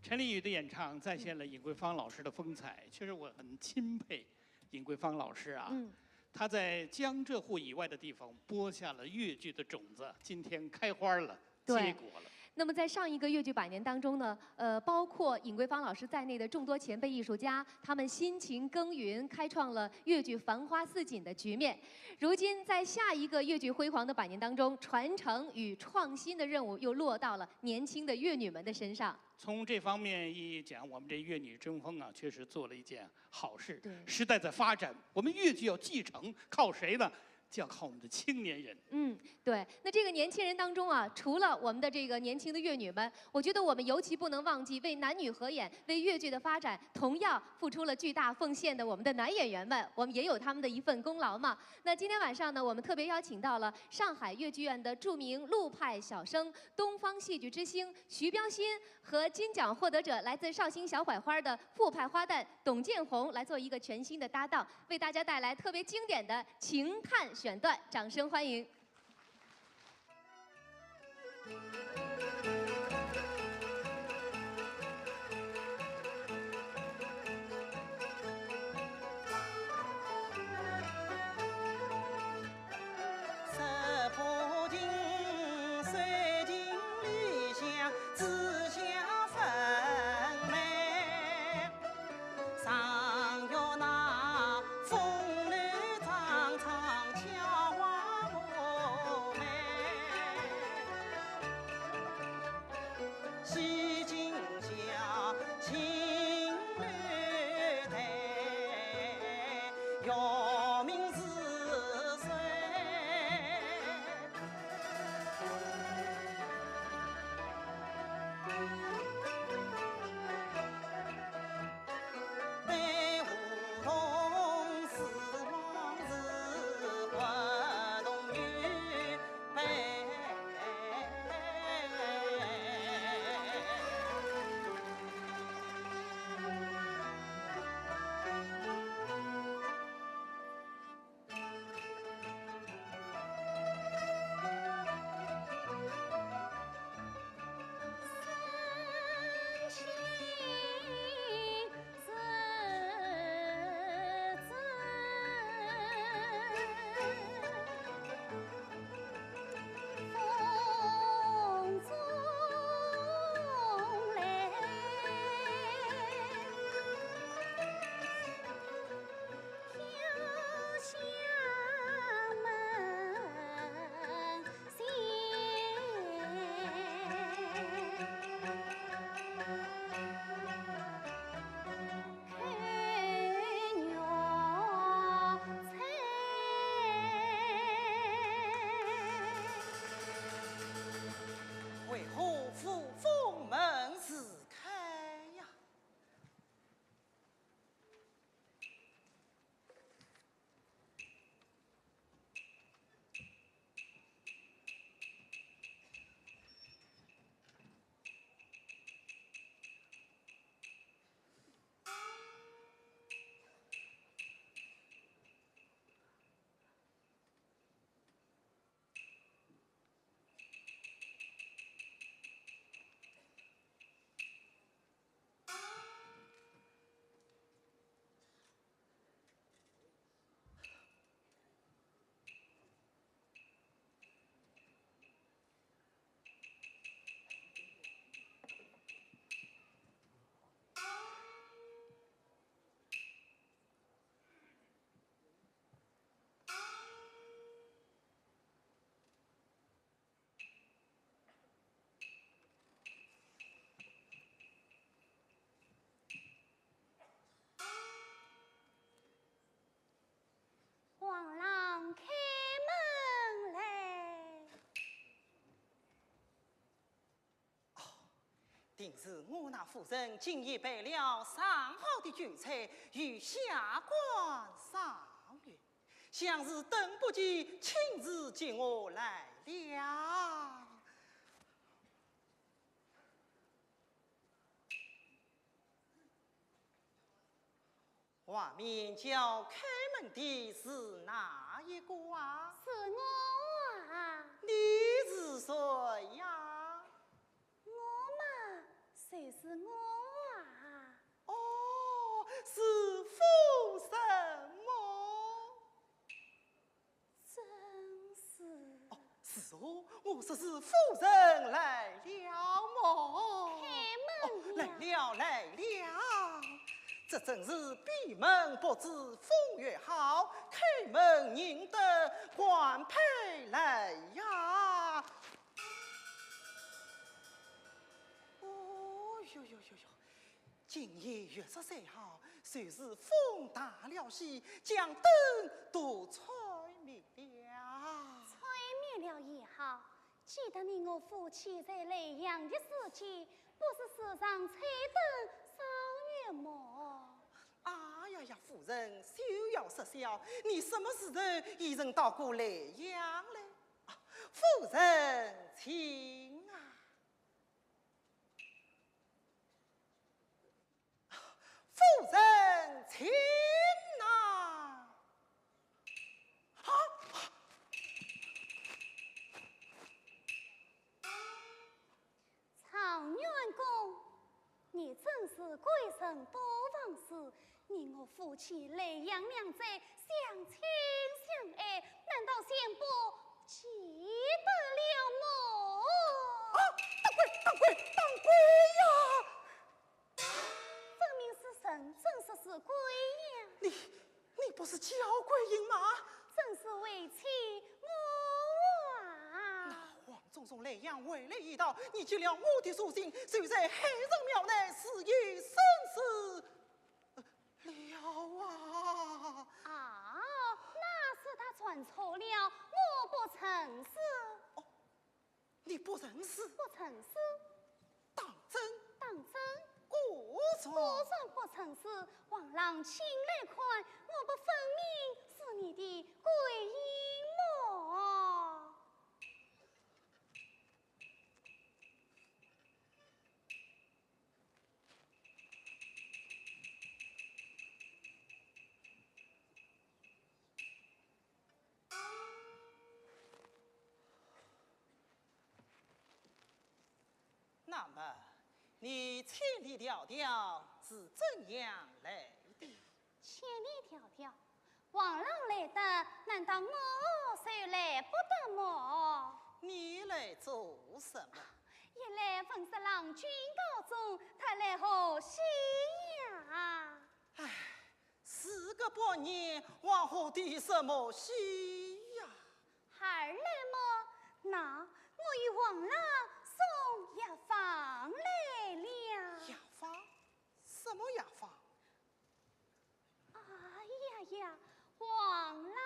陈丽雨的演唱再现了尹桂芳老师的风采，其实我很钦佩尹桂芳老师啊。嗯。她在江浙沪以外的地方播下了越剧的种子，今天开花了，对。结果了。那么在上一个越剧百年当中呢，呃，包括尹桂芳老师在内的众多前辈艺术家，他们辛勤耕耘，开创了越剧繁花似锦的局面。如今，在下一个越剧辉煌的百年当中，传承与创新的任务又落到了年轻的越女们的身上。从这方面一讲，我们这越女争锋啊，确实做了一件好事，对。时代在发展，我们越剧要继承，靠谁呢？ 就要靠我们的青年人。嗯，对。那这个年轻人当中啊，除了我们的这个年轻的越女们，我觉得我们尤其不能忘记为男女合演、为越剧的发展同样付出了巨大奉献的我们的男演员们，我们也有他们的一份功劳嘛。那今天晚上呢，我们特别邀请到了上海越剧院的著名陆派小生、东方戏剧之星徐标新 和金奖获得者来自绍兴小槐花的傅派花旦董建宏来做一个全新的搭档，为大家带来特别经典的评弹选段，掌声欢迎。为何府封门自开呀？ 王郎开门来。哦，定是我那夫人今夜备了上好的酒菜，与下官赏月。 想是等不及，亲自接我来了。外面叫开门的是哪一个啊？是我啊。你是谁呀？ 我嘛，就是我啊。哦，是夫人么？正是。哦，是哦，我说是夫人来了么？开门了。哦，来了，来了。这正是闭门不知风月好，开门认得，官配来呀。 哦哟哟哟哟，今夜月色虽好，就是风大了些，将灯都吹灭了。吹灭了也好，记得你我夫妻在莱阳的时节，不是时常吹灯赏月么？哎呀呀，夫人，休要说笑，你什么时候一人到过莱阳来？啊，夫人请啊。 夫人请呐。啊！状元公，你真是贵人多忘事， 你我夫妻莱阳两载相亲相爱，难道先不记得了么？啊，打鬼，打鬼，打鬼呀！分明是人，怎说是鬼呀？你，你不是敫桂英吗？正是为妻我啊。那王忠从莱阳回来一道，你接了我的书信，就在海神庙内自缢身死 了啊！啊，那是他传错了，我不曾死。哦，你不曾死？不曾死。当真果然不曾死，王郎请来看，我不分明是你的桂英么？那么，你千里迢迢是怎样来的？千里迢迢，王郎来得，难道我就来不得么？你来做什么？一来问是郎君高中，二来贺喜呀。唉， 时隔百年，往后的什么喜呀？二来么，那我与王郎送药方来了。药方？什么药方？哎呀呀，王郎啊！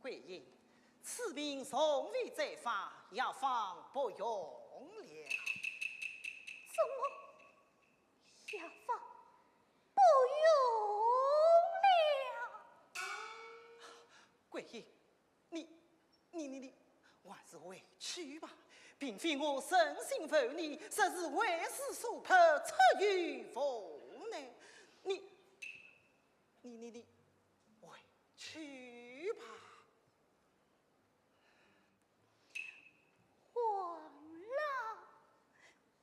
桂英，此病从未再发，药方不用了。怎么？ 药方不用了。桂英，你、你、你、你，还是回去吧。并非我存心负你，实是为时所迫，出于无奈。你、你、你、你，回去吧。 王郎，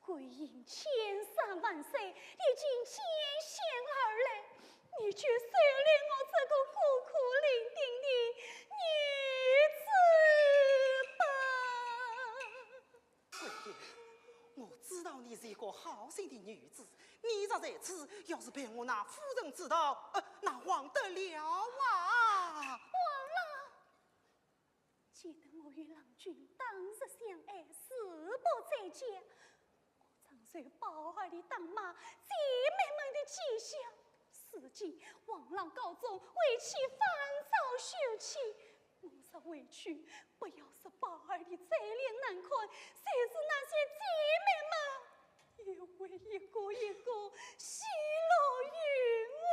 桂英千山万水，已经蹇跈而来，你就收留我这个孤苦伶仃的女子吧。桂英，我知道你是一个好心的女子，你若在此，要是被我那夫人知道，呃，那还得了啊！王郎，君当日相爱，誓不再嫁。我常受宝二爷打骂，姐妹们的讥笑。如今皇上高中，为妻烦躁休妻。我若回去，不要说宝二爷嘴脸难看，就是那些姐妹们也会一个一个奚落于我。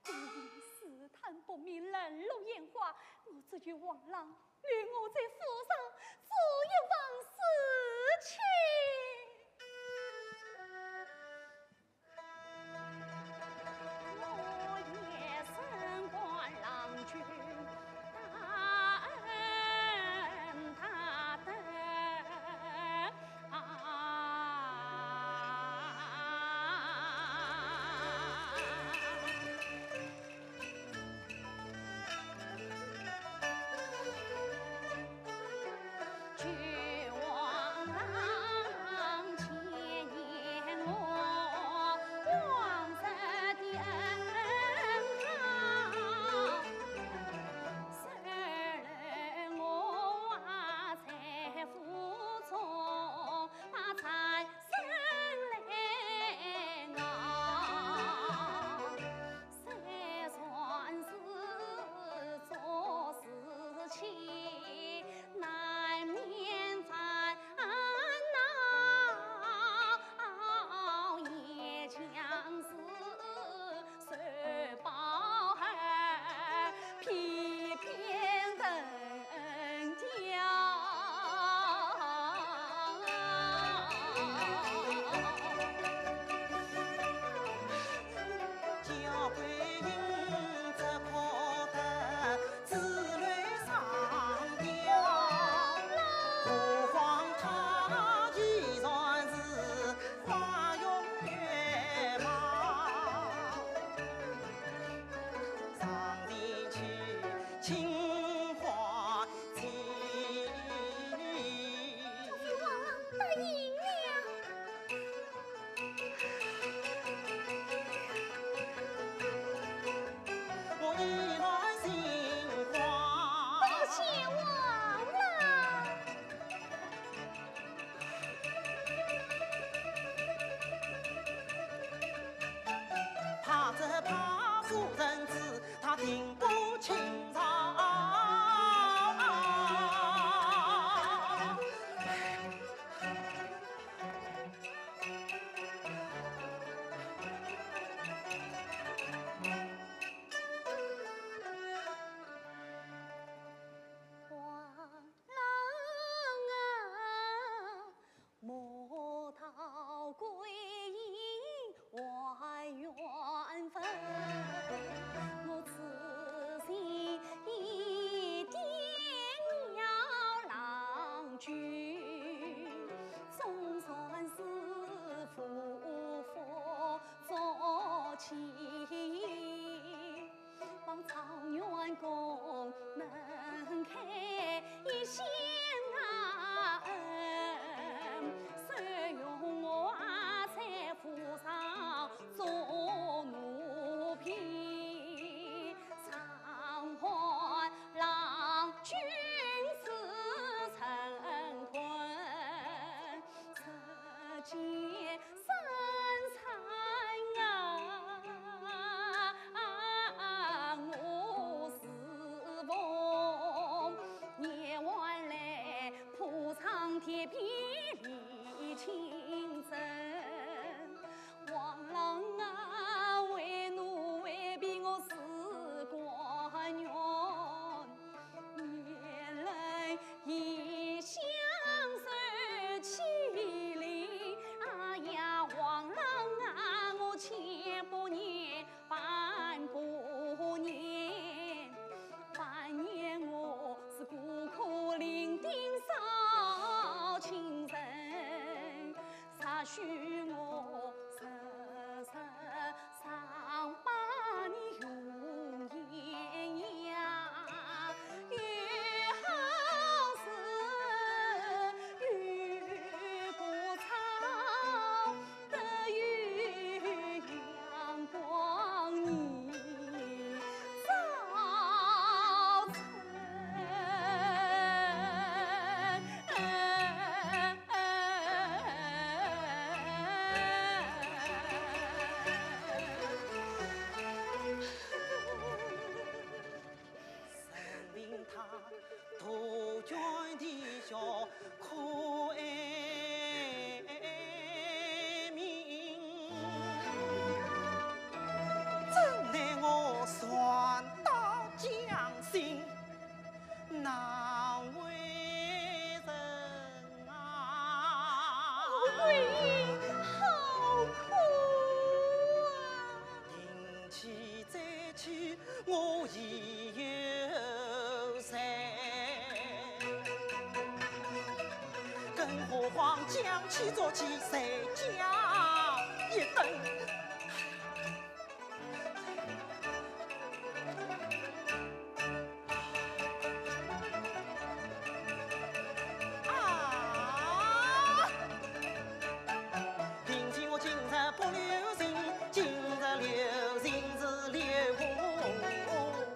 姑娘试探不明，冷落眼花，我只求皇上留我在府上做一房侍妾。我也升官郎君大恩大德。 我奉皇上答应了。多谢皇上。起再起，我已有罪。更何况将起做起，谁家一等？啊！ 凭借我今日不留情，今日留情是留无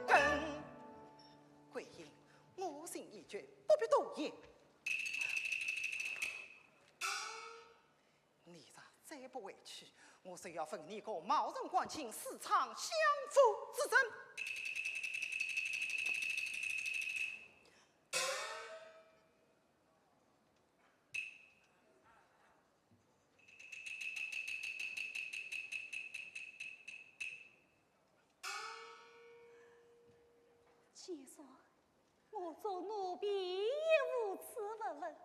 根。桂英，我心已决，不必多言。你若再不回去，我就要问你个冒认官亲，私闯相府之罪。 既然我做奴婢也无此不能，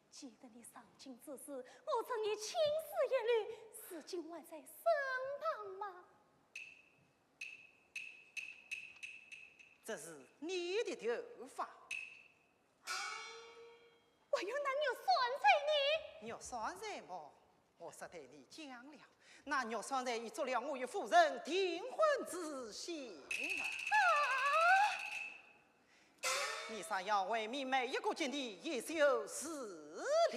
既得你上京之事，我赠你青丝一缕，如今还在身旁吗？这是你的头发。 还有那玉扇坠呢？玉扇坠么，我是对你讲了，那玉扇坠已做了我与夫人订婚之信了。啊！你若要为民每一个节日也就是了。 是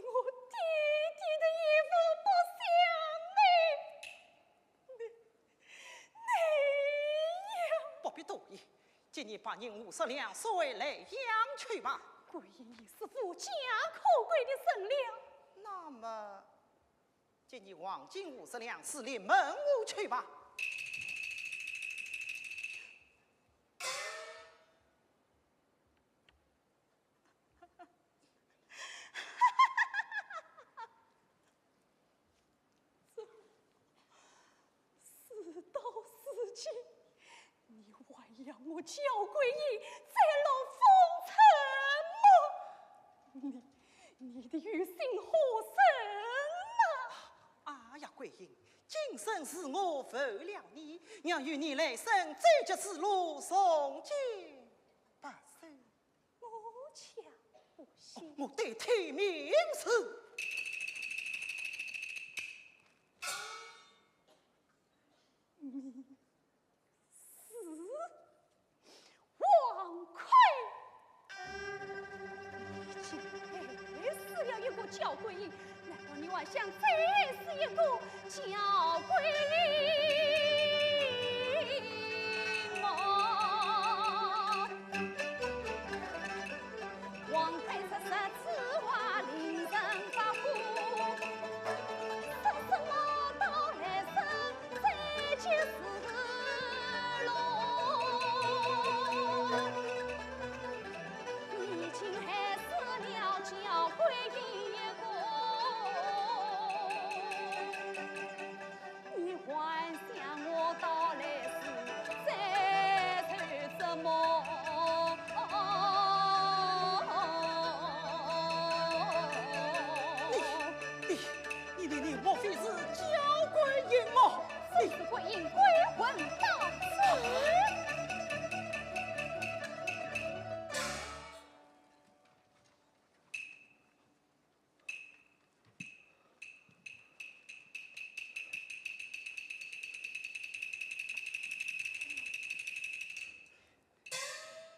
我爹爹的一幅不祥的，你，你呀！不必多言，给你白银五十两，收回来养去吧。桂英已是无家可归的人了。那么，给你黄金五十两，自立门户去吧。 这事到如今，你还要我焦桂英再落风尘吗？你，你的于心何忍呐？哎呀，桂英，今生是我负了你，让与你来生再结丝路，重结白首。 我却不信。我对天明誓，你是王魁。你竟害死了一个焦桂英，难道你还想再害死一个焦桂英吗？ 王魁说十指花令人发火，说什么到来生再结丝路，你竟害死了焦桂英一个。 你还想我到来世再受折磨？你，你，你，你，你莫非是焦桂英么？你是桂英，鬼魂到此。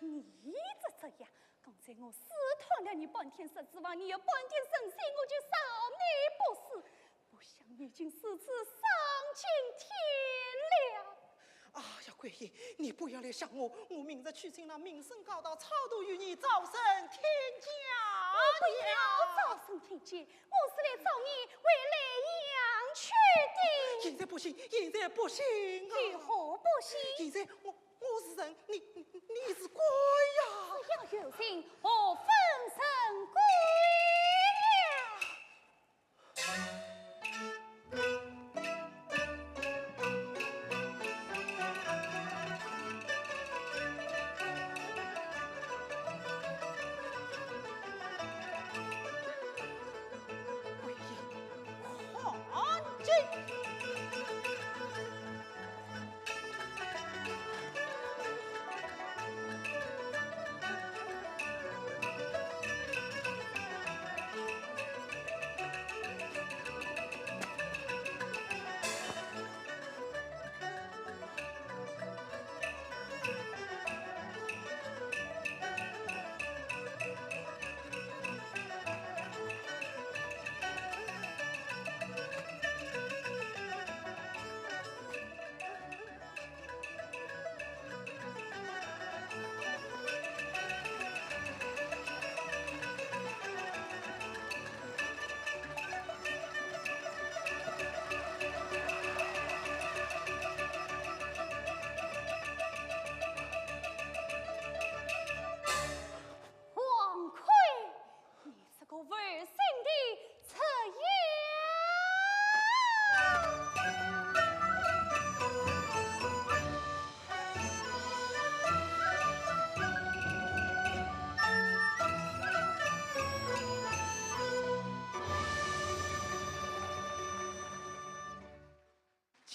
你这只呀，刚才我试探了你半天十指房，你有半点神心，我就饶你不死。不想你竟如此丧尽天良。 哎呀，桂英，你不要来吓我，我明日去请那名声高大、超度于你，早升天家。我不要早升天家，我是来找你回莱阳去的。现在不行，现在不行啊！有何不行？现在我，我是人，你，你，你是鬼呀！只要有人，何分神鬼呀？ 桂英，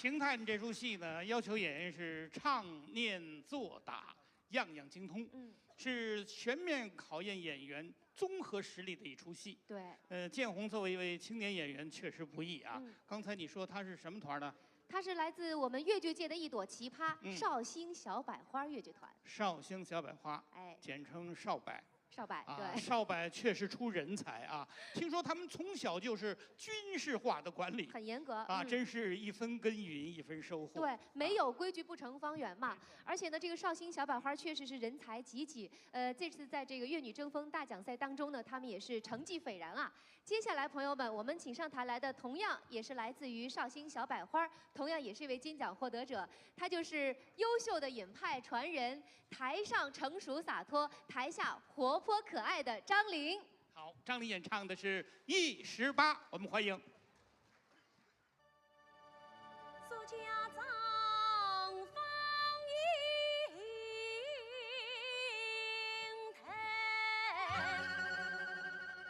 评弹这出戏呢，要求演员是唱念做打样样精通，嗯，是全面考验演员综合实力的一出戏。对。呃，建宏作为一位青年演员，确实不易啊。嗯刚才你说他是什么团的？他是来自我们越剧界的一朵奇葩，嗯绍兴小百花越剧团。绍兴小百花，哎，简称绍百。绍百，啊，对，绍百确实出人才啊！听说他们从小就是军事化的管理，很严格啊，嗯真是一分耕耘一分收获。对，没有规矩不成方圆嘛。而且呢，这个绍兴小百花确实是人才济济。呃，这次在这个越女争锋大奖赛当中呢，他们也是成绩斐然啊。接下来，朋友们，我们请上台来的同样也是来自于绍兴小百花，同样也是一位金奖获得者，他就是优秀的尹派传人，台上成熟洒脱，台下活泼可爱的张琳。好，张琳演唱的是《一十八》，我们欢迎。宿家张芳英台，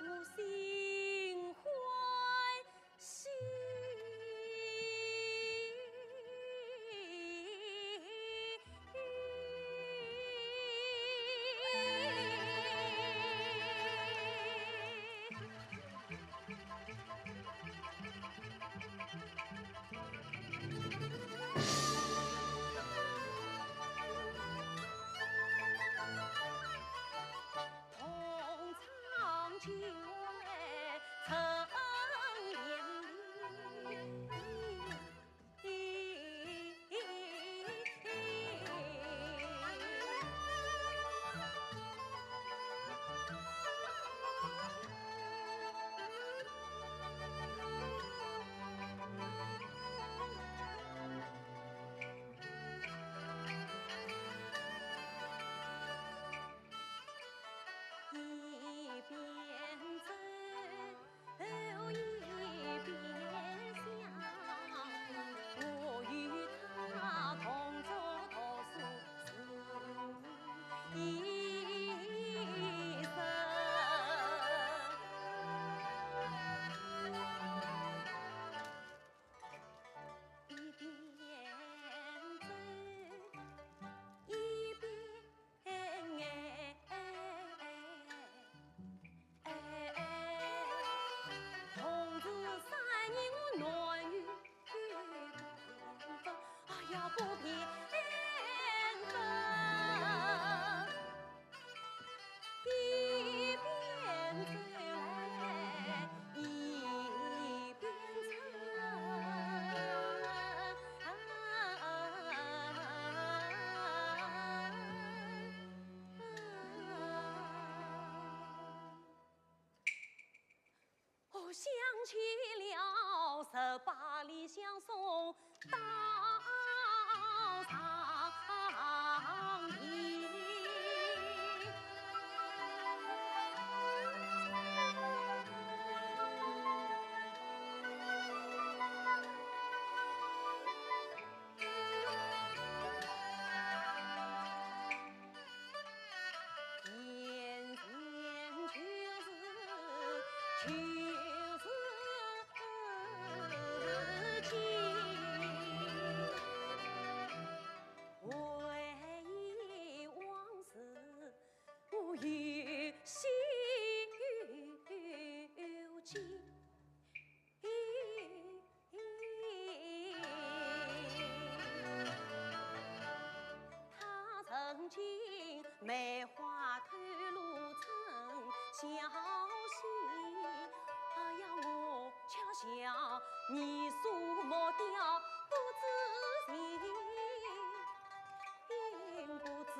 我心欢喜。 同唱京味陈年。 一边走，一边想，我与她同桌读书一生。一边走，一边 哎，哎，哎，哎，同志三人我难有同分，哎呀，不平分。一边走来，一边唱。 我想起了十八里相送到长亭。眼前就是，就是情。回忆往事，我有喜有悲。 她曾经梅花吐露成笑戏，哎呀，我却笑面如木雕，不知情，不知情。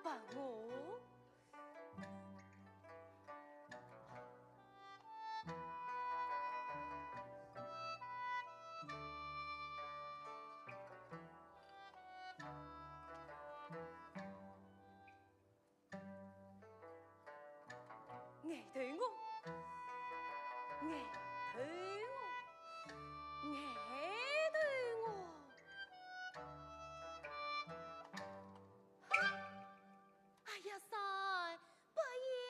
问我？爱豆我，爱豆我，爱豆我。哎呀，三伯呀！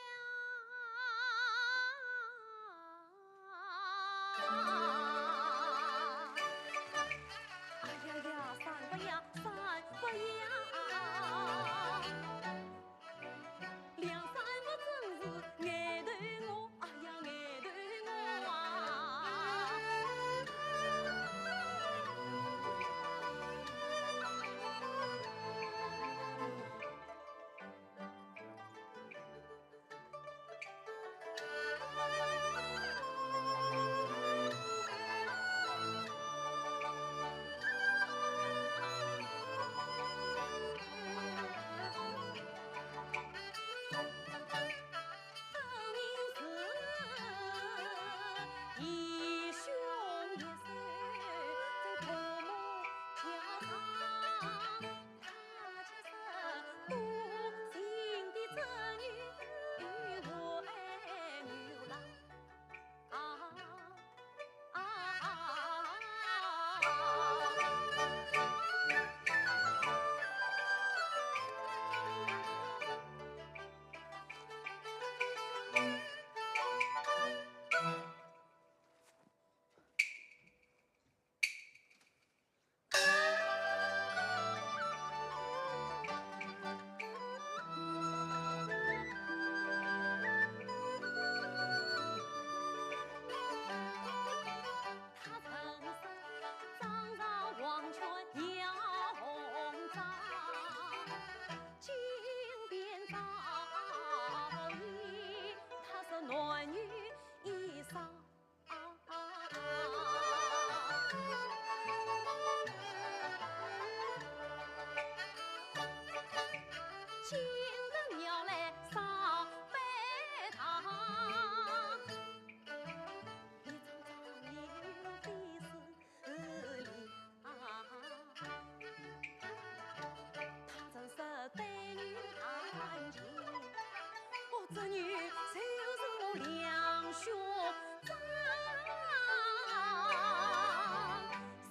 哎呀呀，三伯呀，三伯呀！ 梁山伯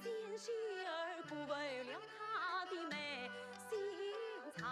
真是爱豆我，哎呀，爱豆我啊！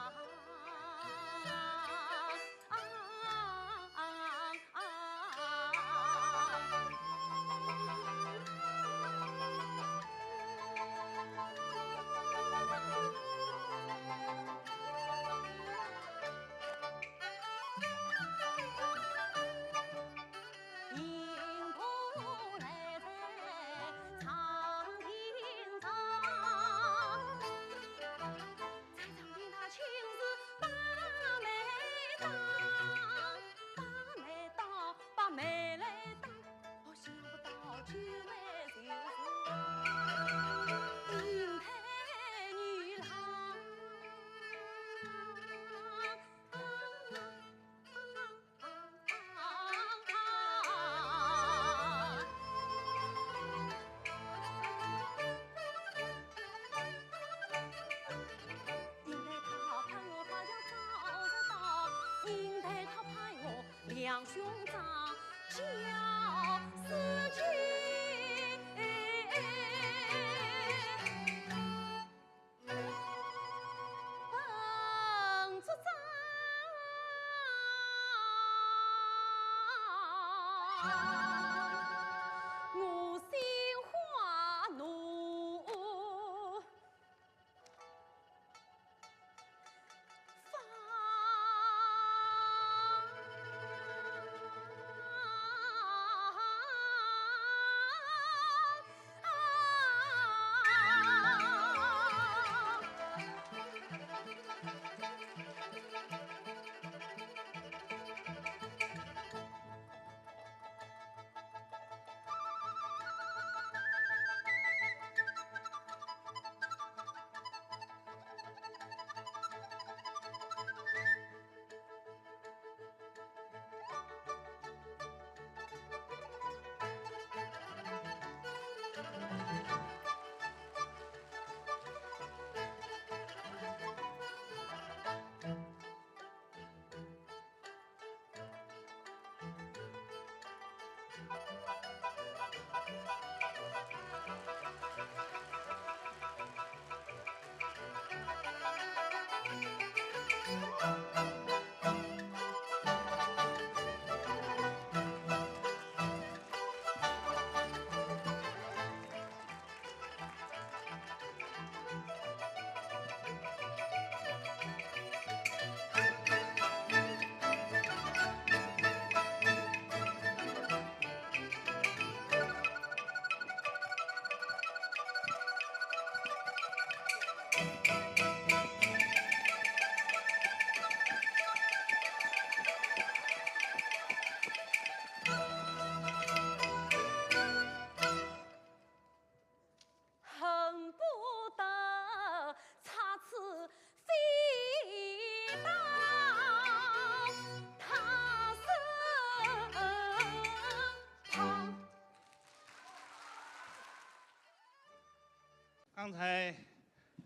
刚才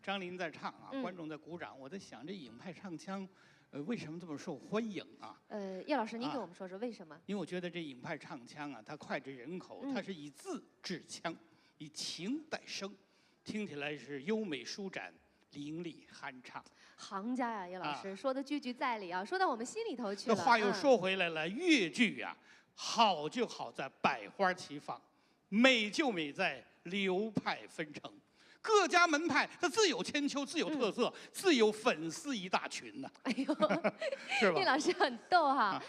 张琳在唱啊，嗯。观众在鼓掌，我在想这尹派唱腔，呃，为什么这么受欢迎啊？呃，叶老师，您给我们说说为什么？啊，因为我觉得这尹派唱腔啊，它脍炙人口，嗯。它是以字制腔，以情代声，听起来是优美舒展，凌厉酣畅。行家呀，叶老师，啊。说的句句在理啊，说到我们心里头去了。那话又说回来了，嗯。越剧啊，好就好在百花齐放。 美就美在流派纷呈，各家门派它自有千秋，自有特色，嗯。自有粉丝一大群呢。哎呦，是吧？叶老师很逗哈。啊。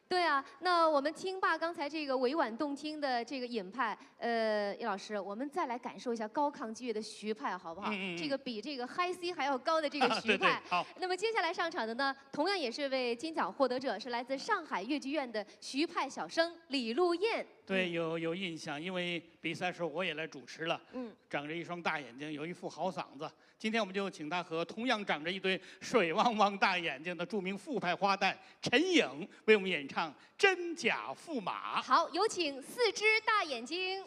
对啊，那我们听罢刚才这个委婉动听的这个尹派，呃，叶老师，我们再来感受一下高亢激越的徐派，好不好？嗯，嗯，嗯。这个比这个嗨C还要高的这个徐派。对，对，好。那么接下来上场的呢，同样也是位金奖获得者，是来自上海越剧院的徐派小生李露燕。 对，嗯。有，有印象，因为比赛时候我也来主持了。嗯。长着一双大眼睛，有一副好嗓子。今天我们就请她和同样长着一对水汪汪大眼睛的著名傅派花旦陈颖为我们演唱《真假驸马》。好，有请四只大眼睛。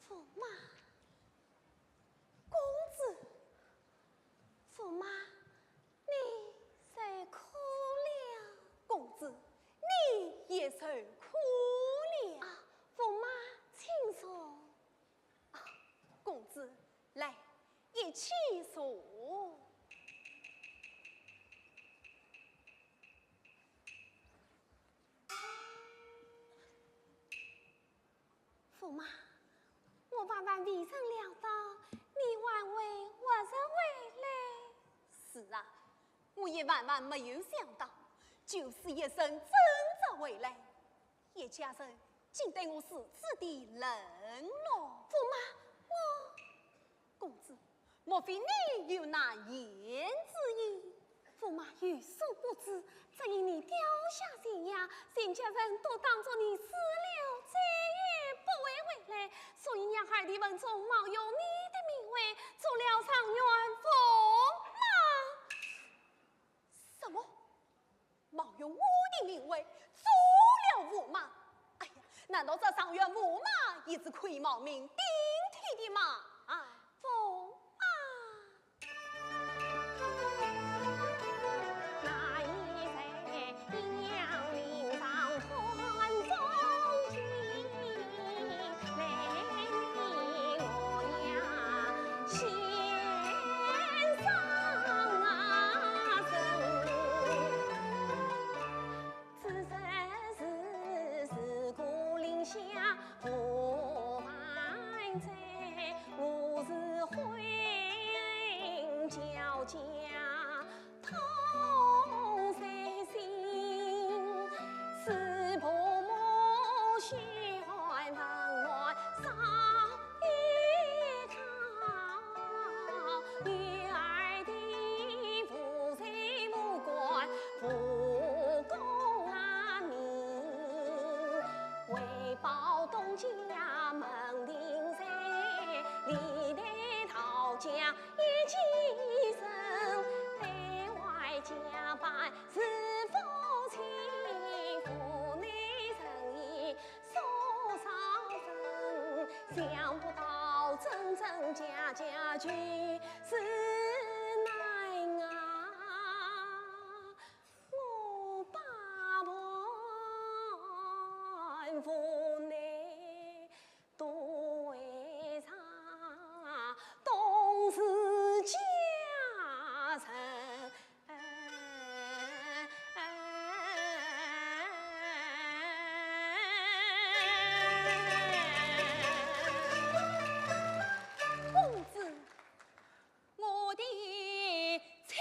驸马，公子，驸马，你受苦了。公子，你也受苦了。啊，驸马，请坐。啊，公子，来，一起坐。 驸马，我万万未曾料到你还会活着回来。是啊，我也万万没有想到，九死一生真的回来。叶家人竟对我如此的冷落。驸马，我…… 公子，莫非你有难言之隐？驸马有所不知，只因你掉下悬崖，全家人都当作你死了，再也不会回来，所以娘儿在坟中冒用你的名讳，做了状元驸马。什么？一只可以冒名顶替的马蜂啊！公子，我的妻。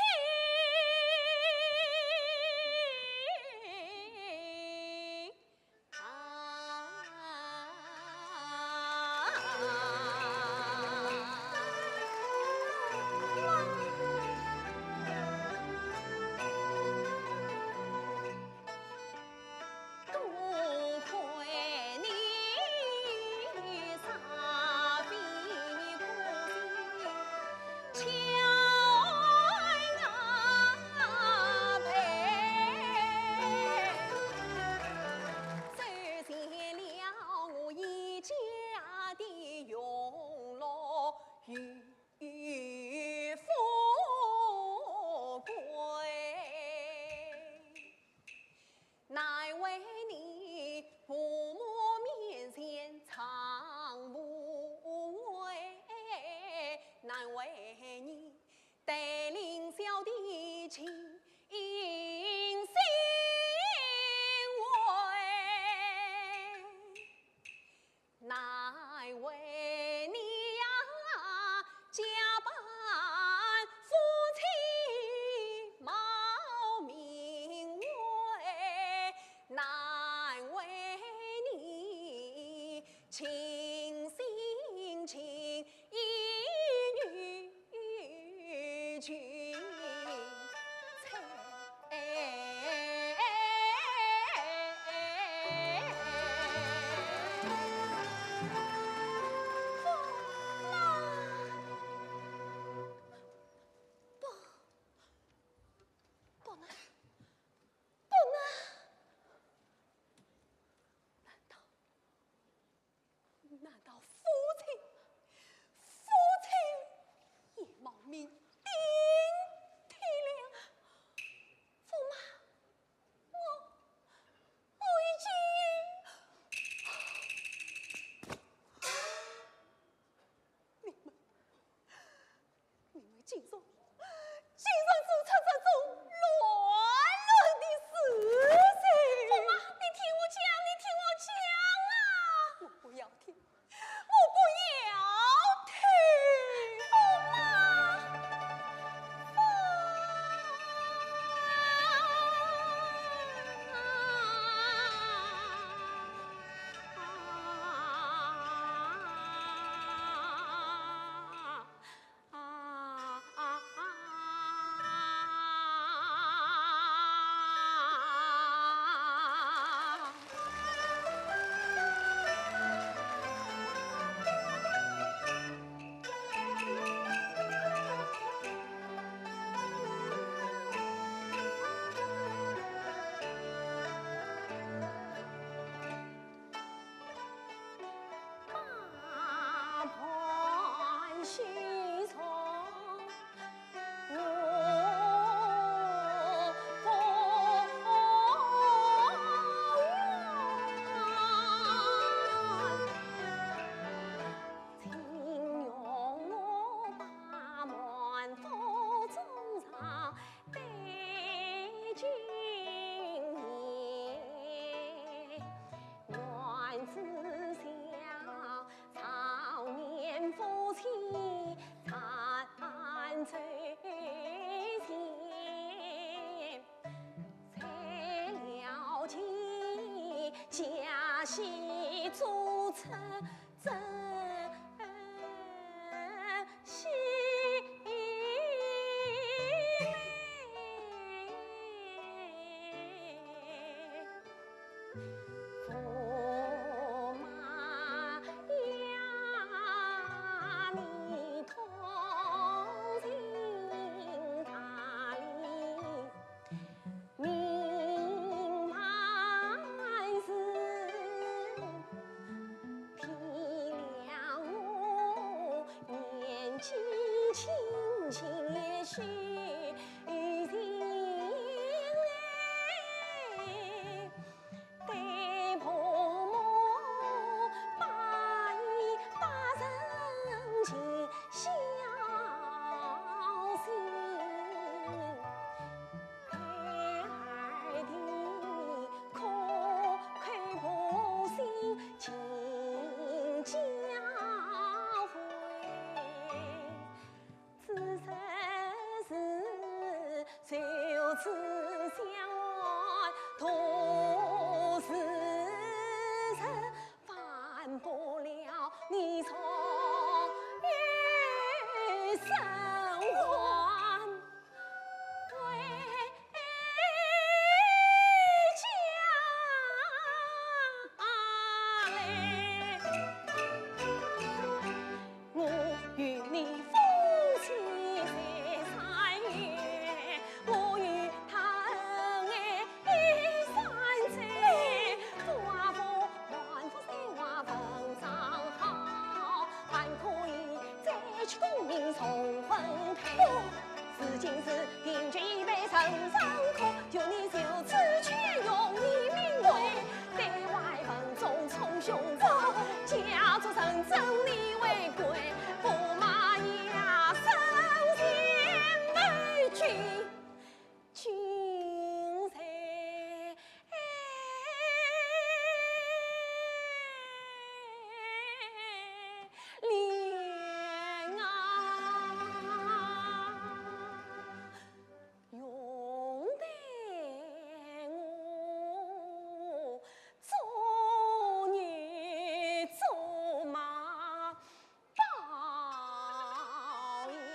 生还回家来。我与你夫妻在山野，我与他恩爱一山间。花无兰无山花粉上好，还可以再去功名重分配。如今是贫穷一辈人人苦，求你就此去容你名位，对外文种充胸罩，家族认证你为贵，驸马呀，身前美君。 君在脸啊，容得我做你做马。 报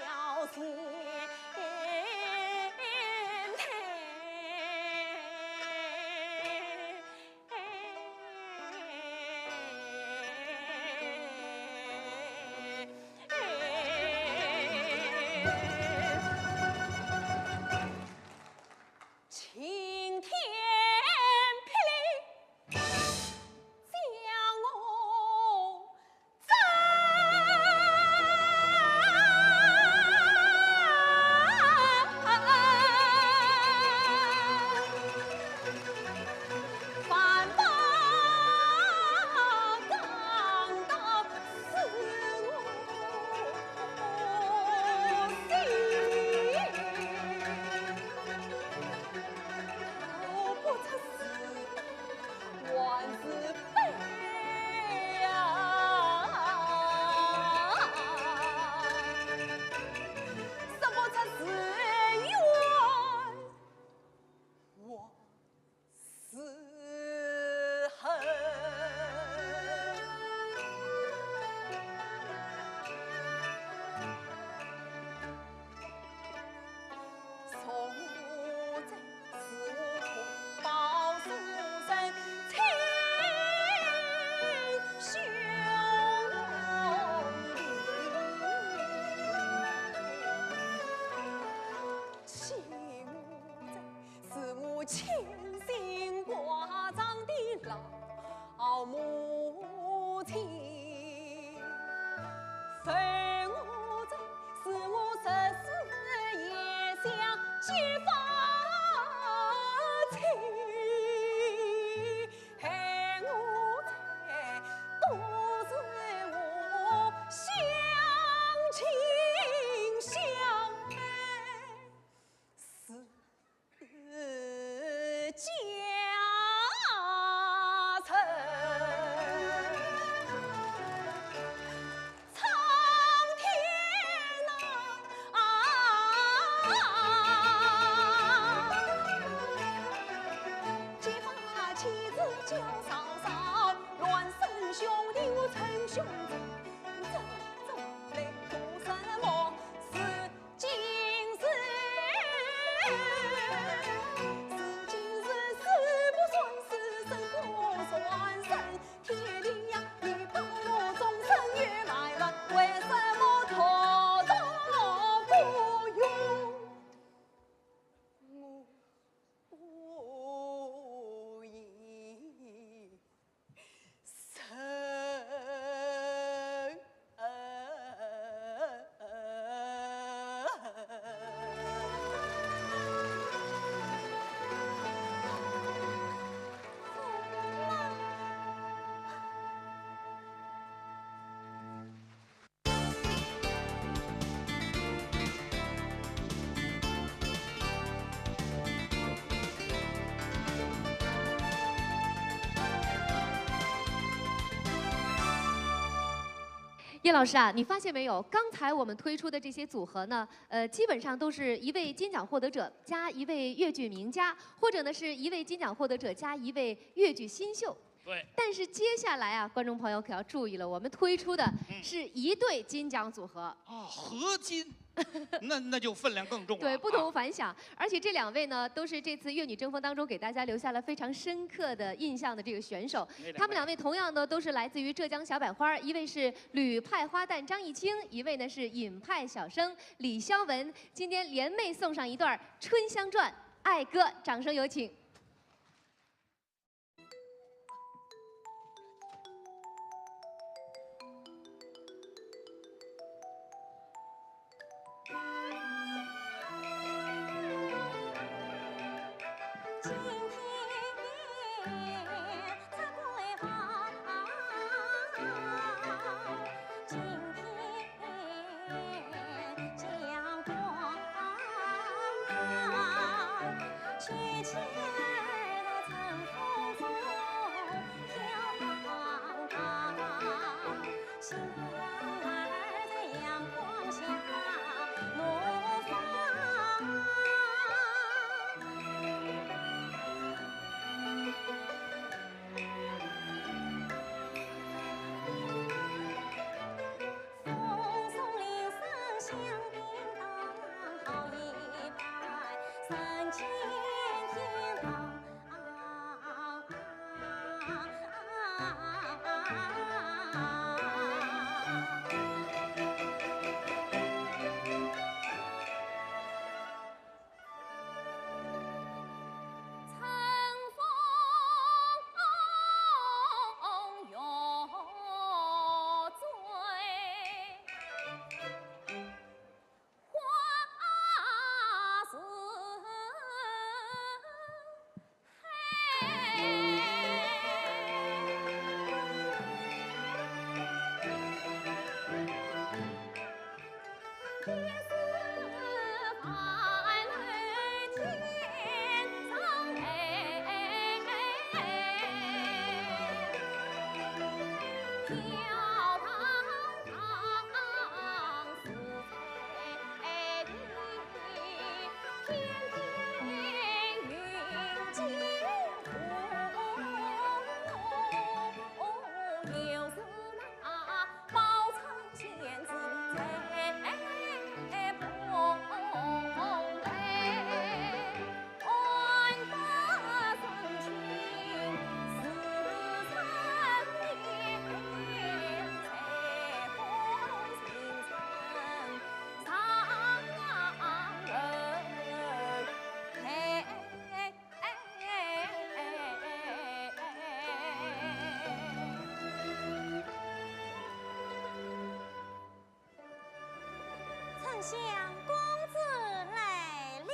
要前来。晴天霹雳 将我斩。反把钢刀刺我心。逃不出死 还是悲呀，说不出是冤还是恨。 从前是我同胞是人亲兄弟，欺我者是我千辛万苦的老母亲。 恨我者是我十世也想结发妻，害我者都是我相亲相爱。 是家仇。苍天啊，结发妻子叫嫂嫂，乱生兄弟我称兄长，这种来做什么事？ 今日，如今是死不算死，生不算生，天地呀，你把我终身也埋了，为什么逃到不用我也 叶老师啊，你发现没有？刚才我们推出的这些组合呢，呃，基本上都是一位金奖获得者加一位越剧名家，或者呢是一位金奖获得者加一位越剧新秀。对。但是接下来啊，观众朋友可要注意了，我们推出的是一对金奖组合。嗯。哦，合金，那，那就分量更重了。对，不同凡响。啊。而且这两位呢，都是这次《越女争锋》当中给大家留下了非常深刻的印象的这个选手。哪两位？他们两位同样呢，都是来自于浙江小百花儿，一位是旅派花旦张艺兴，一位呢是尹派小生李肖文。今天联袂送上一段《春香传》爱歌，掌声有请。春香公子来了。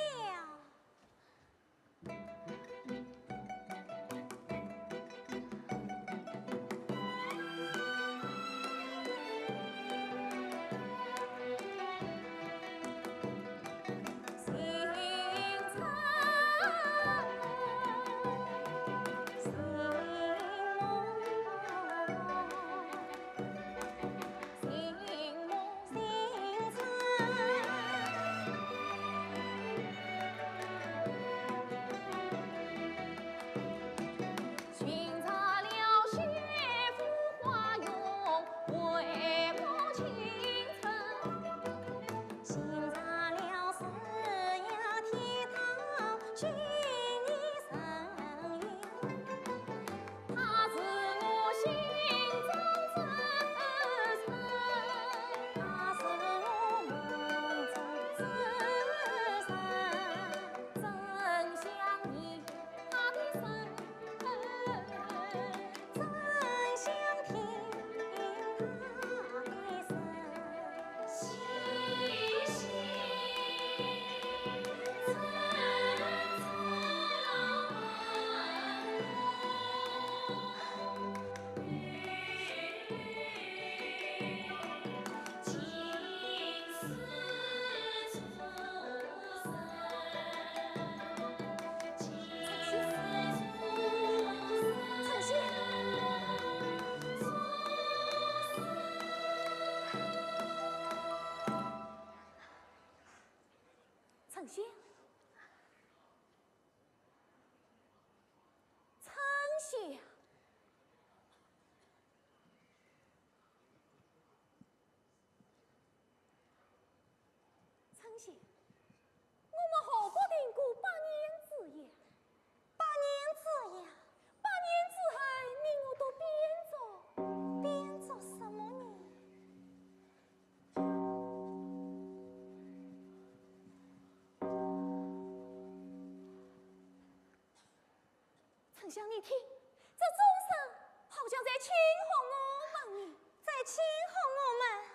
想你听，这钟声好像在轻唤我们呢。在轻唤我们。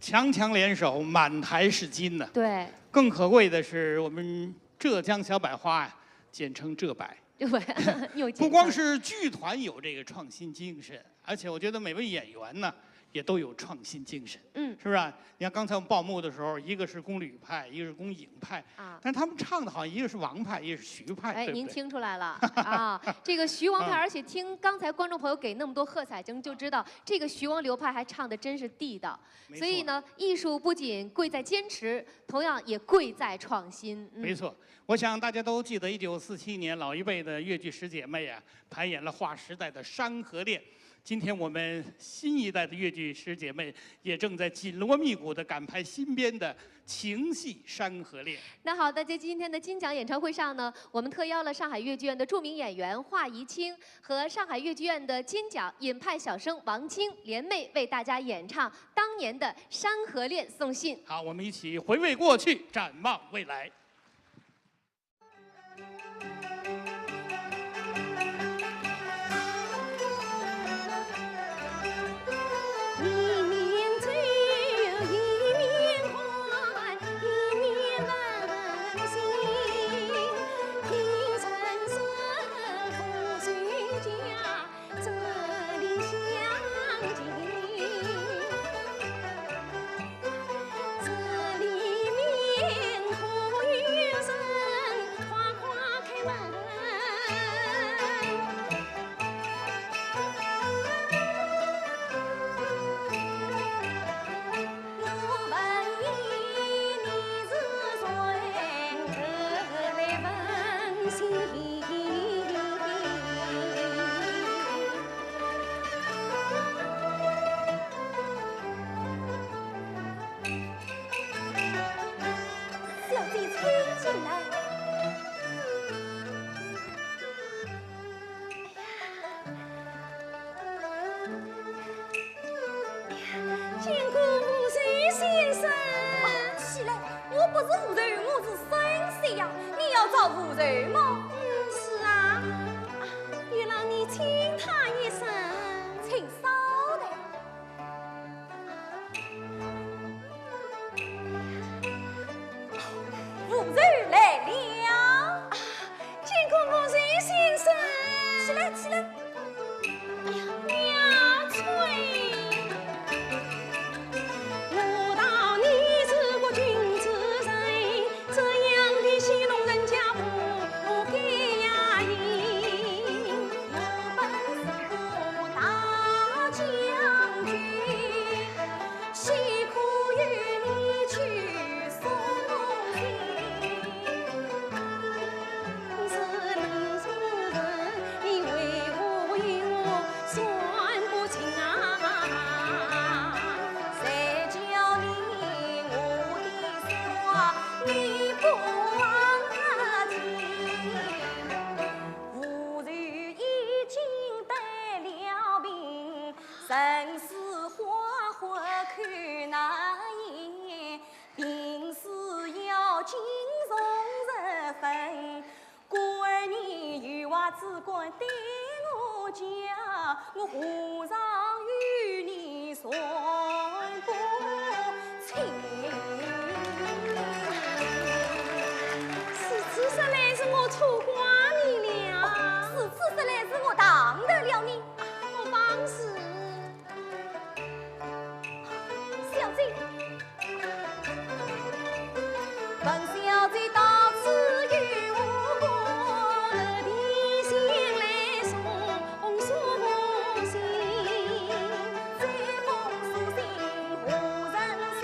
强强联手，满台是金呢。对。更可贵的是，我们浙江小百花呀，简称浙百。对，又见到了。不光是剧团有这个创新精神，而且我觉得每位演员呢，也都有创新精神。嗯。是不是啊？你看刚才我们报幕的时候，一个是宫吕派，一个是宫影派，啊。但是他们唱的好像一个是王派，一个是徐派，哎，对不对？您听出来了啊？这个徐王派，嗯。而且听刚才观众朋友给那么多喝彩声，就知道这个徐王流派还唱的真是地道。没错。所以呢，艺术不仅贵在坚持，同样也贵在创新。嗯。没错，我想大家都记得一九四七年，老一辈的越剧十姐妹啊，排演了划时代的《山河恋》。今天我们新一代的越剧十姐妹也正在紧锣密鼓地赶排新编的情戏《山河恋》。那好，那在今天的金奖演唱会上呢，我们特邀了上海越剧院的著名演员华怡清和上海越剧院的金奖尹派小生王菁联袂为大家演唱当年的《山河恋》送信。好，我们一起回味过去，展望未来。只管对我讲，我何尝与你算不清？如此说来是我错怪你了。哦，如此说来是我当得了你。我方是 小姐。本小姐到此有何故？特地前来送书信，这封书信何人写？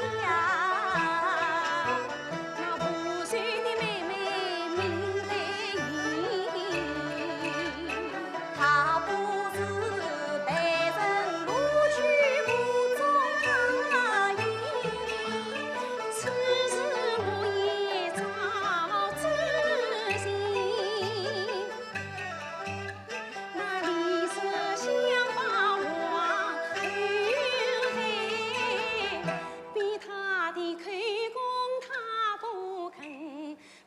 那无罪的妹妹名黛英。 她不是被人录取府中花影，此事我也早知情。那李氏想把我陷害，被她的口供她不肯，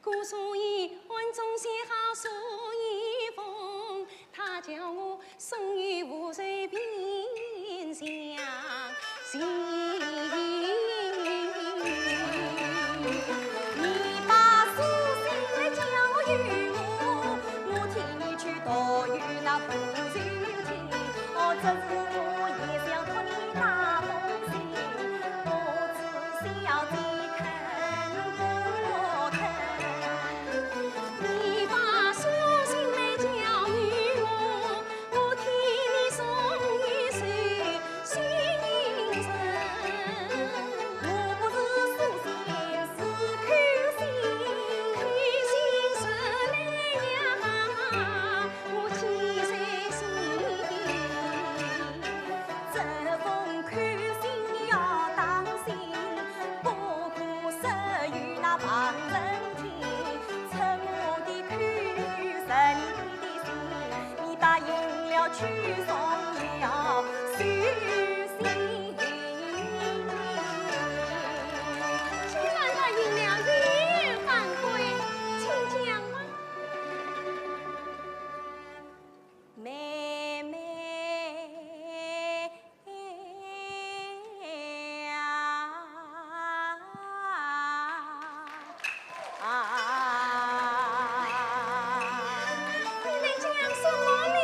故所以暗中写好书一封，她叫我送与无罪卞相信。你把书信交与我，我替你去读与那无罪卞相。哦，这是我也想托你那封信，不知 小姐肯不肯？你把书信来交与我，我替你送与谁？信人。我不是书信，是口信。口信说来呀，我记在心。 这封口信你要当心，不可说与那旁人听。称我的口，是你的信，你答应了去送了书信。既然答应了，有何反悔？请讲啊。 妹妹呀，啊，你在讲什么呢？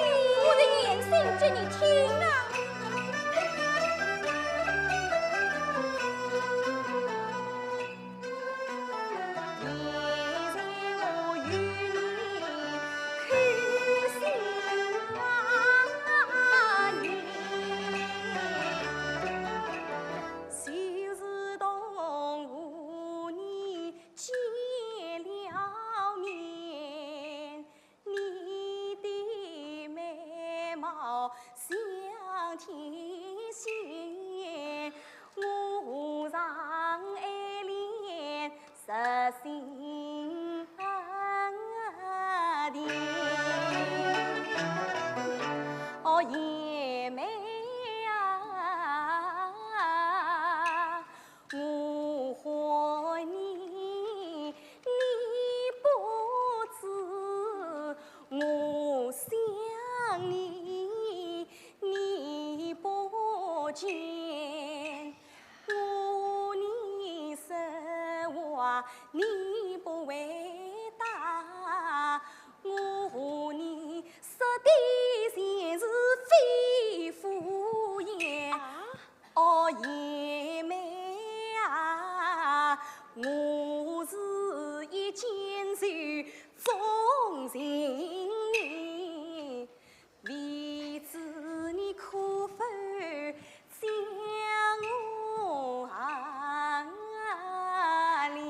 我的言信给你听啊。 你的眉毛像天线，我何尝爱恋实心的。哦，贤妹啊， 我恨你，你不知；我想你，你不见。我和你说话，你不回答。我和你说的全是肺腑言。啊？ 哦，贤妹啊，我是一见就钟情你，未知你可否将我爱恋？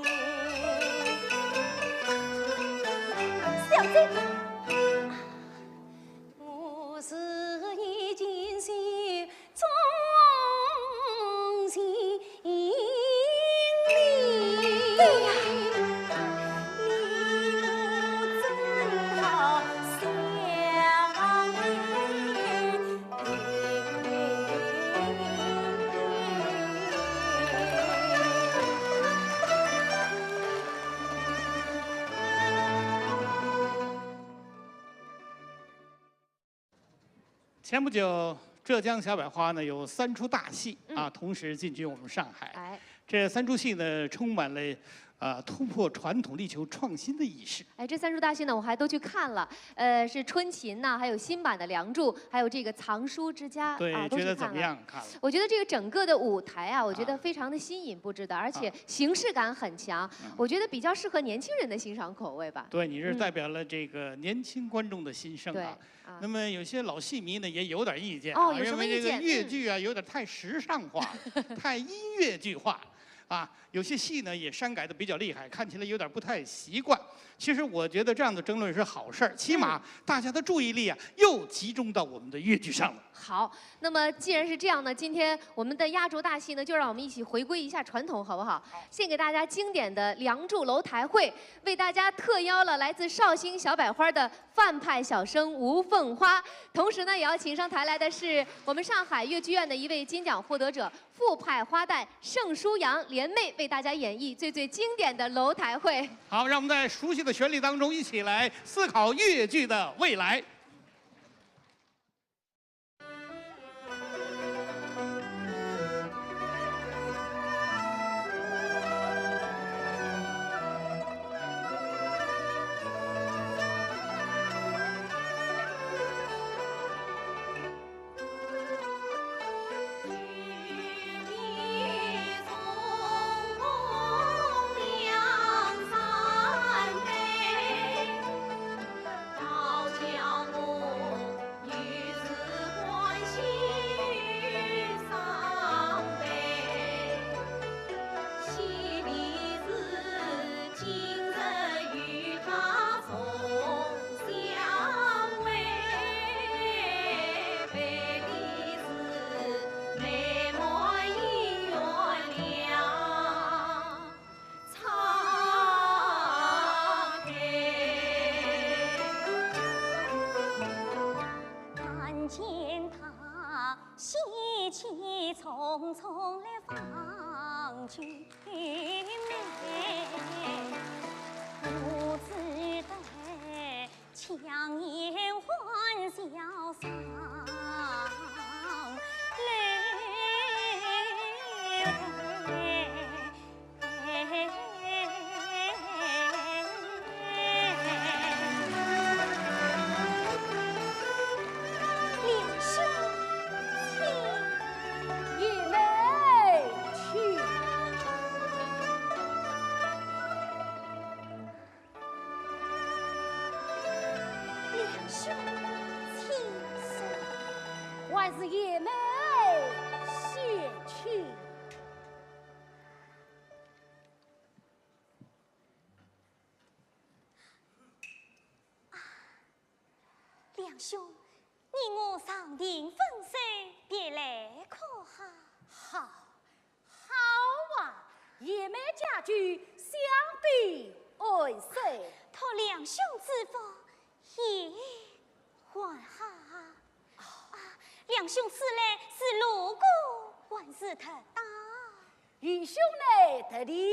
前不久，浙江小百花呢有三出大戏啊，嗯。同时进军我们上海。哎。这三出戏呢，充满了，呃，突破传统、力求创新的意识。哎，这三出大戏呢，我还都去看了，呃，是《春琴》呐，还有新版的《梁祝》，还有这个《藏书之家》，对，啊，都去看了。觉得怎么样？看了？我觉得这个整个的舞台啊，我觉得啊。非常的新颖布置的，而且啊。形式感很强，嗯。我觉得比较适合年轻人的欣赏口味吧。对，你是代表了这个年轻观众的心声啊。嗯。对。 啊。那么有些老戏迷呢，也有点意见啊，哦，有什么意见？认为这个越剧啊，嗯。有点太时尚化，太音乐剧化啊。有些戏呢，也删改的比较厉害，看起来有点不太习惯。其实我觉得这样的争论是好事儿，起码嗯。大家的注意力啊，又集中到我们的越剧上了。好，那么既然是这样呢，今天我们的压轴大戏呢，就让我们一起回归一下传统，好不好？好。献给大家经典的《梁祝》楼台会，为大家特邀了来自绍兴小百花的 范派小生吴凤花。同时呢，也要请上台来的是我们上海越剧院的一位金奖获得者，傅派花旦盛舒阳联袂为大家演绎最最经典的楼台会。好，让我们在熟悉的旋律当中一起来思考越剧的未来。梁兄，请坐。还是贤妹先去。啊，梁兄，你我尚定分手，别来可好？好。 好啊，贤妹佳句，想必安生。托梁兄之福，也还好。啊，梁兄此来是路过，还是特到？愚兄呢，特地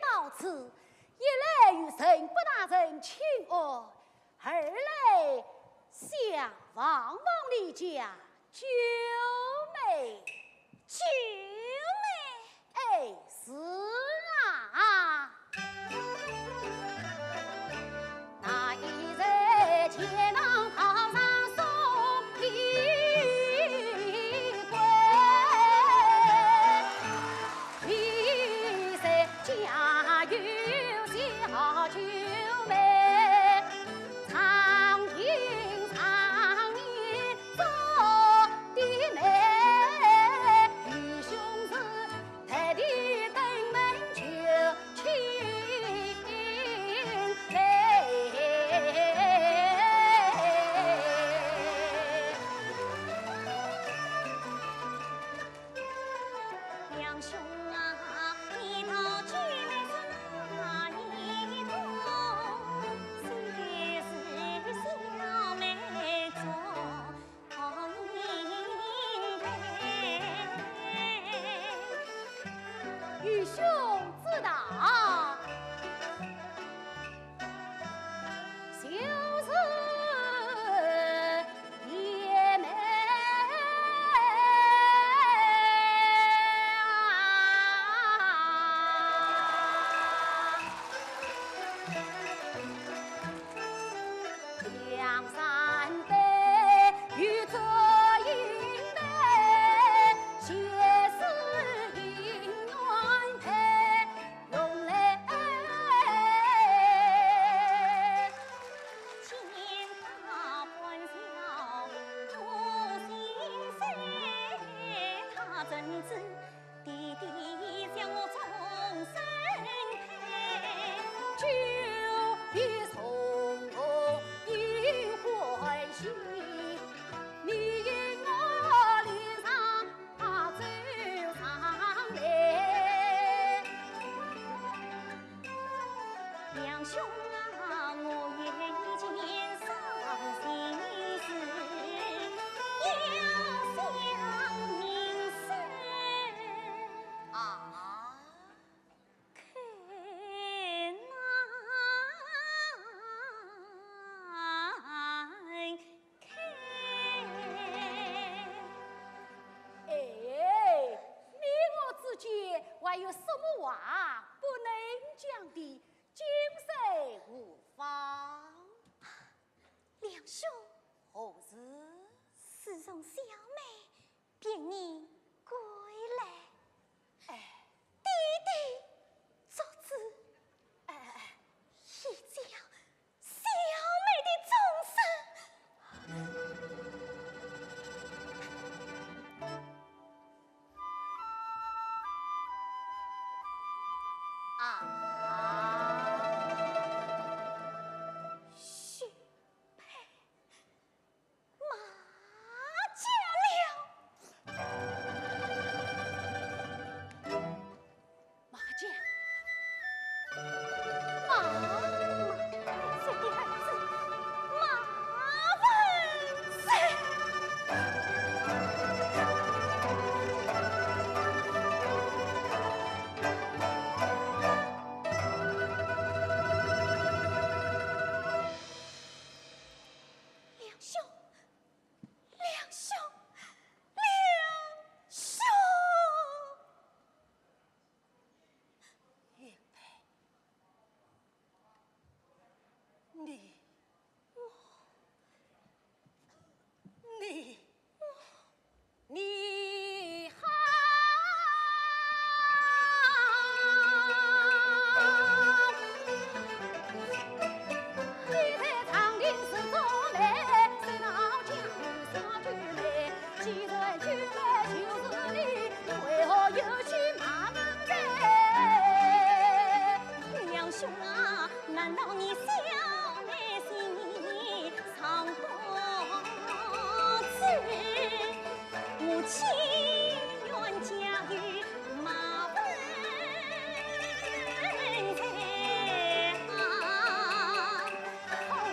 到此，一来与陈伯大人请安， 二来想望望你家九妹。九妹？哎，是啊。送小妹别人归来。哎，爹爹作主，哎哎哎，依照小妹的终身。啊，许配马家了。 马家，马，马太师的儿子，马文生。梁兄，梁兄，梁兄。 玉佩，你，你，你好！梁兄啊，难道你小妹心上不知？我情愿嫁与马文才啊！好啊，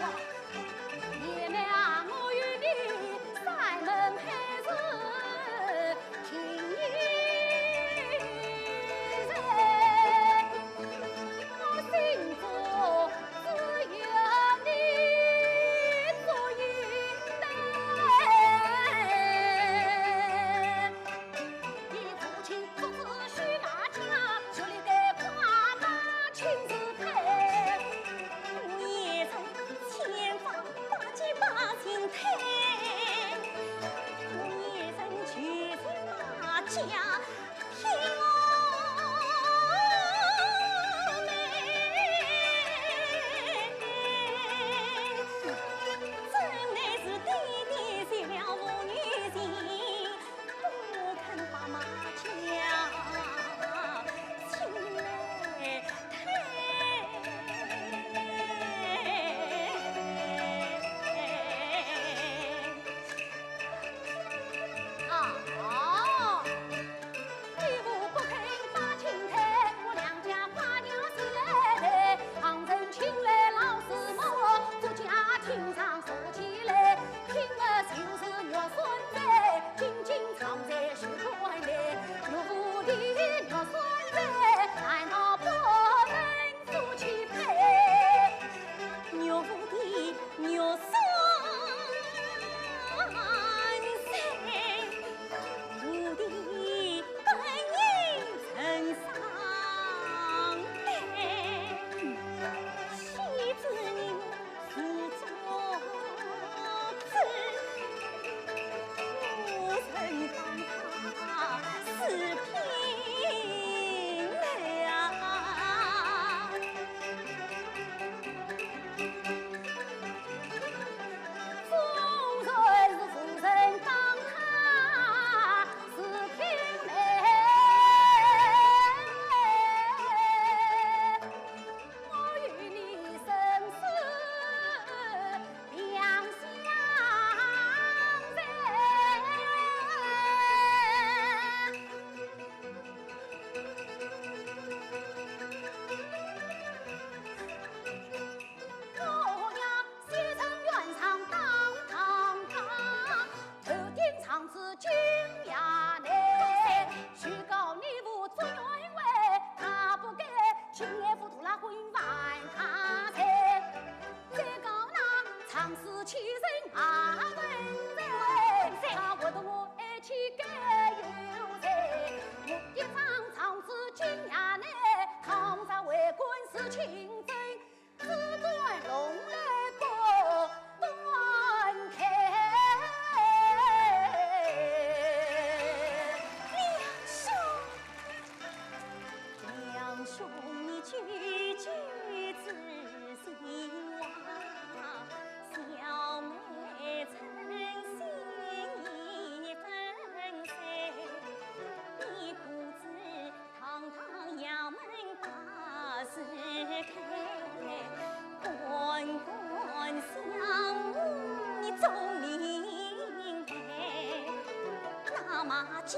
家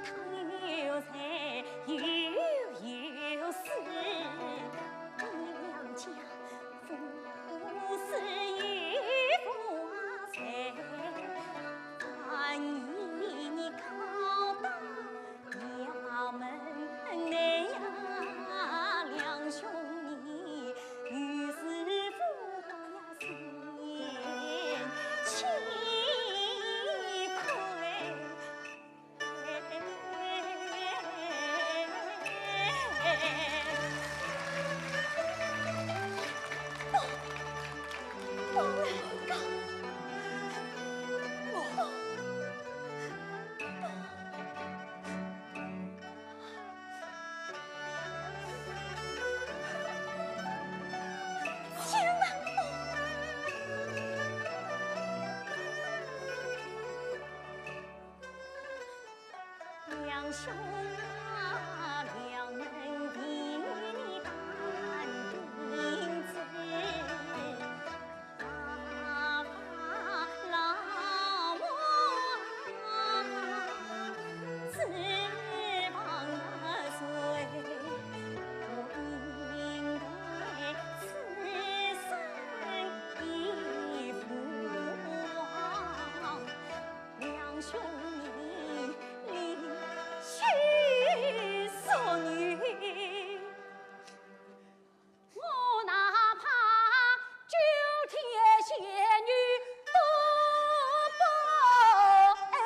他有财又有势，你两家父死又无财，万一你告到衙门，哎呀，两兄你又是父呀心气亏。 两兄啊，两门弟你担定子，爸爸老母啊，指望谁？我应该此生一夫啊。 两兄弟，你去说你，我哪怕九天仙女都不爱。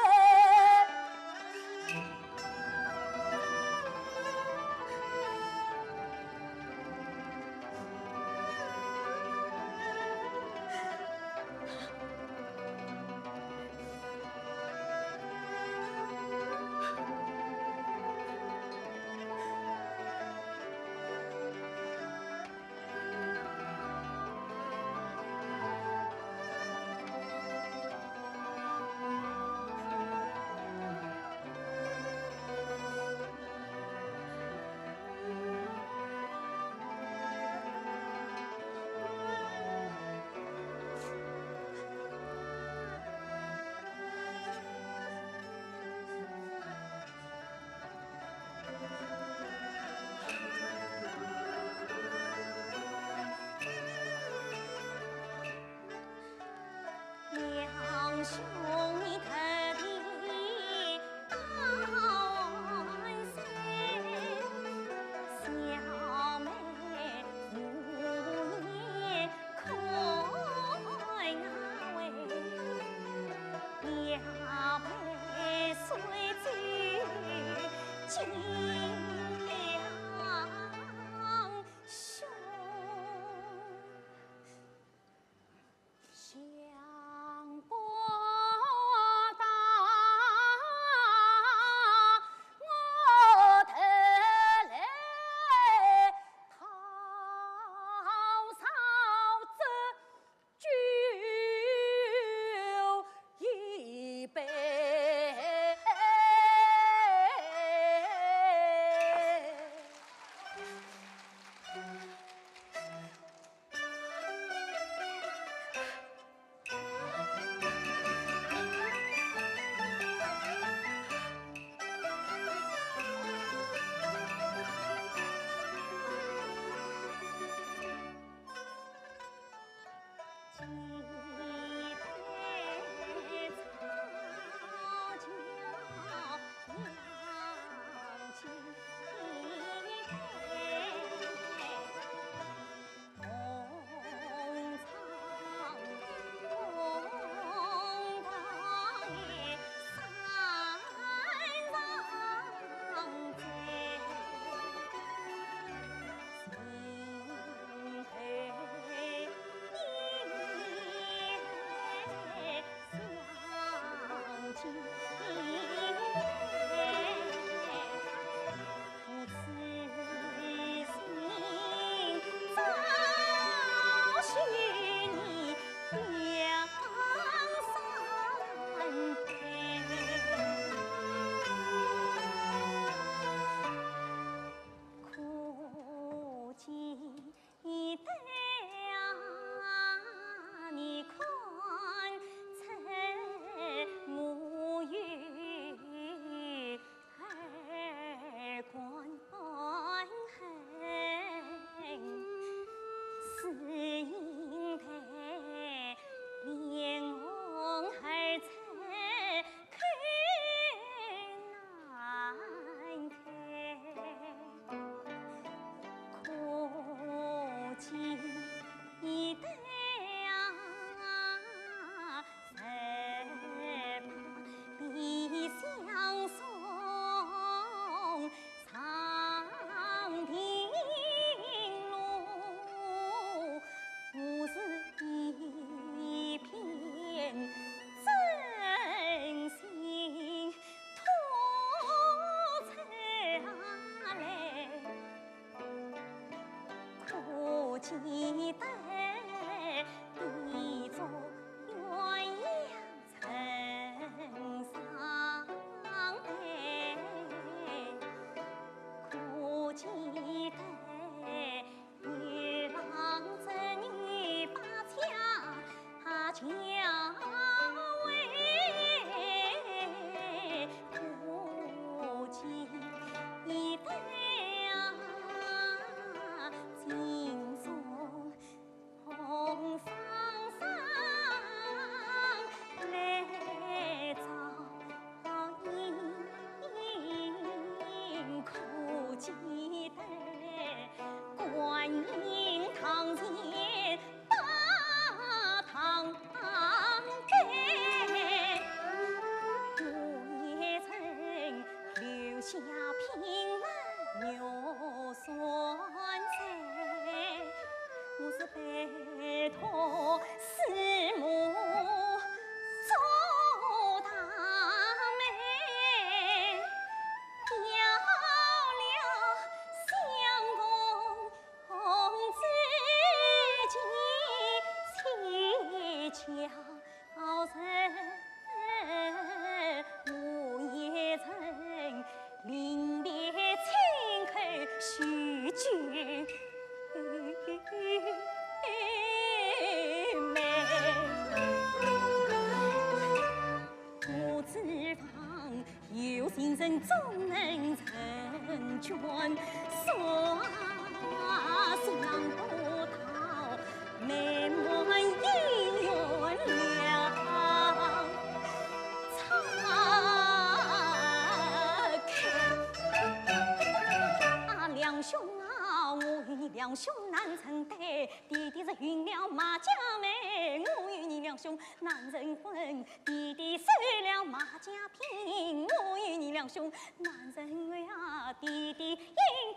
啊，梁兄啊，我与你梁兄难成对，弟弟是寻了马家媒，我与你梁兄难成婚。弟弟收了马家聘，我与你梁兄难成婚啊。弟弟因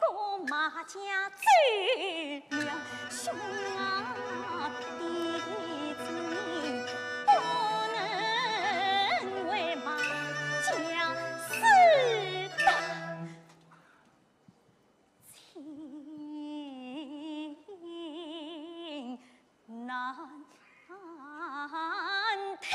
过马家走，梁兄啊，弟弟之命不能为马家死。 情难退。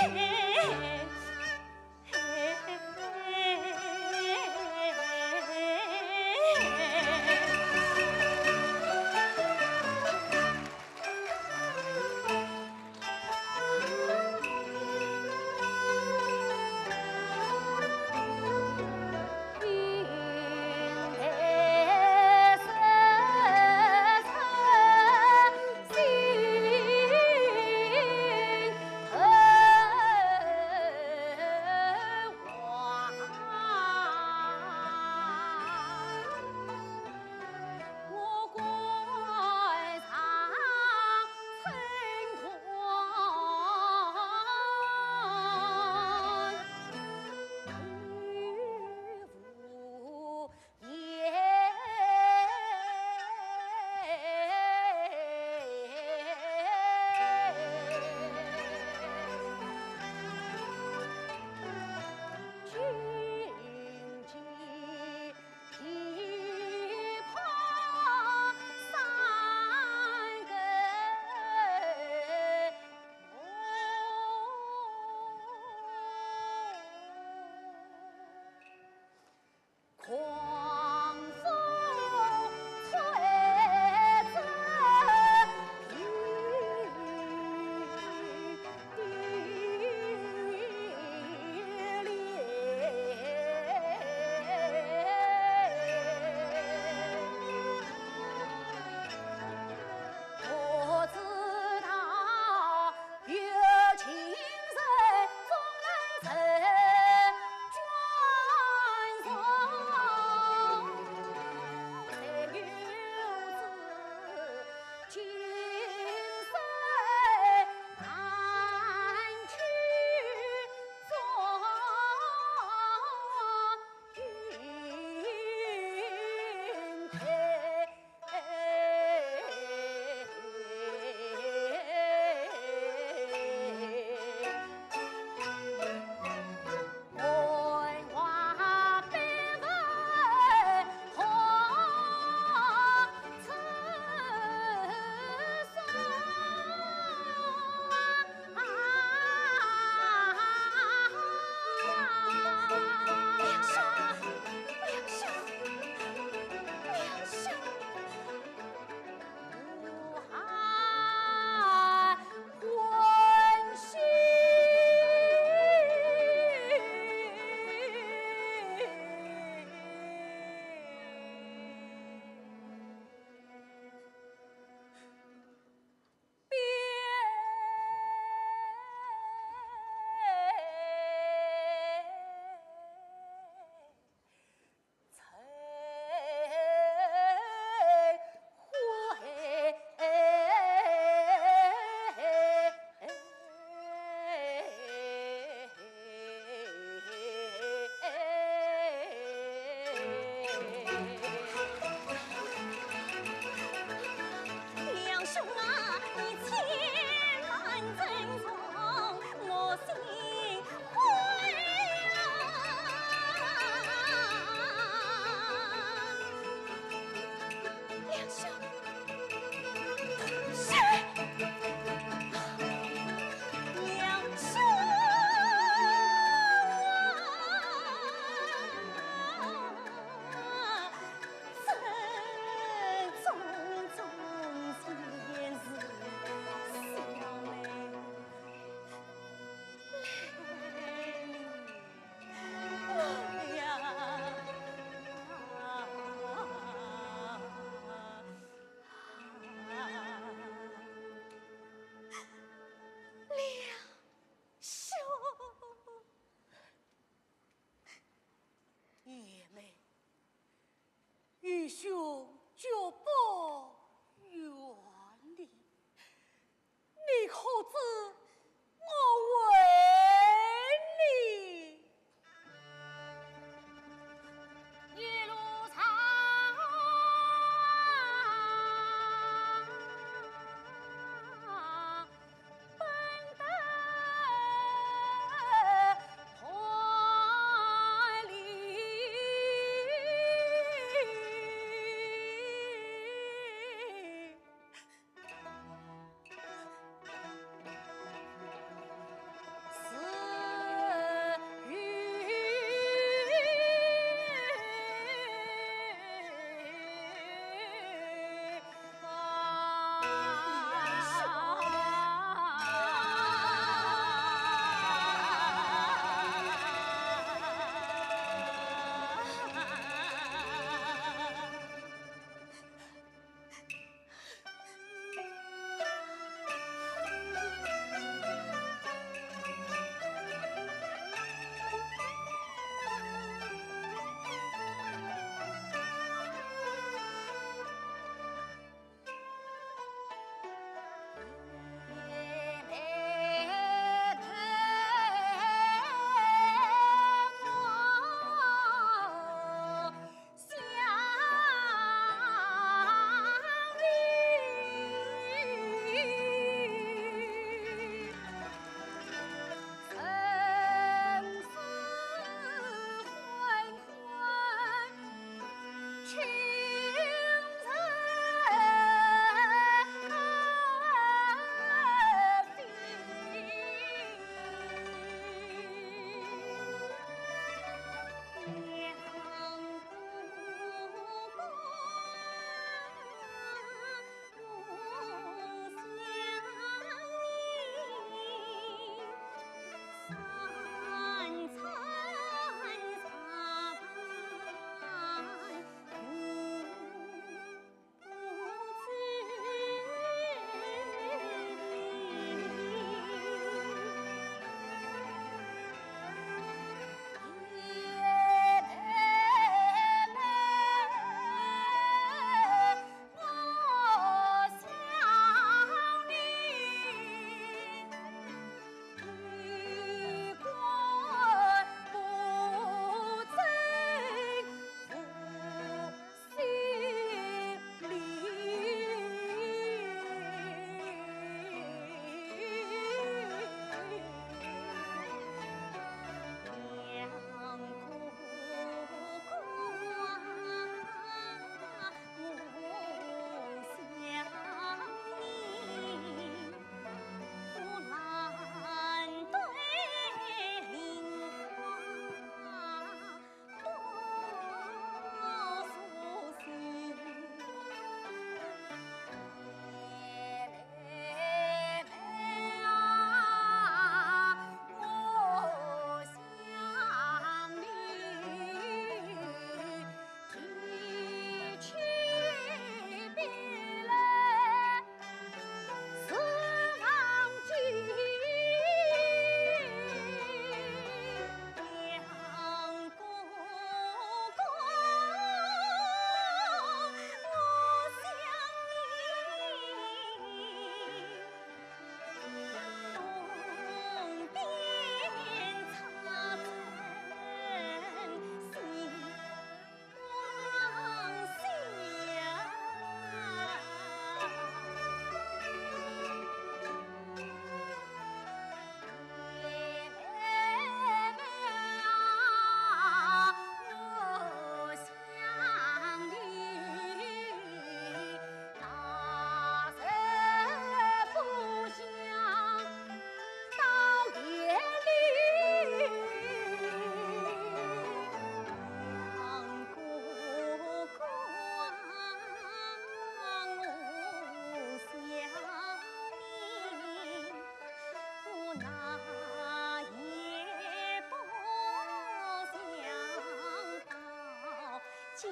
梁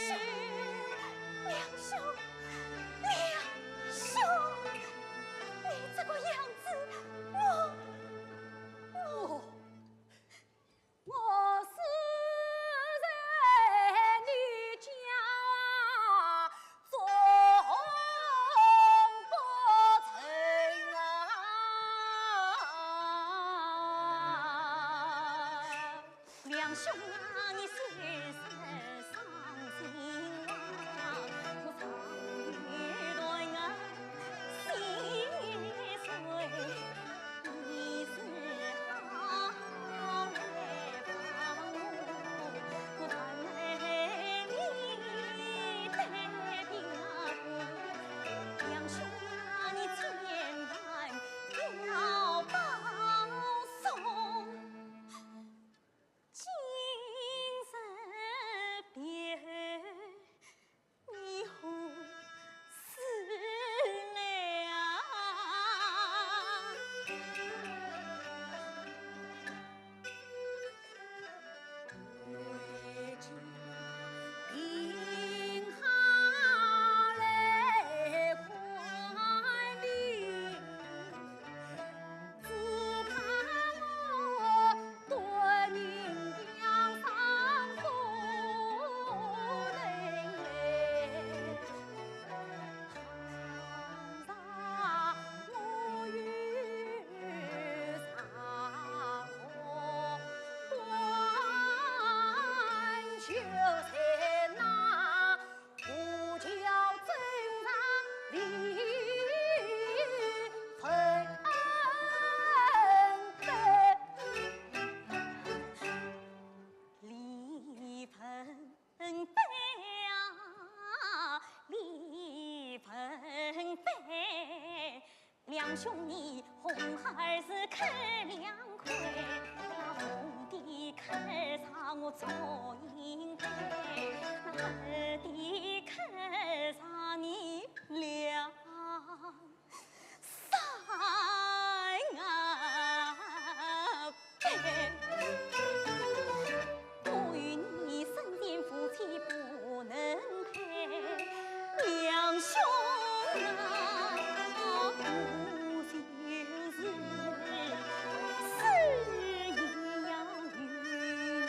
兄，梁兄，梁兄，你这个样子，我，我，我死在你家中不成啊！梁兄啊，你休得伤心啊，我常有段恩情。你是好来帮我，我还你得病啊。梁兄啊，你千万要保重。今日别 你何时来啊？李文白啊，李文白，梁兄你红孩儿是开两块，那红的开上我做银块，那白的开上你梁 山啊背，我与你生前夫妻不能配，梁兄啊，我就是死也要与你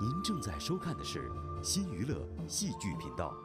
您正在收看的是新娱乐戏剧频道。